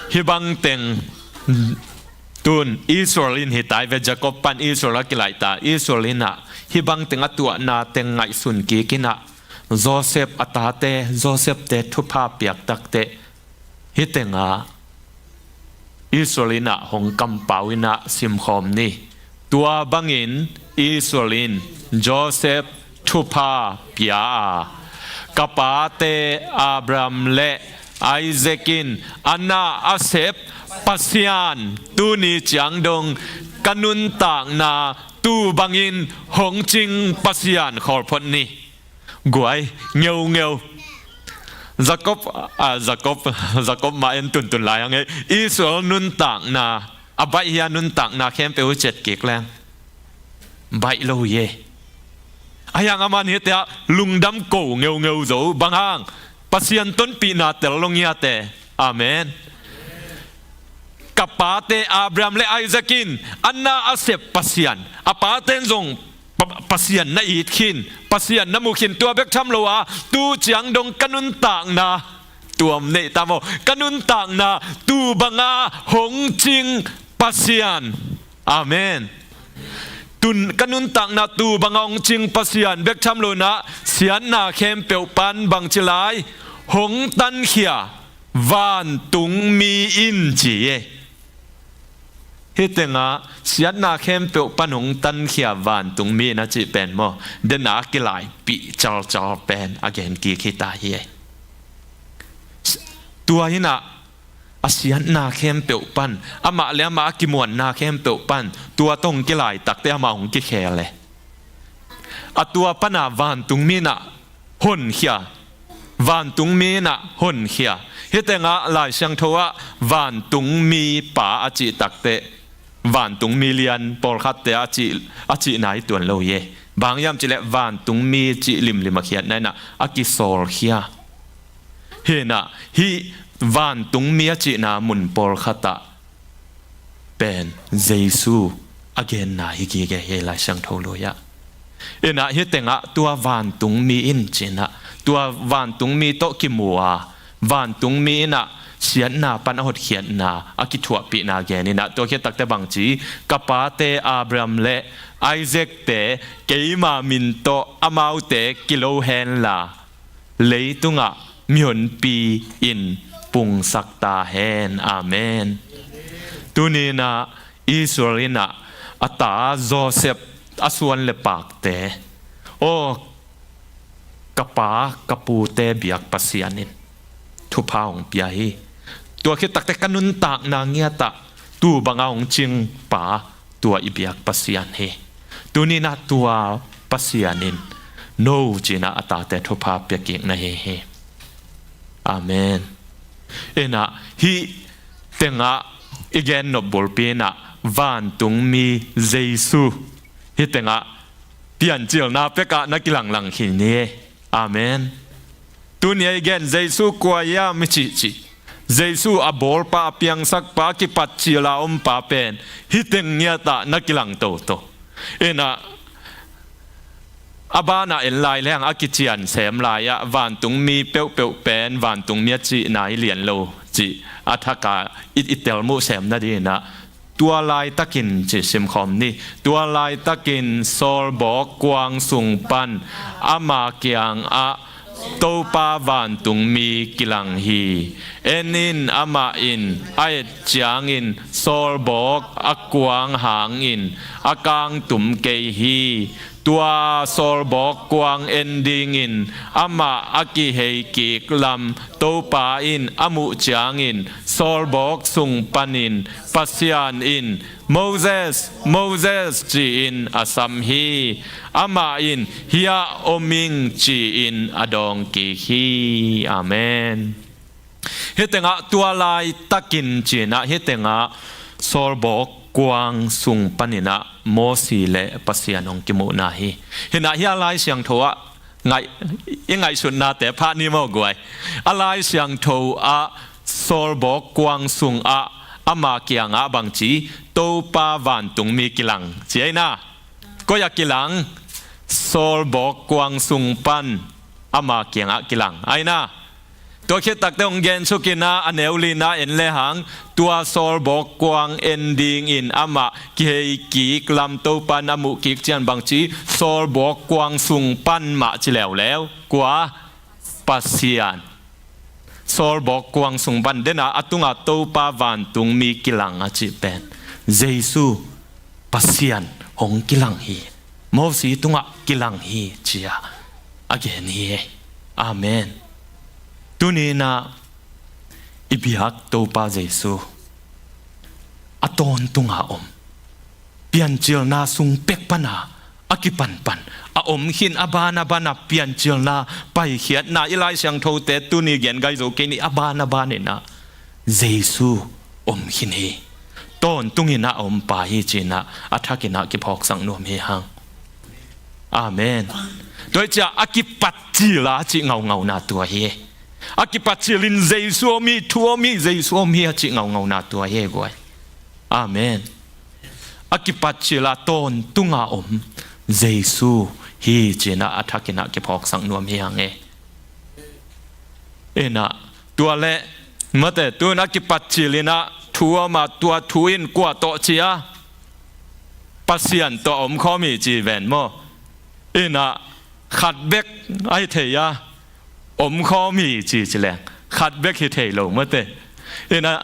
Hih bang teng tun Israel in hi tai ve, Jacob pan Israel a kilaih ta. Israel in ah hih bang teng a tuahna teng ngaihsun kik in ah, Joseph a tate, Joseph-te thupha piak takteh, hih tengah Israel in ah hong kampau in ah simkhawm ni. Tua bangin Israel in Joseph thupha pia a, ka pate Abraham le Isaac in a na a sep Pasian, tuni ciang dong ka nuntakna tu bangin hong cing Pasian khawl phot ni. Guai, ngeungeu. Jacob, ah, Jacob, Jacob mah en tuntun lai hang ei. Israel nuntakna, a baih hi a, nuntakna khempeuh uh cet kik leng, baih lo hi ei. Ahi hang aman hihte ah lungdam ko ngeungeu zo, bang hang, Pasian tonpihna tel lo ngiat e. Amen. Ka pate Abraham le Isaac in a na a sep Pasian, a paten zong Pa-, Pasian na it khin, Pasian na mu khin, tua bek tham lo a, tu ciang dong ka nuntakna, tuam neih ta maw, ka nuntakna tu banga hong cing Pasian. Amen. Tun, ka nuntakna tu banga hong cing Pasian bek tham lo in ah, siatna khempeuh pan bangci lai hong tankhia vantungmi in ci e. Hih tengah siatna khempeuh pan hong tankhia vantungmi in a cih pen maw, den a kilaipih calcal pen a gen kik hi ta hi e. Tua in ah a siatna khempeuh pan, amah le amah a kimuanna khempeuh pan, tua tawh hong kilai takteh amah hong kikhel e. A tua pana vantungmi in ah honkhia, vantungmi in ah honkhia. Hih tengah Lai Siangtho ah vantungmi pa a cih takteh, vantungmi lian pawlkhatte a cih, a cihna hi tuan lo hi e. Bang hiam cih leh vantungmi cih limlim a khiatna in ah a kisawlkhia. Hi in ah hih vantungmi a cihna mun pawlkhat ah pen Jesu a genna hi gige hi Lai Siangtho lui ah. In ah hih tengah tua vantungmi in ci in ah, tua vantungmi tawh kimu a, vantungmi in ah siatna pan a hotkhiatna, a kithuahpihna gen in ah, tua khit takteh bangci, ka pate Abraham le Isaac-te keima min tawh amaute kilo henla, leitungah mihonpi in pungsak ta hen. Amen. Tuni in ah Israel in ah a ta Joseph a suan le pakte, aw, ka pa ka pute biak Pasian in thupha hong pia hi. Tua khit takte ka nuntakna ngiat ah tu banga hong cing pa, tua i biak Pasian hi. Tuni in ah tua Pasian in no ci-in ah a tate thupha pia kik na hi hi. Amen. In ah hih tengah i gen nop bulpi in ah vantungmi Jesu hih tengah piancilna pekah na kilanglang khin hi. Amen. Tuni a i gen Jesu kua hiam i cihcih, Jesu a bawlpa, a piangsakpa, a kipatcil a ompa pen hih teng ngiat ah na kilang toto. In ah a banah en lai leng a kician sem lai-ah vantungmi peuhpeuh pen vantungmi a cihna hi lian lo cih a thak a i, i telmuh sem nading in ah tua laitakin ci simkhawm ni. Tua laitakin sawlbawk kuang sung pan ama kiangah Topa vantungmi kilang hi. En in, amah in a et ciangin sawlbawk a kuang hangin a kangtum kei hi. Tua sawlbawk kuang en dingin amah a kihei kik lam Topa in a muh ciangin sawlbawk sung panin Pasian in, "Moses, Moses," ci-in a sam hi. Amah in, "Hiah om ing," ci-in a dawng kik hi. Amen. Hih tengah tua laitakin ci-in ah hih tengah sawlbawk kuang sung panin ah Mosi le Pasian hong kimuhna hi. Hi in ah hih a Lai Siangtho ah ngaih, i ngaihsutnate phah ni maw guai. A Lai Siangtho ah sawlbawk kuang sungah ama kiangah bangci, Topa vantungmi kilang ci ei na. Koi ah kilang? Sawlbawk kuang sung pan ama kiangah kilang ai na. Tua khit takte hong gen suk in ah a neu li-na en lehang, tua sawlbawk kuang en dingin amah kihei kik lam Topa in a muh kik ciang bangci, sawlbawk kuang sung pan mah ci leuleu. Kua? Pasian. Sawlbawk kuang sung pan den a, a tungah Topa vantungmi kilang a cih pen Jesu Pasian hong kilang hi. Mosi tungah kilang hi ci-a a gen hi. Amen. Tuni in ah i biak Topa Jesu a tawntunga om, piancilna sung pek pana a kipanpan a om khin, a ban a ban a piancilna paikhiatna i Lai Siangthote tuni gen gai zo kei ni, a ban a ban in ah Jesu om khin hi. Tawntung in ah a om pa hi ci-in ah a thak in ah kiphawksak nuam hi hang. Amen. Tua hi ciah a kipatcil a cih ngaungauna tua hi. A kipatcil in Jesu om hi, thu om hi, Jesu om hi a cih ngaungauna tua hi guai. Amen. A kipatcil a tawntunga om Jesu hi ci-in ah a thak in ah kiphawksak nuam hi hang e. In ah tua leh mate, tu-in a kipatcil in ah thu om a, tua thu in kua tawh ci a, Pasian tawh a omkhawm hi ci ven maw. In ah khat bek ahi thei a, omkhawm hi ci ci leng khat bek hi thei lo mate. In ah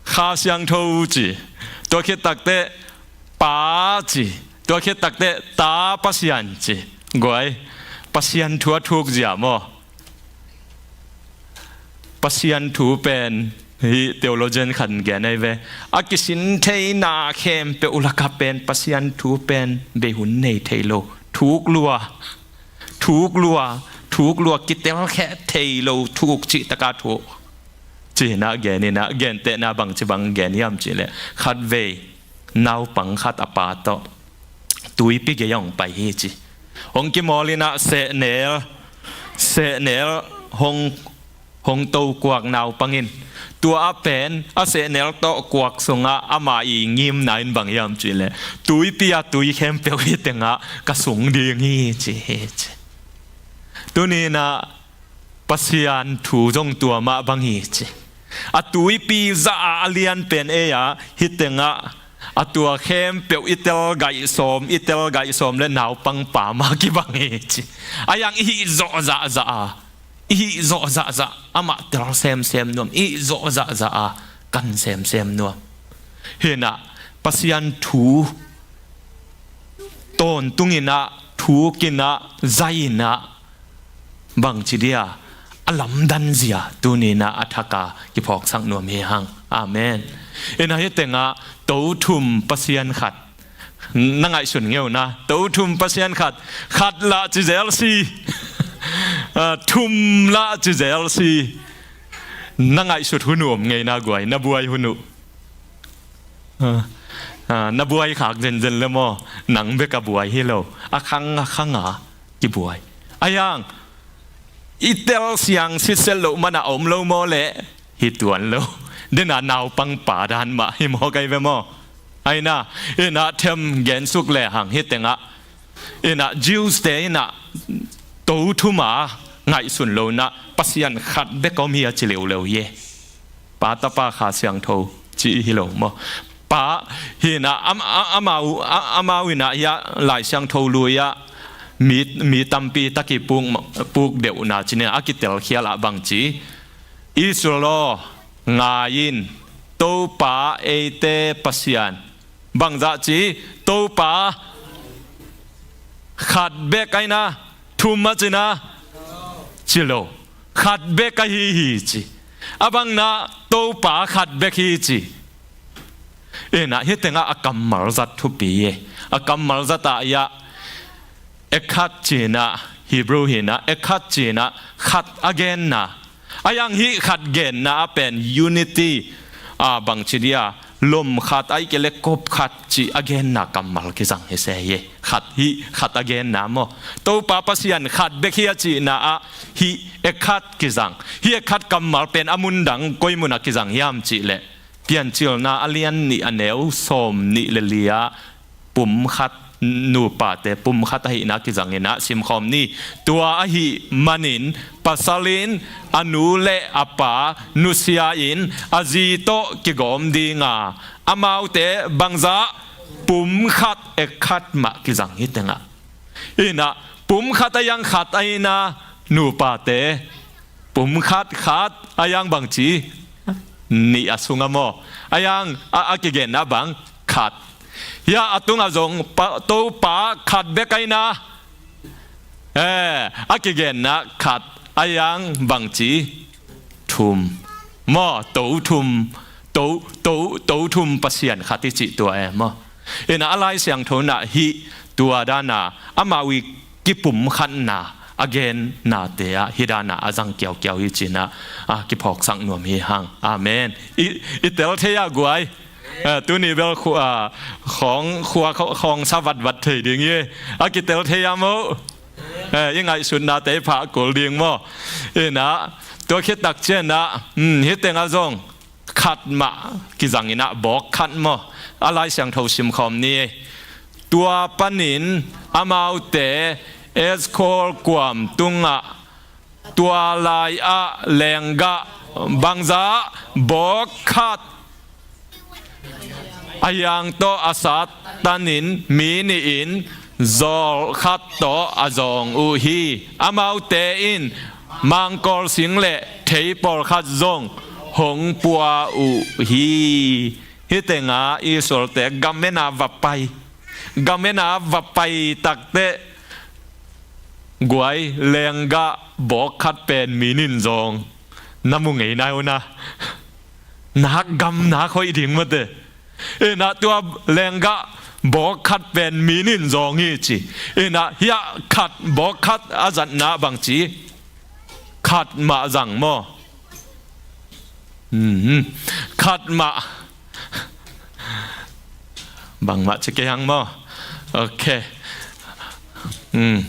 Kha Siangtho ci, tua khit takte Pa ci, tua khit takte Ta Pasian ci. Guai, Pasian thu a thuk zia maw? Pasian thu pen, hih theologian khat in gen ahi ve, a kisin theina khempeuh lakah pen Pasian thu pen bei hun nei thei lo. Thuk lua, thuk lua, thuk lua, kitelkhiat thei lo thuk cih taka thuk. Ci-in ah gen in ah, gentehna bangci bang gen hiam cih leh, khatvei naupang khat a pa tawh tuipi gei ah hong pai hi ci. Hong kimawl in ah sehnel, sehnel hong, hong to kuak naupang in, tua a pen a sehnel tawh kuak sungah ama i ngimna in bang hiam cih leh, tuipi a tui khempeuh hih tengah ka sung ding hi ci hi ci. Tuni in ah Pasian thu zong tua mah bang hi ci. A tuipi zah a a lian pen ei a, hih tengah a tua khempeuh i tel gaih sawm, i tel gaih sawm leh naupang pa mah kibang hi ci. A hiang i hih zawh zahzah a, I hih zawh zahzah amah tel semsem nuam, i hih zawh zahzah a kan semsem nuam. Hinah Pasian thu tawntunginah, thukinah, zaiinah, bangci dia a lamdanzia tuninah a thaka kiphawksak nuam hi hang. Amen. Inah hih tengah to thum Pasian khat na ngaihsun ngeuna, to thum Pasian khat, khat lah ci zel si, ah, thum lah ci zel si. Na ngaihsut hun uh om ngeina guai, na buai hun uh. Ah, ah, na buai khak zenzen le maw, nang bek a buai hi lo, a khang a khanga kibuai. A yang i tel siang sitset loh mana om lo maw le, hi tuan lo. Dena naupang pa dan mah hi maw kai ve maw? Aina, inah them gensuk le hang hih tengah, inah Jews te inah to thuma ngaihsun lo inah Pasian khat bek om hi a ci leuleu hi. Pa, Tapa, Kha Siangtho ci hi lo maw? Pa hinah am, a, amau, a, amau inah hiah Lai Siangtho lui ah mi, mi tampi taki puk, puk deuhna cinin a kitelkhial ah bangci, Israel aw, ngai in, Topa eite Pasian. Bangzah ci, Topa khat bek aina, thum a cina, ci lo. Khat bek ahi hi ci. A bangna Topa khat bek hi ci. Inah hih tengah a kammal zat thupi e. A kammal zat ah iah Echad cinah, Hebrew hinah, Echad cinah, khat a genna. A yang hih khat genna a pen unity, a bangci dia, lom khat, ahih kei le kop khat cih a genna kammal kizang hi se hi. Khat hih, khat a genna maw? Topa Pasian khat bek hi a cihna ah hih Echad kizang. Hih Echad kammal pen a mundang koi munah kizang hiam cih leh, Piancilna a lian nih a neu sawm nih le li ah pumkhat, nupate pumkhat ahihna kizang inah simkhawm ni. Tua ahih manin pasal in a nu le a pa nusia in a zi tawh kigawm dinga, amaute bangzah, pumkhat, Echad mah kizang hi tengah. Inah pumkhat a yang khat aina, nupate pumkhat, khat a yang bangci, nih a sungah maw? A yang a, a kigenna bang, khat. Hiah a tungah zong pa, Topa khat bek aina, eh, a kigenna khat a yang bangci, thum. Maw, to thum, to, to, to thum Pasian khat i cih tua e maw? Inah a Lai Siangtho inah hih tua dana amau i kipumkhatna a gennate ah hih dana a zang kiaukiau hi cinah, a, kiphawksak nuam hi hang. Amen. I, i tel thei ah guai. Eh, tuni bel khu-, ah, khawng, khua khaw-, khawng sa vatvat thei ding hi. A kitel thei ah maw? Eh, i ngaihsutnate i phah kul ding maw? Inah tua khit tak cianah, um, hih tengah zong khat mah kizang inah bawk khat maw? A Lai Siangtho simkhawm ni. Tua panin amaute Eshkol kuam tungah tua lai-ah lenggah bangzah, bawk khat a yang tawh a sat tanin mi nihin zawl khat tawh a zawng uh hi. Amaute in mangkawl sing le thei pawlkhat zong hong pua uh hi. Hih tengah Israelte gam ena va pai. Gam ena va pai takteh guai, lenggah bawk khat pen mi nin zawng. Na mu ngei nai uh na. Nak gam nak hoih ding mate. Inah tua lenggah bawk khat pen mi nin zawng hi ci. Inah hiah khat, bawk khat a zatna bangci, khat mah zang maw? Mhm. Khat mah. Bangmah ci kei hang maw? Ok. Hmm.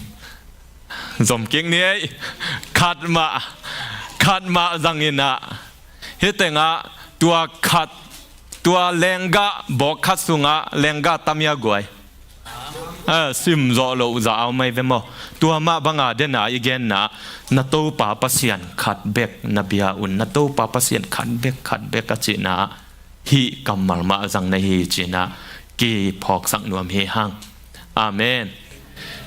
Zom kik ni ei. Khat mah, khat mah zang inah. Hih tengah tua khat, tua lenggah bawk khat sungah lenggah tam hia guai? A, sim zawh loh zah a om ahi ve maw? Tua mah banga dena i genna, na Topa Pasian khat bek na bia un, na Topa Pasian khat bek, khat bek a cihna hih kammal mah zang na hi cinah kiphawksak nuam hi hang. Amen.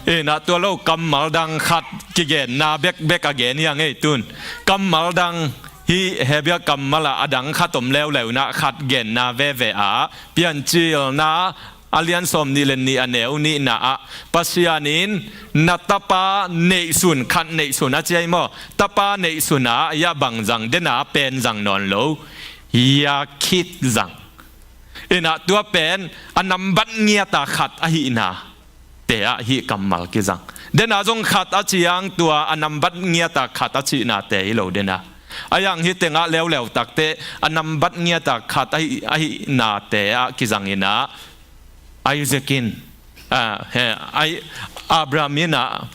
Inah tua lo kammal dang khat kigenna bekbek a gen hi a ngei tun. Kammal dang hi Hebru kammal ah a dang khat om leuleu inah khat genna veve ah Piancilna a lian sawm nih le nih a neu nihna ah Pasian in na tapa neihsun, khat neihsun a ci ahi maw? Tapa neihsun ah ia bang zang dena pen zang nawn lo. Yakhid zang. Inah tua pen a nambat ngiata khat ahihna te ah hih kammal kizang. Dena zong khat a ciang tua a nambat ngiata khat a cihna te hi lo dena. A yang hi tengah leuleu takte a nambat ngiata khat ahi, ahihna te ah kizang inah Isaac in, ah, he, ai, Abraham inah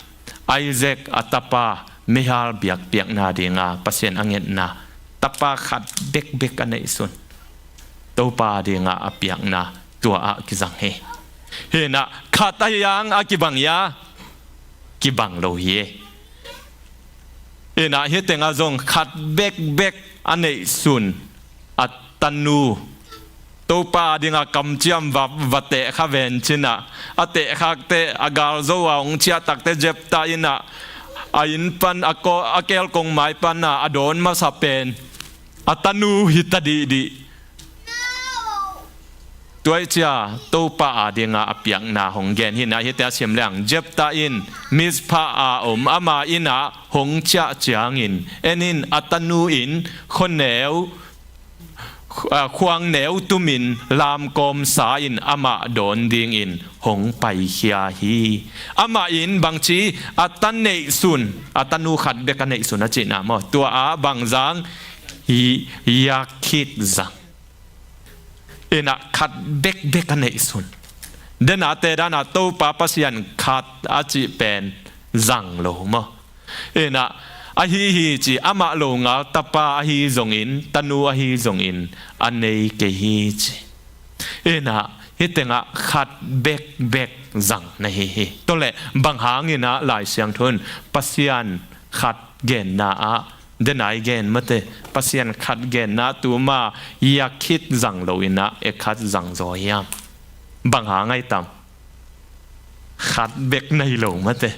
Isaac a tapa meihal biakpiakna dinga Pasian a ngetna tapa khat bekbek a neihsun Topa dinga a piakna tua ah kizang hi. Hinah khat a hiang a kibang ia kibang lo hi. Inah hi tengah zong khat bekbek a neihsun a tanu Topa dinga kamciam va, va tehkha ven cinah a tehkhakte a galzo a hong ciahtakte Jepta inah a inn pan a, ko, a kelkong mai pana a dawn masa pen a tanu hita dihdih. Tua ih cia Topa a dinga a piakna hong gen hinah hite a sim leng Jepta in Mizpah a om ama inah hong ciah ciangin en in a tanu in khuaneu, ah, khuangneu tumin lamkawm sa in amah dawn dingin hong paikhia hi. Amah in bangci a ta neihsun a tanu khat bek a neihsun a cihna maw? Tua ah bangzang hi, yakhid zang. Inah khat bekbek a neihsun. Dena te dana Topa Pasian khat a cih pen zang lo maw? Inah ahi hi ci amah lo ngal tapa ahi zongin tanu ahi zongin a nei kei hi ci. Inah hi tengah khat bekbek zang na hi hi. Tole bang hang inah Lai Siangtho in Pasian khat genna ah denai gen mate Pasian khat genna tuma yakhid zang lo inah echad zang zaw hiam? Bang hang ai tam? Khat bek na hi lo mate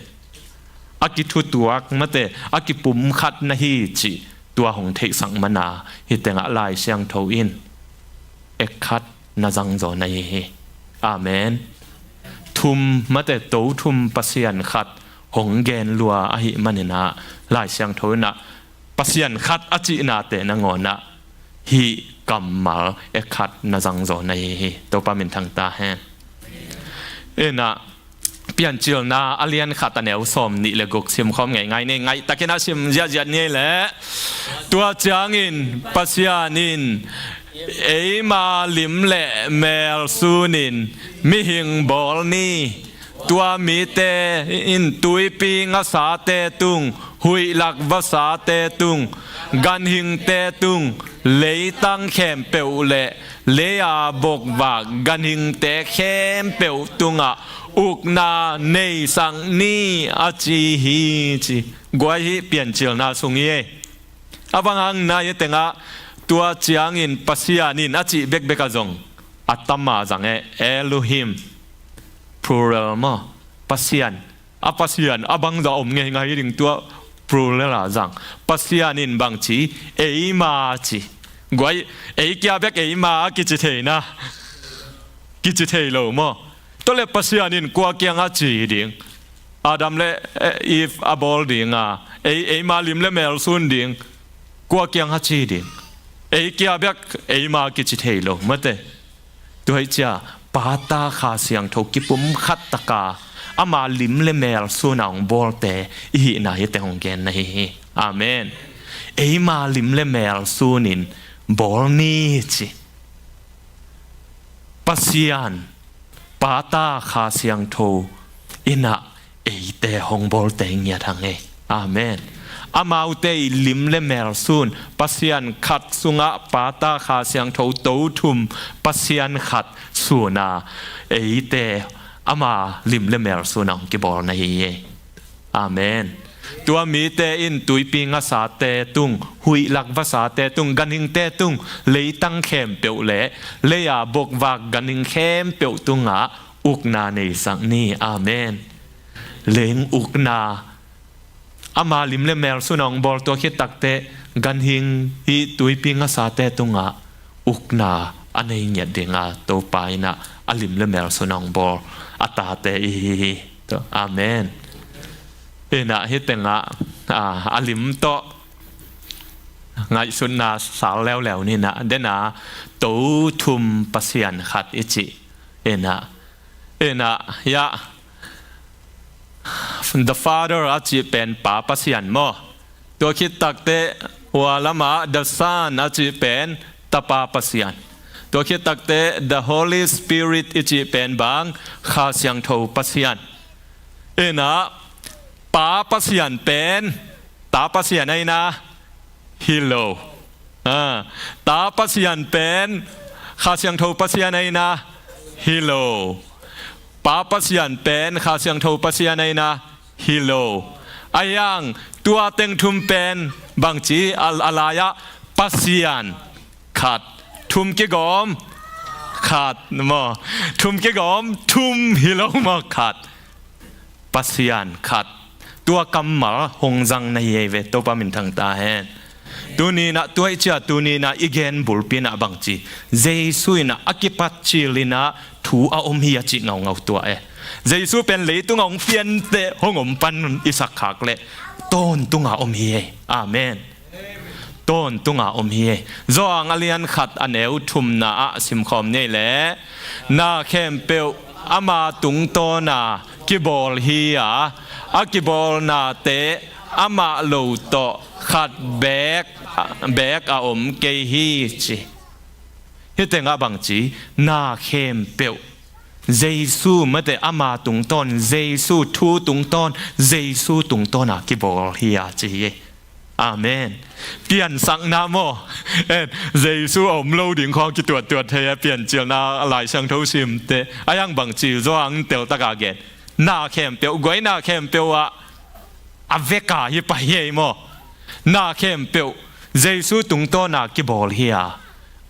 a kithutuak mate a kipumkhat na hi cih tua hong theihsak mana hi tengah Lai Siangtho in echad na zang zaw na hi hi. Amen. Thum mate to thum Pasian khat hong gen lua ahi maninah Lai Siangtho inah Pasian khat a cihnate nangawnah hih kammal echad na zang zaw na hi hi. Topa min thang ta hen. Inah Piancilna a lian khat a neu sawm nih le guk sim khawm ngeingai ni ngaihtakin a sim ziahziah ni le tua ciangin Pasian in eima lim le mel sunin mihing bawl ni. Tua mite in tuipi ngasate tung, huihlak vasate tung, ganhingte tung, leitang khempeuh le leia bokvak ganhingte khempeuh tungah ukna neisak ni a ci hi ci. Guai hih Piancilna sung hi ei. A bang hang na hi tengah tua ciangin Pasian in a cih bekbek a zong a tama zang e, Elohim, plural maw? Pasian. A Pasian a bangzah om ngeingai ding tua plural a zang. Pasian in bangci eima ci. Guai ei kia bek eima a kici theina kici thei lo maw? Tole Pasian in kua kiang a ci ding? Adam le, eh, Eve a bawl dinga ei, eima lim le mel sun ding kua kiang a ci ding? Ei kia bek eima kici thei lo mate. Tua hi cia pata Kha Siangtho kipumkhat taka ama lim le mel suna hong bawlte i hihna hi te hong genna hi hi. Amen. Eima lim le mel sunin bawl ni ci. Pasian pata Kha Siangtho inah eite hong bawlte ngiat hang ei. Amen. Amaute i lim le mel sun Pasian khat sungah pata Kha Siangtho to thum Pasian khat suna eite ama lim le mel suna hong kibawlna hi ei. Amen. Tua mite in tuipi ngasate tung, huihlak vasate tung, ganhingte tung, leitang khempeuh le leia bokvak ganhing khempeuh tungah ukna neisak ni. Amen. leng ukna, ama lim le mel sun a hong bawl, tua khit takteh ganhing i tuipi ngasate tungah ukna a nei ngiat dinga Topa in ah a lim le mel sun a hong bawl a tate i hi hi. Amen. In ah hih tengah, a, a lim tawh ngaihsutna sal leuleu ni in ah, den a, to thum Pasian khat i cih. In ah, in ah, ya, the Father a cih pen Pa Pasian maw. Tua khit takteh hua lamah the Son a cih pen Tapa Pasian. Tua khit takteh the Holy Spirit i cih pen bang, Kha Siangtho Pasian. In ah, Pa Pasian pen, Ta Pasian ahi na, hi lo. A, Ta Pasian pen Kha Siangtho Pasian ahi na, hi lo. Pa Pasian pen Kha Siangtho Pasian ahi na, hi lo. Ahi hang tua teng thum pen bangci, a, a lai-ah Pasian khat, thum kigawm khat maw, thum kigawm thum hi lo maw, khat. Pasian khat. Tua kammal hong zang na hi ei ve, Topa minthang ta hen. Tuni in ah, tua i cih a, tuni in ah i gen bulpi in ah bangci, Jesu in ah a kipat cil in ah thu a om hi a cih ngaungau tua e. Jesu pen leitung a hong pianteh hong om pan i sak khak leh tawntung a om hi ei. Amen. Tawntung a om hi ei. Johan a lian khat a neu thumna ah simkhawm ni ei leh, na khempeuh ama tungtawn a kibawl hi a, a kibawlnate amah lo tawh khat beek, beek a om kei hi, ci. Hih tengah bangci, na khempeuh Jesu, mate, ama tungtawn, Jesu thu tungtawn, Jesu tungtawn a kibawl hi a ci hi. Amen. Piansakna maw? En, Jesu a om lo ding khawng kituattuat thei a, Piancilna, Lai Siangtho simte. Ahi hang bangci, Johan teltak a gen, na khempeuh, guai, na khempeuh ah a vek a hi pah hi ei maw? Na khempeuh Jesu tungtawn a kibawl hi a,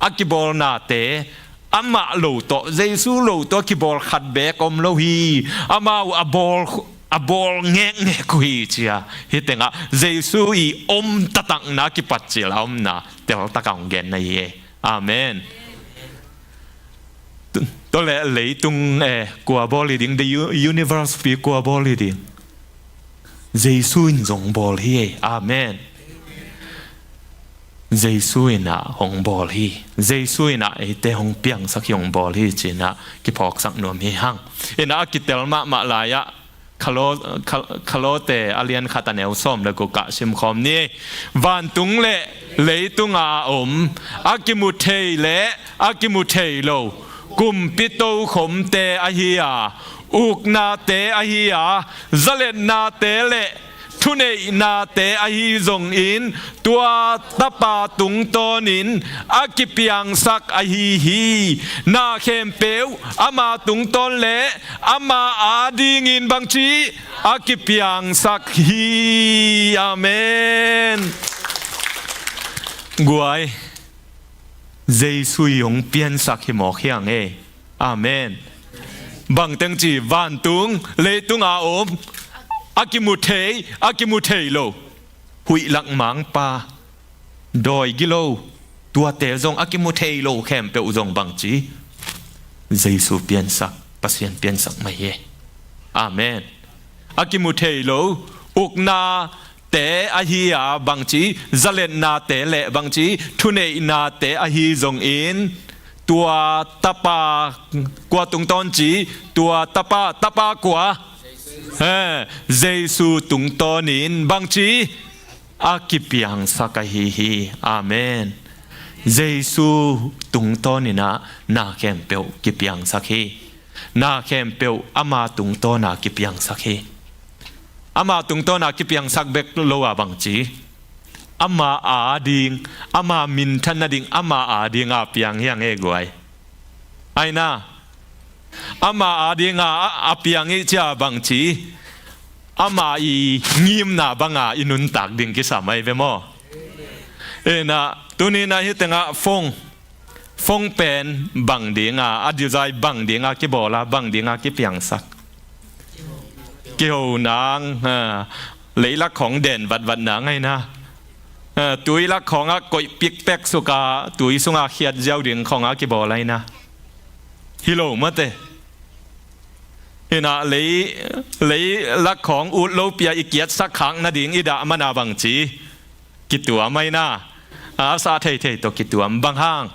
a kibawlnate amah lo tawh, Jesu lo tawh kibawl khat beek om lo hi. Amau a bawl, a bawl ngekngek uh hi, ci a. Hih tengah Jesu i om taktakna, kipat cil a omna teltak a hong gen na hi ei. Amen. Tu, tua leh leitung, eh, kua bawl hi ding, the u-, universe pi kua bawl hi ding? Jesu in zong bawl hi ei. Amen. Jesu in ah hong bawl hi. Jesu in ah eite hong piangsak hi, hong bawl hi, ci in ah kiphawksak nuam hi hang. In ah a kitel mahmah lai-ah, Kalo-, Kal-, Kalote a lian khat a neu sawm le guk ah simkhawm ni. Vantung le leitung a om, a kimu thei le a kimu thei lo, kumpi tokhomte ahi a, uknate ahi a, zaletnate le thuneihnate ahi zongin, tua Tapa tungtawnin a kipiangsak ahi hi. Na khempeuh ama tungtawn le ama adingin bangci, a kipiangsak hi. Amen. Guai, Jesu i hong piansak hi mawk hi hang ei. Amen. Bangteng ci, vantung, leitung a om, a kimu thei, a kimu thei lo, huih lak mangpa, dawi gilo, tuate zong, a kimu thei lo khempeuh zong bangci, Jesu piansak, Pasian piansak mah hi. Amen. A kimu thei lo uknate ahi a, bangci, zaletnate le bangci, thuneihnate ahi zongin, tua Tapa, kua tungtawn ci, tua Tapa, Tapa kua? Eh, Jesu tungtawnin bangci, a kipiangsak ahi hi. Amen. Jesu tungtawnin ah na khempeuh kipiangsak hi. Na khempeuh ama tungtawn a kipiangsak hi. Ama tungtawn a kipiangsak bek lo a bangci, ama ading, ama minthan nading, ama ading a piang hi hang ei guai. Aina, ama ading a, a, a piang i cih a bangci, ama i ngimna banga i nuntak ding kisam ahi ve maw? Ina, tuni-in ah hih tengah phone, phone pen bang dinga, a design bang dinga kibawl a, bang dinga kipiangsak? kiho nang, ha, leilak khawng den vatvat nang ahi na. Ha, tuilak khawngah koih pikpek suka tui sunga khiat ziau ding khawngah kibawl ahi na. Hi lo mate. Hinah lei, leilak khawng ut lopi-a i kiatsak khak nading i dah mana bangci kituam ahi na. A sa theithei tawh kituam bang hang.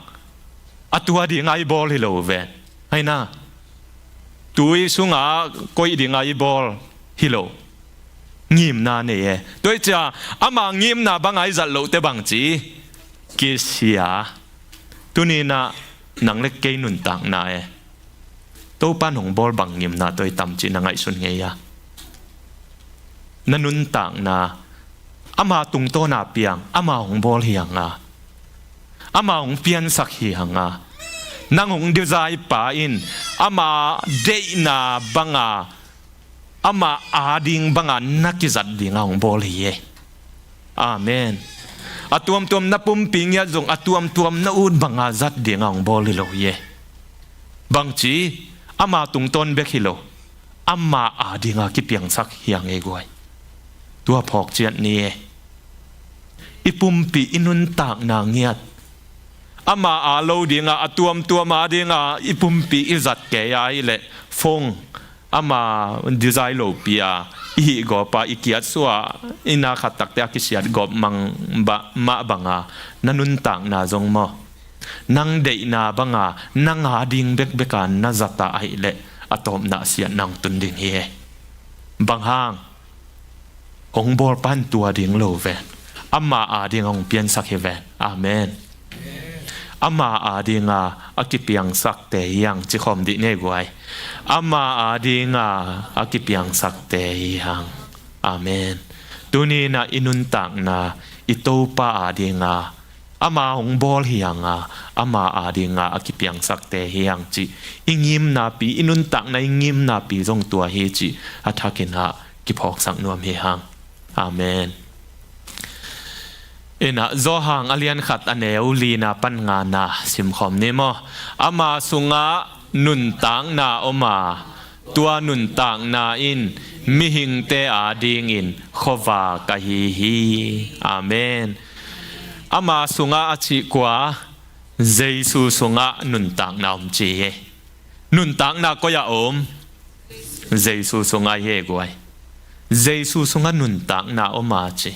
A tua dinga i bawl hi lo ve. Ahi na. Tui sunga koih dinga i bawl hi lo. Ngimna nei e. Tua hi cia ama ngimna banga i zat lohte bangci kisia. Tuninah nang le kei nuntakna e. Topa nong bawl bang ngimna tawh i tam cih na ngaihsun ngei a. Na nuntakna ama tungtawna piang ama hong bawl hi hanga. Ama hong piansak hi hanga. Nang hong dizaipa in ama deihna banga ama ading banga na kizat dinga hong bawl hi e. Amen. A tuamtuam na pumpi ngiat zong a tuamtuam na ut banga zat dinga hong bawl hi lo hi e. Bangci ama tungtawn bek hi lo. Ama adinga kipiangsak hi hang ei guai. Tua phawk ciat ni e. I pumpi i nuntakna ngiat. Ama a lo dinga a tuamtuam adinga i pumpi i zat kei a hi leh phone ama dizai lopi-a i hih gawpa i kiat sua i na khat takte a kisiat gawp mang mah banga na nuntakna zong maw? Nang deihna banga nang ading bekbeka na zata ahi leh a tawpna siat nang tun ding hi e. Bang hang? Hong bawlpa in tua ding lo ve. Ama adinga hong piansak hi ve. Amen. Ama adinga a kipiangsakte hi hang ci khawm dih nei guai. Ama adinga a kipiangsakte hi hang. Amen. Tuninah i nuntakna i Topa adinga ama hong bawl hi hanga ama adinga a kipiangsakte hi hang cih i ngimnapi i nuntakna i ngimnapi zong tua hi cih a thakinah kiphawksak nuam hi hang. Amen. Inah Zawhang a lian khat a neu lina pan ngana simkhawm ni maw? Ama sungah nuntakna om a, tua nuntakna in mihingte adingin khuavak ahi hi. Amen. Ama sungah a cih kua? Jesu sungah nuntakna om ci hi. Nuntakna koi-ah om? Jesu sungah hi e guai. Jesu sungah nuntakna om a ci.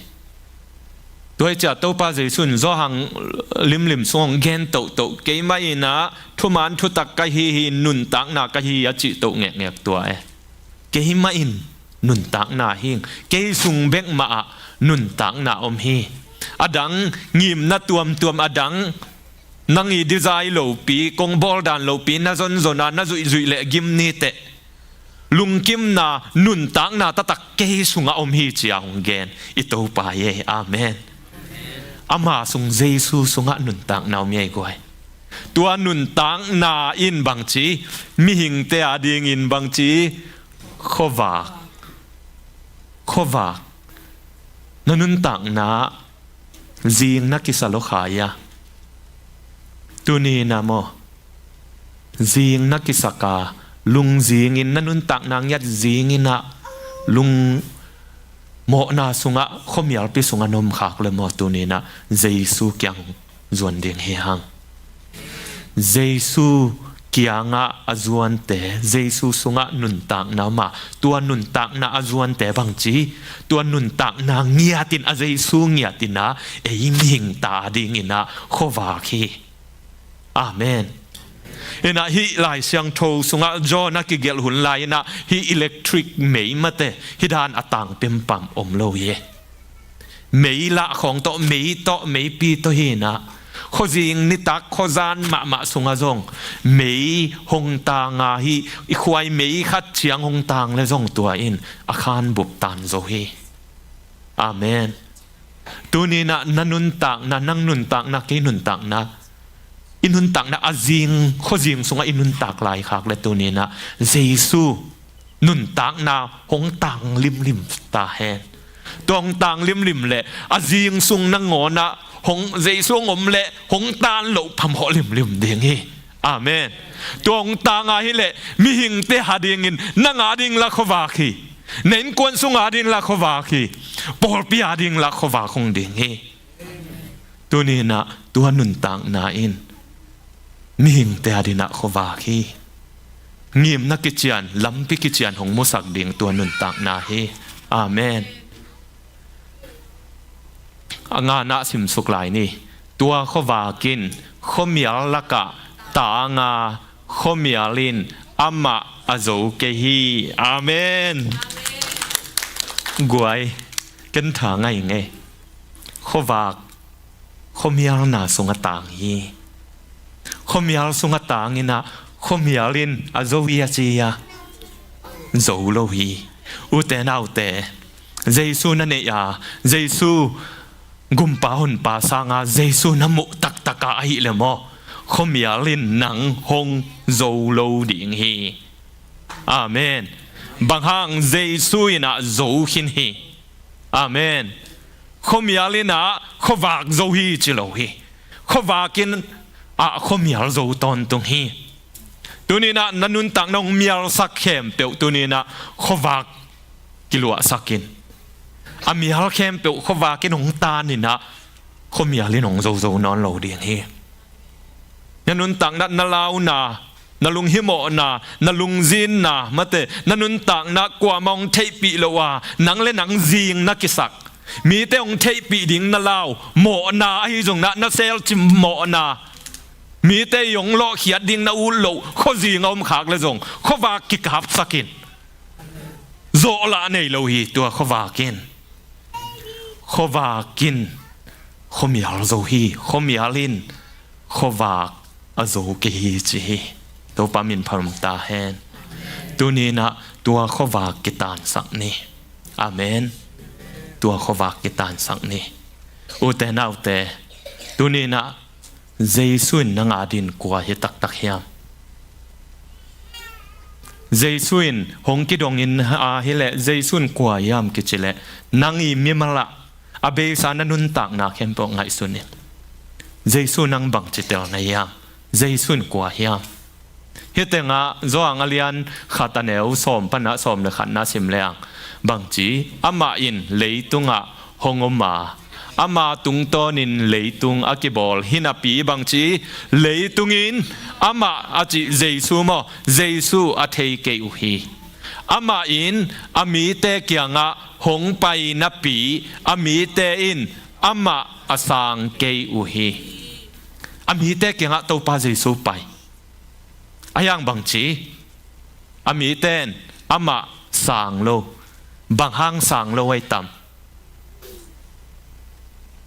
Tua hi cia Topa Jesu in Zawhang limlim sung hong gen tohtoh keimah inah thuman thutak ka hi hi, nuntakna ka hi a cih toh ngekngek tua e. Keimah in nuntakna hi. Kei sung bek mahah nuntakna om hi. A dang ngimna tuamtuam a dang nang i dizai lopi kong bawldan lopi na zonzona na zuihzuih leh gim niteh. Lungkimna nuntakna taktak kei sungah om hi cia hong gen i Topa hi e. Amen. Ama sung Jesu sungah nuntakna om hi e guai. Tua nuntakna in bangci mihingte adingin bangci khuavak. Khuavak. Na nuntakna zing na kisa lo kha ia. Tuninah maw? Zing na kisaka lungzingin na nuntakna ngiat zinginah lungmawhna sungah khuamialpi sungah na om khak le maw? Tuninah Jesu kiang zuan ding hi hang. Jesu kiangah a zuante, Jesu sungah nuntakna om a, tua nuntakna a zuante bangci, tua nuntakna ngiatin a Jesu ngiatinah ei mihingte adinginah khuavak hi. Amen. Inah hih Lai Siangtho sungah John a kigelh hun lai inah hih electric mei mate hih dan a tang pempam om lo hi. Mei lah khawng tawh, mei tawh, meipi tawh hinah khuazing nitak khuazan mahmah sungah zong mei hong tanga hih i khuai mei khat ciang hong tang le zong tua in a khan bup tan zo hi. Amen. Tuninah na nuntakna, nang nuntakna, kei nuntakna, i nuntakna a zing, khuazing sungah i nuntak lai khak le tuninah Jesu nuntakna hong tang limlim ta hen. Tua hong tang limlim le a zing sung nangawnah hong Jesu hong om le hong tan loh phamawh limlim ding hi. Amen. Tua hong tanga hileh mihingte adingin nang ading la khuavak hi. Na innkuan sung ading lah khuavak hi. Pawlpi ading lah khuavak hong ding hi. Tuni-in ah tua nuntakna in mihingte ading ah khuavak hi. Ngimna kician, lampi kician hong musak ding tua nuntakna hi. Amen. A ngana simsuk lai ni. Tua khuavak in khuamial lakah tang a, khuamial in amah a zo kei hi. Amen. Guai, ken tha ngai ngei. Khuavak khuamialna sungah tang hi. Khuamial sungah tang in ah khuamial in a zo hi a ci a, zo lo hi. Ute naute, Jesu na neih a, Jesu gumpa honpa sang a Jesu na muh taktak a ahih leh maw, khuamial in nang hong zo lo ding hi. Amen. Bang hang? Jesu in ah zo khin hi. Amen. Khuamial in ah khuavak zo hi ci lo hi. Khuavak in ah khuamial zo tawntung hi. Tuni-in ah na nuntakna hong mialsak khempeuh tuni-in ah khuavak kiluahsak in. A mial khempeuh khuavak in hong tan in ah khuamial in hong zozo nawn lo ding hi. Na nuntakna, na launa, na lunghimawhna, na lungzinna, mate, na nuntakna kuamah hong theihpih loh a nang le nang zing na kisak, mite hong theihpih ding na lau mawhna ahi zong na, na selcim mawhna, mite i hong lawhkhiat ding na ut loh khuazing a om khak le zong khuavak kikapsak in. Zawhlah nei lo hi tua khuavak in. Khuavak in khuamial zo hi. Khuamial in khuavak a zo kei hi ci hi. Topa min phat ta hen. Tuni-in ah tua khuavak kitansak ni. Amen. Tua khuavak kitansak ni. Ute naute, tuni-in ah Jesu in nang ading kua hi taktak hiam? Jesu in hong kidong in a hi leh, Jesu in kua hiam kici leh, nang i mimal ah a beisa na nuntakna khempeuh ngaihsun in. Jesu nang bangci tel na hiam? Jesu in kua hiam? Hih tengah Johan a lian khat a neu sawm pan a sawm le khatna sim leng bangci, amah in leitungah hong om a, ama tungtawnin leitung a kibawl hi napi bangci, leitung in amah a cih Jesu maw, Jesu a thei kei uh hi. Amah in a mite kiangah hong pai napi, a mite in amah a sang kei uh hi. A mite kiangah Topa Jesu pai. A hiang bangci, a mite in amah sang lo. Bang hang sang lo ahi tam?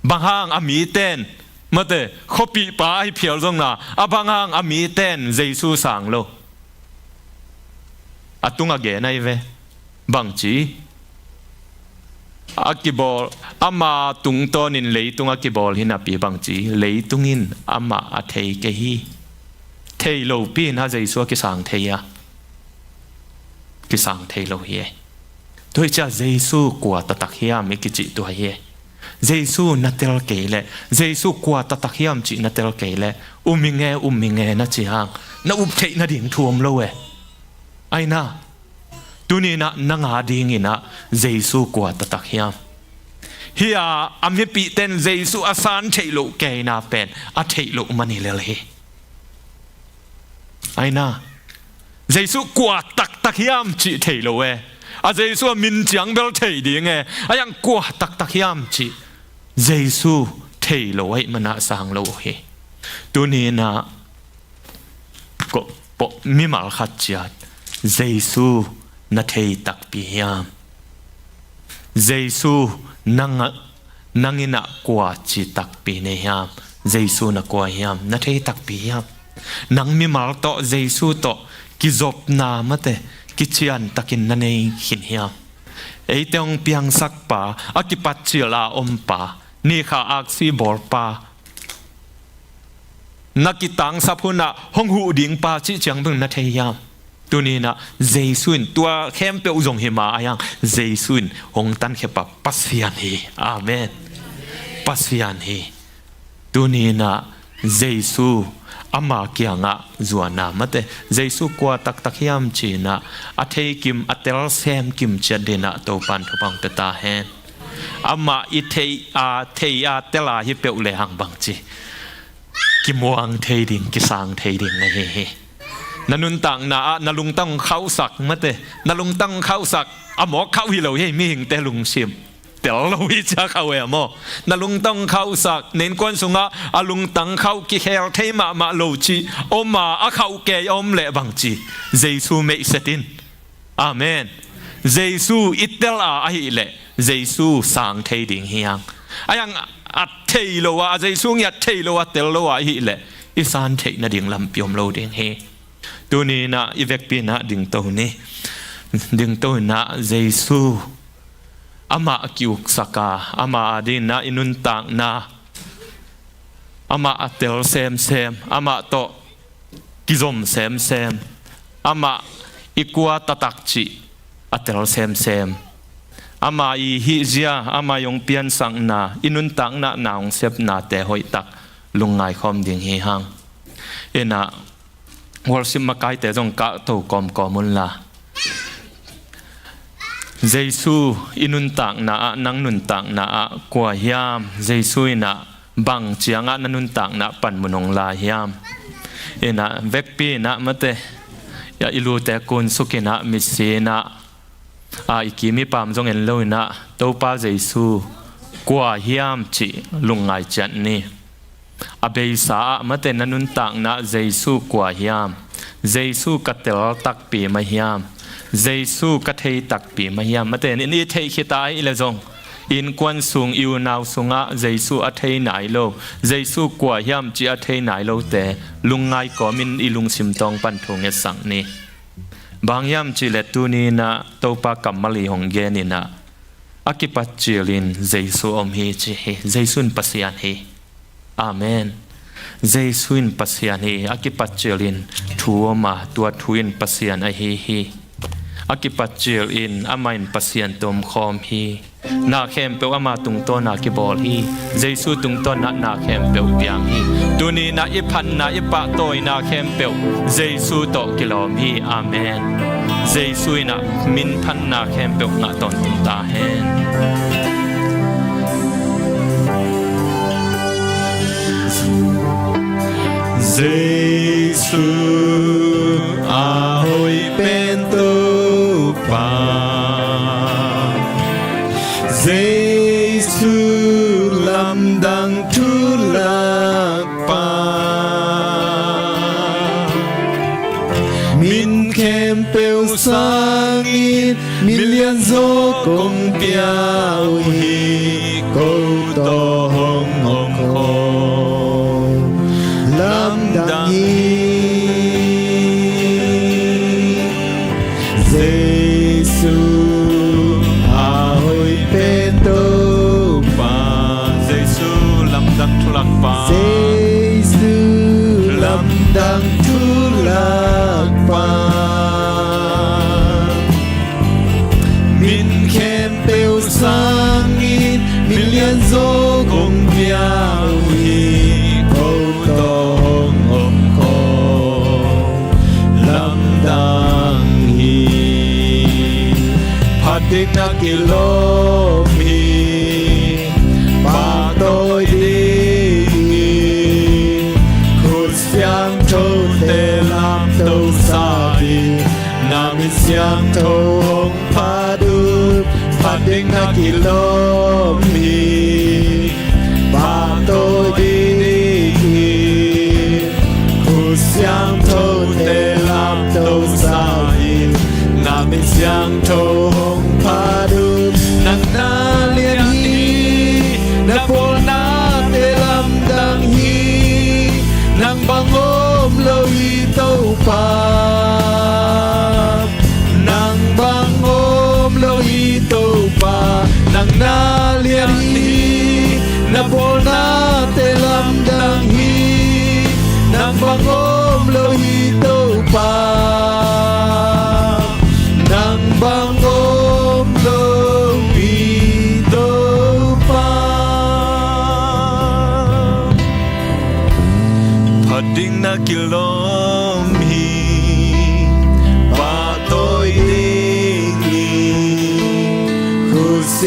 Bang hang a mite in, mate, khuapihpa ahi phial zong na, a bang hang a mite in Jesu sang lo? A tung a gen ahi ve. Bangci, a kibawl, ama tungtawnin leitung a kibawl hi napi bangci, leitung in amah a thei kei hi. Thei lopi in a Jesu a kisang thei a? Kisang thei lo hi. Tua hi ciah Jesu kua taktak hiam i kicih tua hi. Jesu na tel kei leh, Jesu kua taktak hiam cih na tel kei leh, um hi nge, um hi nge na ci hang, na up theih nading thu om lo e. Aina, tuni-in ah nang adingin ah Jesu kua taktak hiam? Hih a, a mipihte in Jesu a san theih loh kei na pen a theih loh man hi lel hi. Aina, Jesu kua taktak hiam cih thei lo e. A Jesu a min ciang bel thei ding e. A hiang kua taktak hiam cih Jesu thei lo ahih man a sang lo uh hi. Tuni-in ah ko-, po-, mimal khat ciat Jesu na thei takpi hiam? Jesu nang, nang in ah kua ci takpi nei hiam? Jesu na kua hiam? Na thei takpi hiam? Nang mimal tawh, Jesu tawh kizopna, mate, kician takin na nei khin hiam? Eite hong piangsakpa, a kipat cil a ompa, nikha aksi bawlpa, na kitangsap hunah hong huh dingpa cih ciang bang na thei hiam? Tuni-in ah Jesu in tua khempeuh zong hi ma a hiang, Jesu in hong tankhia pa Pasian hi. Amen. Pasian hi. Tuni-in ah Jesu ama kiangah zuan a, mate, Jesu kua taktak hiam ci-in ah a thei kim, a tel sem kim ciat dingin ah Topa'n thupha hong pia ta hen. Amah i thei a, thei a, tel a hi peuh lehang bangci, kimuang thei ding, kisang thei ding na hi hi. Na nuntakna ah na lungtang khauhsak, mate, na lungtang khauhsak, a mawk khauh hi lo hi, mihingte lungsim tel lo hi cia khauh e maw. Na lungtang khauhsak, na innkuan sungah a lungtang khauh, kikhel thei mahmah lo cih om a, a khauh kei a om leh bangci, Jesu meihset in. Amen. Jesu i tel a ahih leh Jesu sang thei ding hi hang. A hiang a thei lo a, a Jesu ngiat thei lo a, tel lo a ahih leh i san theih nading lampi om lo ding hi. Tuni-in ah i vekpi-in ah dingto ni. Dingto-in ah Jesu amah a ki-uksak a, amah a dingin ah i nuntakna, amah a tel semsem, amah tawh kizom semsem, amah i kua taktak cih a tel semsem, amah i hihzia, amah i hong piansakna, i nuntakna na hong sepnate hoihtak lungngai khawm ding hi hang. Inah worship makaite zong kahto kawmkawm unla, Jesu i nuntakna ah, nang nuntakna ah kua hiam? Jesu in ah bang ciangah na nuntakna panmun hong la hiam? Inah vekpi-in ah mate, ya, i lute kunsuk-in ah, mitsi-in ah, a, i kim i pam zong en lo-in ah, Topa Jesu kua hiam cih lungngai ciat ni. A beisa ah mate, na nuntakna Jesu kua hiam? Jesu ka tel takpi mah hiam? Jesu ka thei takpi mah hiam? Mate, i theih khit a ahih leh zong, innkuan sung, i unau sungah Jesu a thei nai lo, Jesu kua hiam cih a thei nai lote lungngai kawmin i lungsim tawng pan thu ngetsak ni. Bang hiam cih leh tuni-in ah Topa kammal i hong gen-in ah, a kipat cil in Jesu om hi ci hi. Jesu in Pasian hi. Amen. Jesu in Pasian hi. A kipat cil in thu om a, tua thu in Pasian ahi hi. A kipat cil in amah in Pasian tawh om khawm hi. Na khempeuh ama tungtawn a kibawl hi. Jesu tungtawn ah na khempeuh piang hi. Tuni-in ah i phatna, i pahtawina khempeuh Jesu tawh kilawm hi. Amen. Jesu in ah min phatna khempeuh ngah tawntung ta hen. Jesu a hoih pen Topa, Jesu lamdang thulakpa, min khempeuh sangin milian zaw kong pia uh hi. Ko tawh hong om khawm lamdang hi. Jesu a hoih pen Topa, Jesu lamdang thulakpa, Jesu lamdang thulakpa, min khempeuh sangin milian zaw kong pia uh hi. Ko tawh hong om khawm lamdang hi. Phat ding na kilawm hi. Pahtawi ding hi. Khut siangthote lamto sa hi. Na min siangtho hong phat uh. Phat ding na kilawm hi. Pahtawi ding hi. Khut siangthote lamto sa hi. Na min siangtho hong phat uh. Nang na lian hi. Na bawlnate lamdang hi. Nang bang om lo hi Topa. Nang bang om lo hi Topa. Nang na lian hi. Na bawlnate lamdang hi. Nang bang om lo hi Topa. Nang bang om lo hi Topa. Phat ding na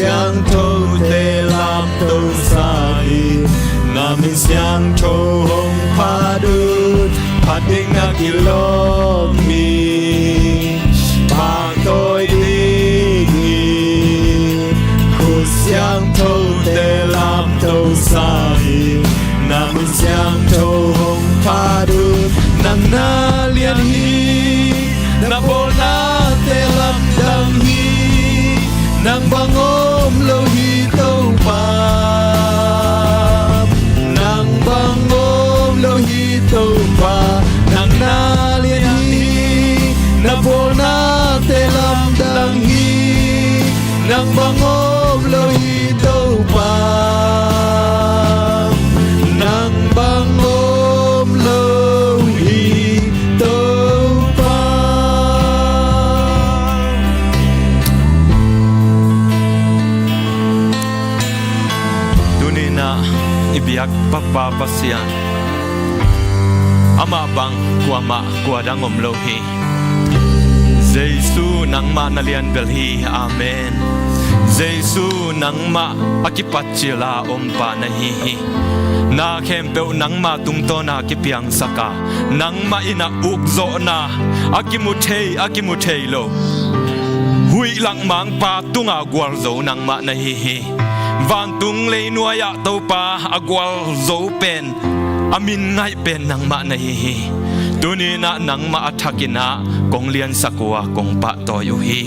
Siangthote lamto sa hi. Na min siangtho hong phat un, phat ding na kilawm hi. Pahtawi ding hi. Khut siangthote lamto sa hi. Na min siangtho hong phat un, nang na lian hi. Na bawlnate lamdang hi. Nang bang om lo hi Topa. Nang bang om lo hi Topa. Nang na lian hi. Na bawlnate lamdang hi. Nang bang om lo hi Topa. Nang bang om lo hi Topa. Tuni-in ah i biak Papa Pasian, amah bang kuamah kua dang om lo hi. Jesu, nangmah na lian bel hi. Amen. Jesu, nangmah a kipat cil a om pa na hi hi. Na khempeuh nangmah tungtawn a kipiangsak a, nangmah in a ukzawhna, a kimu thei, a kimu thei lo, huih lakmangpa tungah gualzo nangmah na hi hi. Vantung leinuai ah Topa a gualzo pen, a min ngaih pen nangmah na hi hi. Tuni-in ah nangmah a thakin ah kong liansak uh a, kong pahtawi uh hi.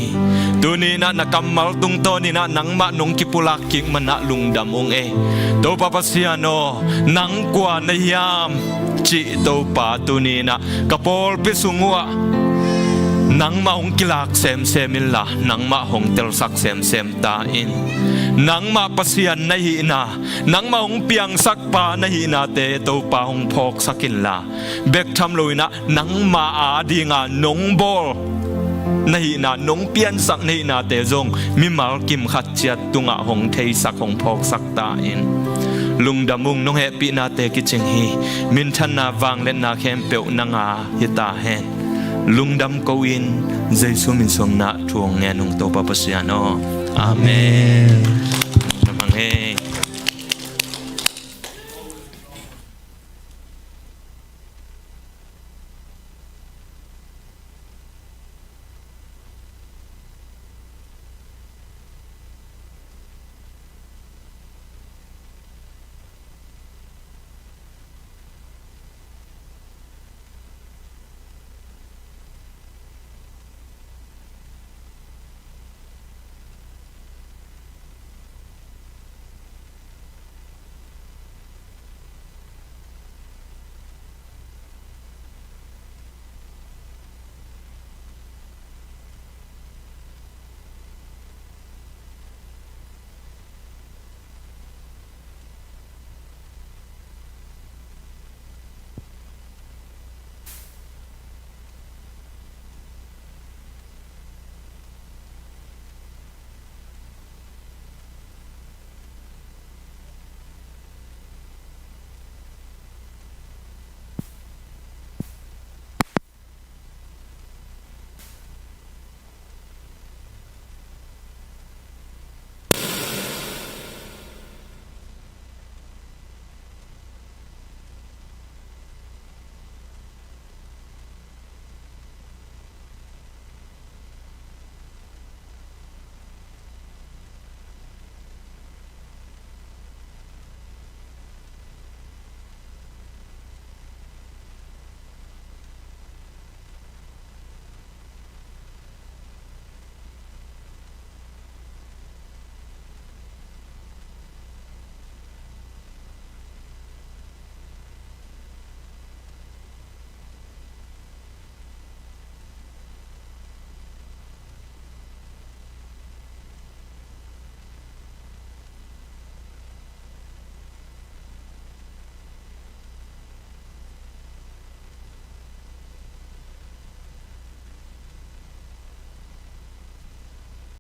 Tuni-in ah na kammal tungtawnin ah nangmah nong kipulak kik man ah lungdam ung ei. Topa Pasian aw, nang kua na hiam cih Topa tuni-in ah ka pawlpi sung uh ah nangmah hong kilak semsem inla, nangmah hong telsak semsem ta in. Nangmah Pasian na hihna, nangmah hong piangsak pa na hihnate Topa hong phawksak inla, bek tham loin ah nangmah adinga nong bawl na hihna, nong piansak na hihnate zong mimal kim khat ciat tungah hong theisak, hong phawksak ta in. Lungdam ung, nong hehpihnate kicing hi. Minthanna, vangliatna khempeuh nang a hi ta hen. Lungdam ko-in Jesu min suangin ah thu hong ngen ung, Topa Pasian aw. Amen. Amen.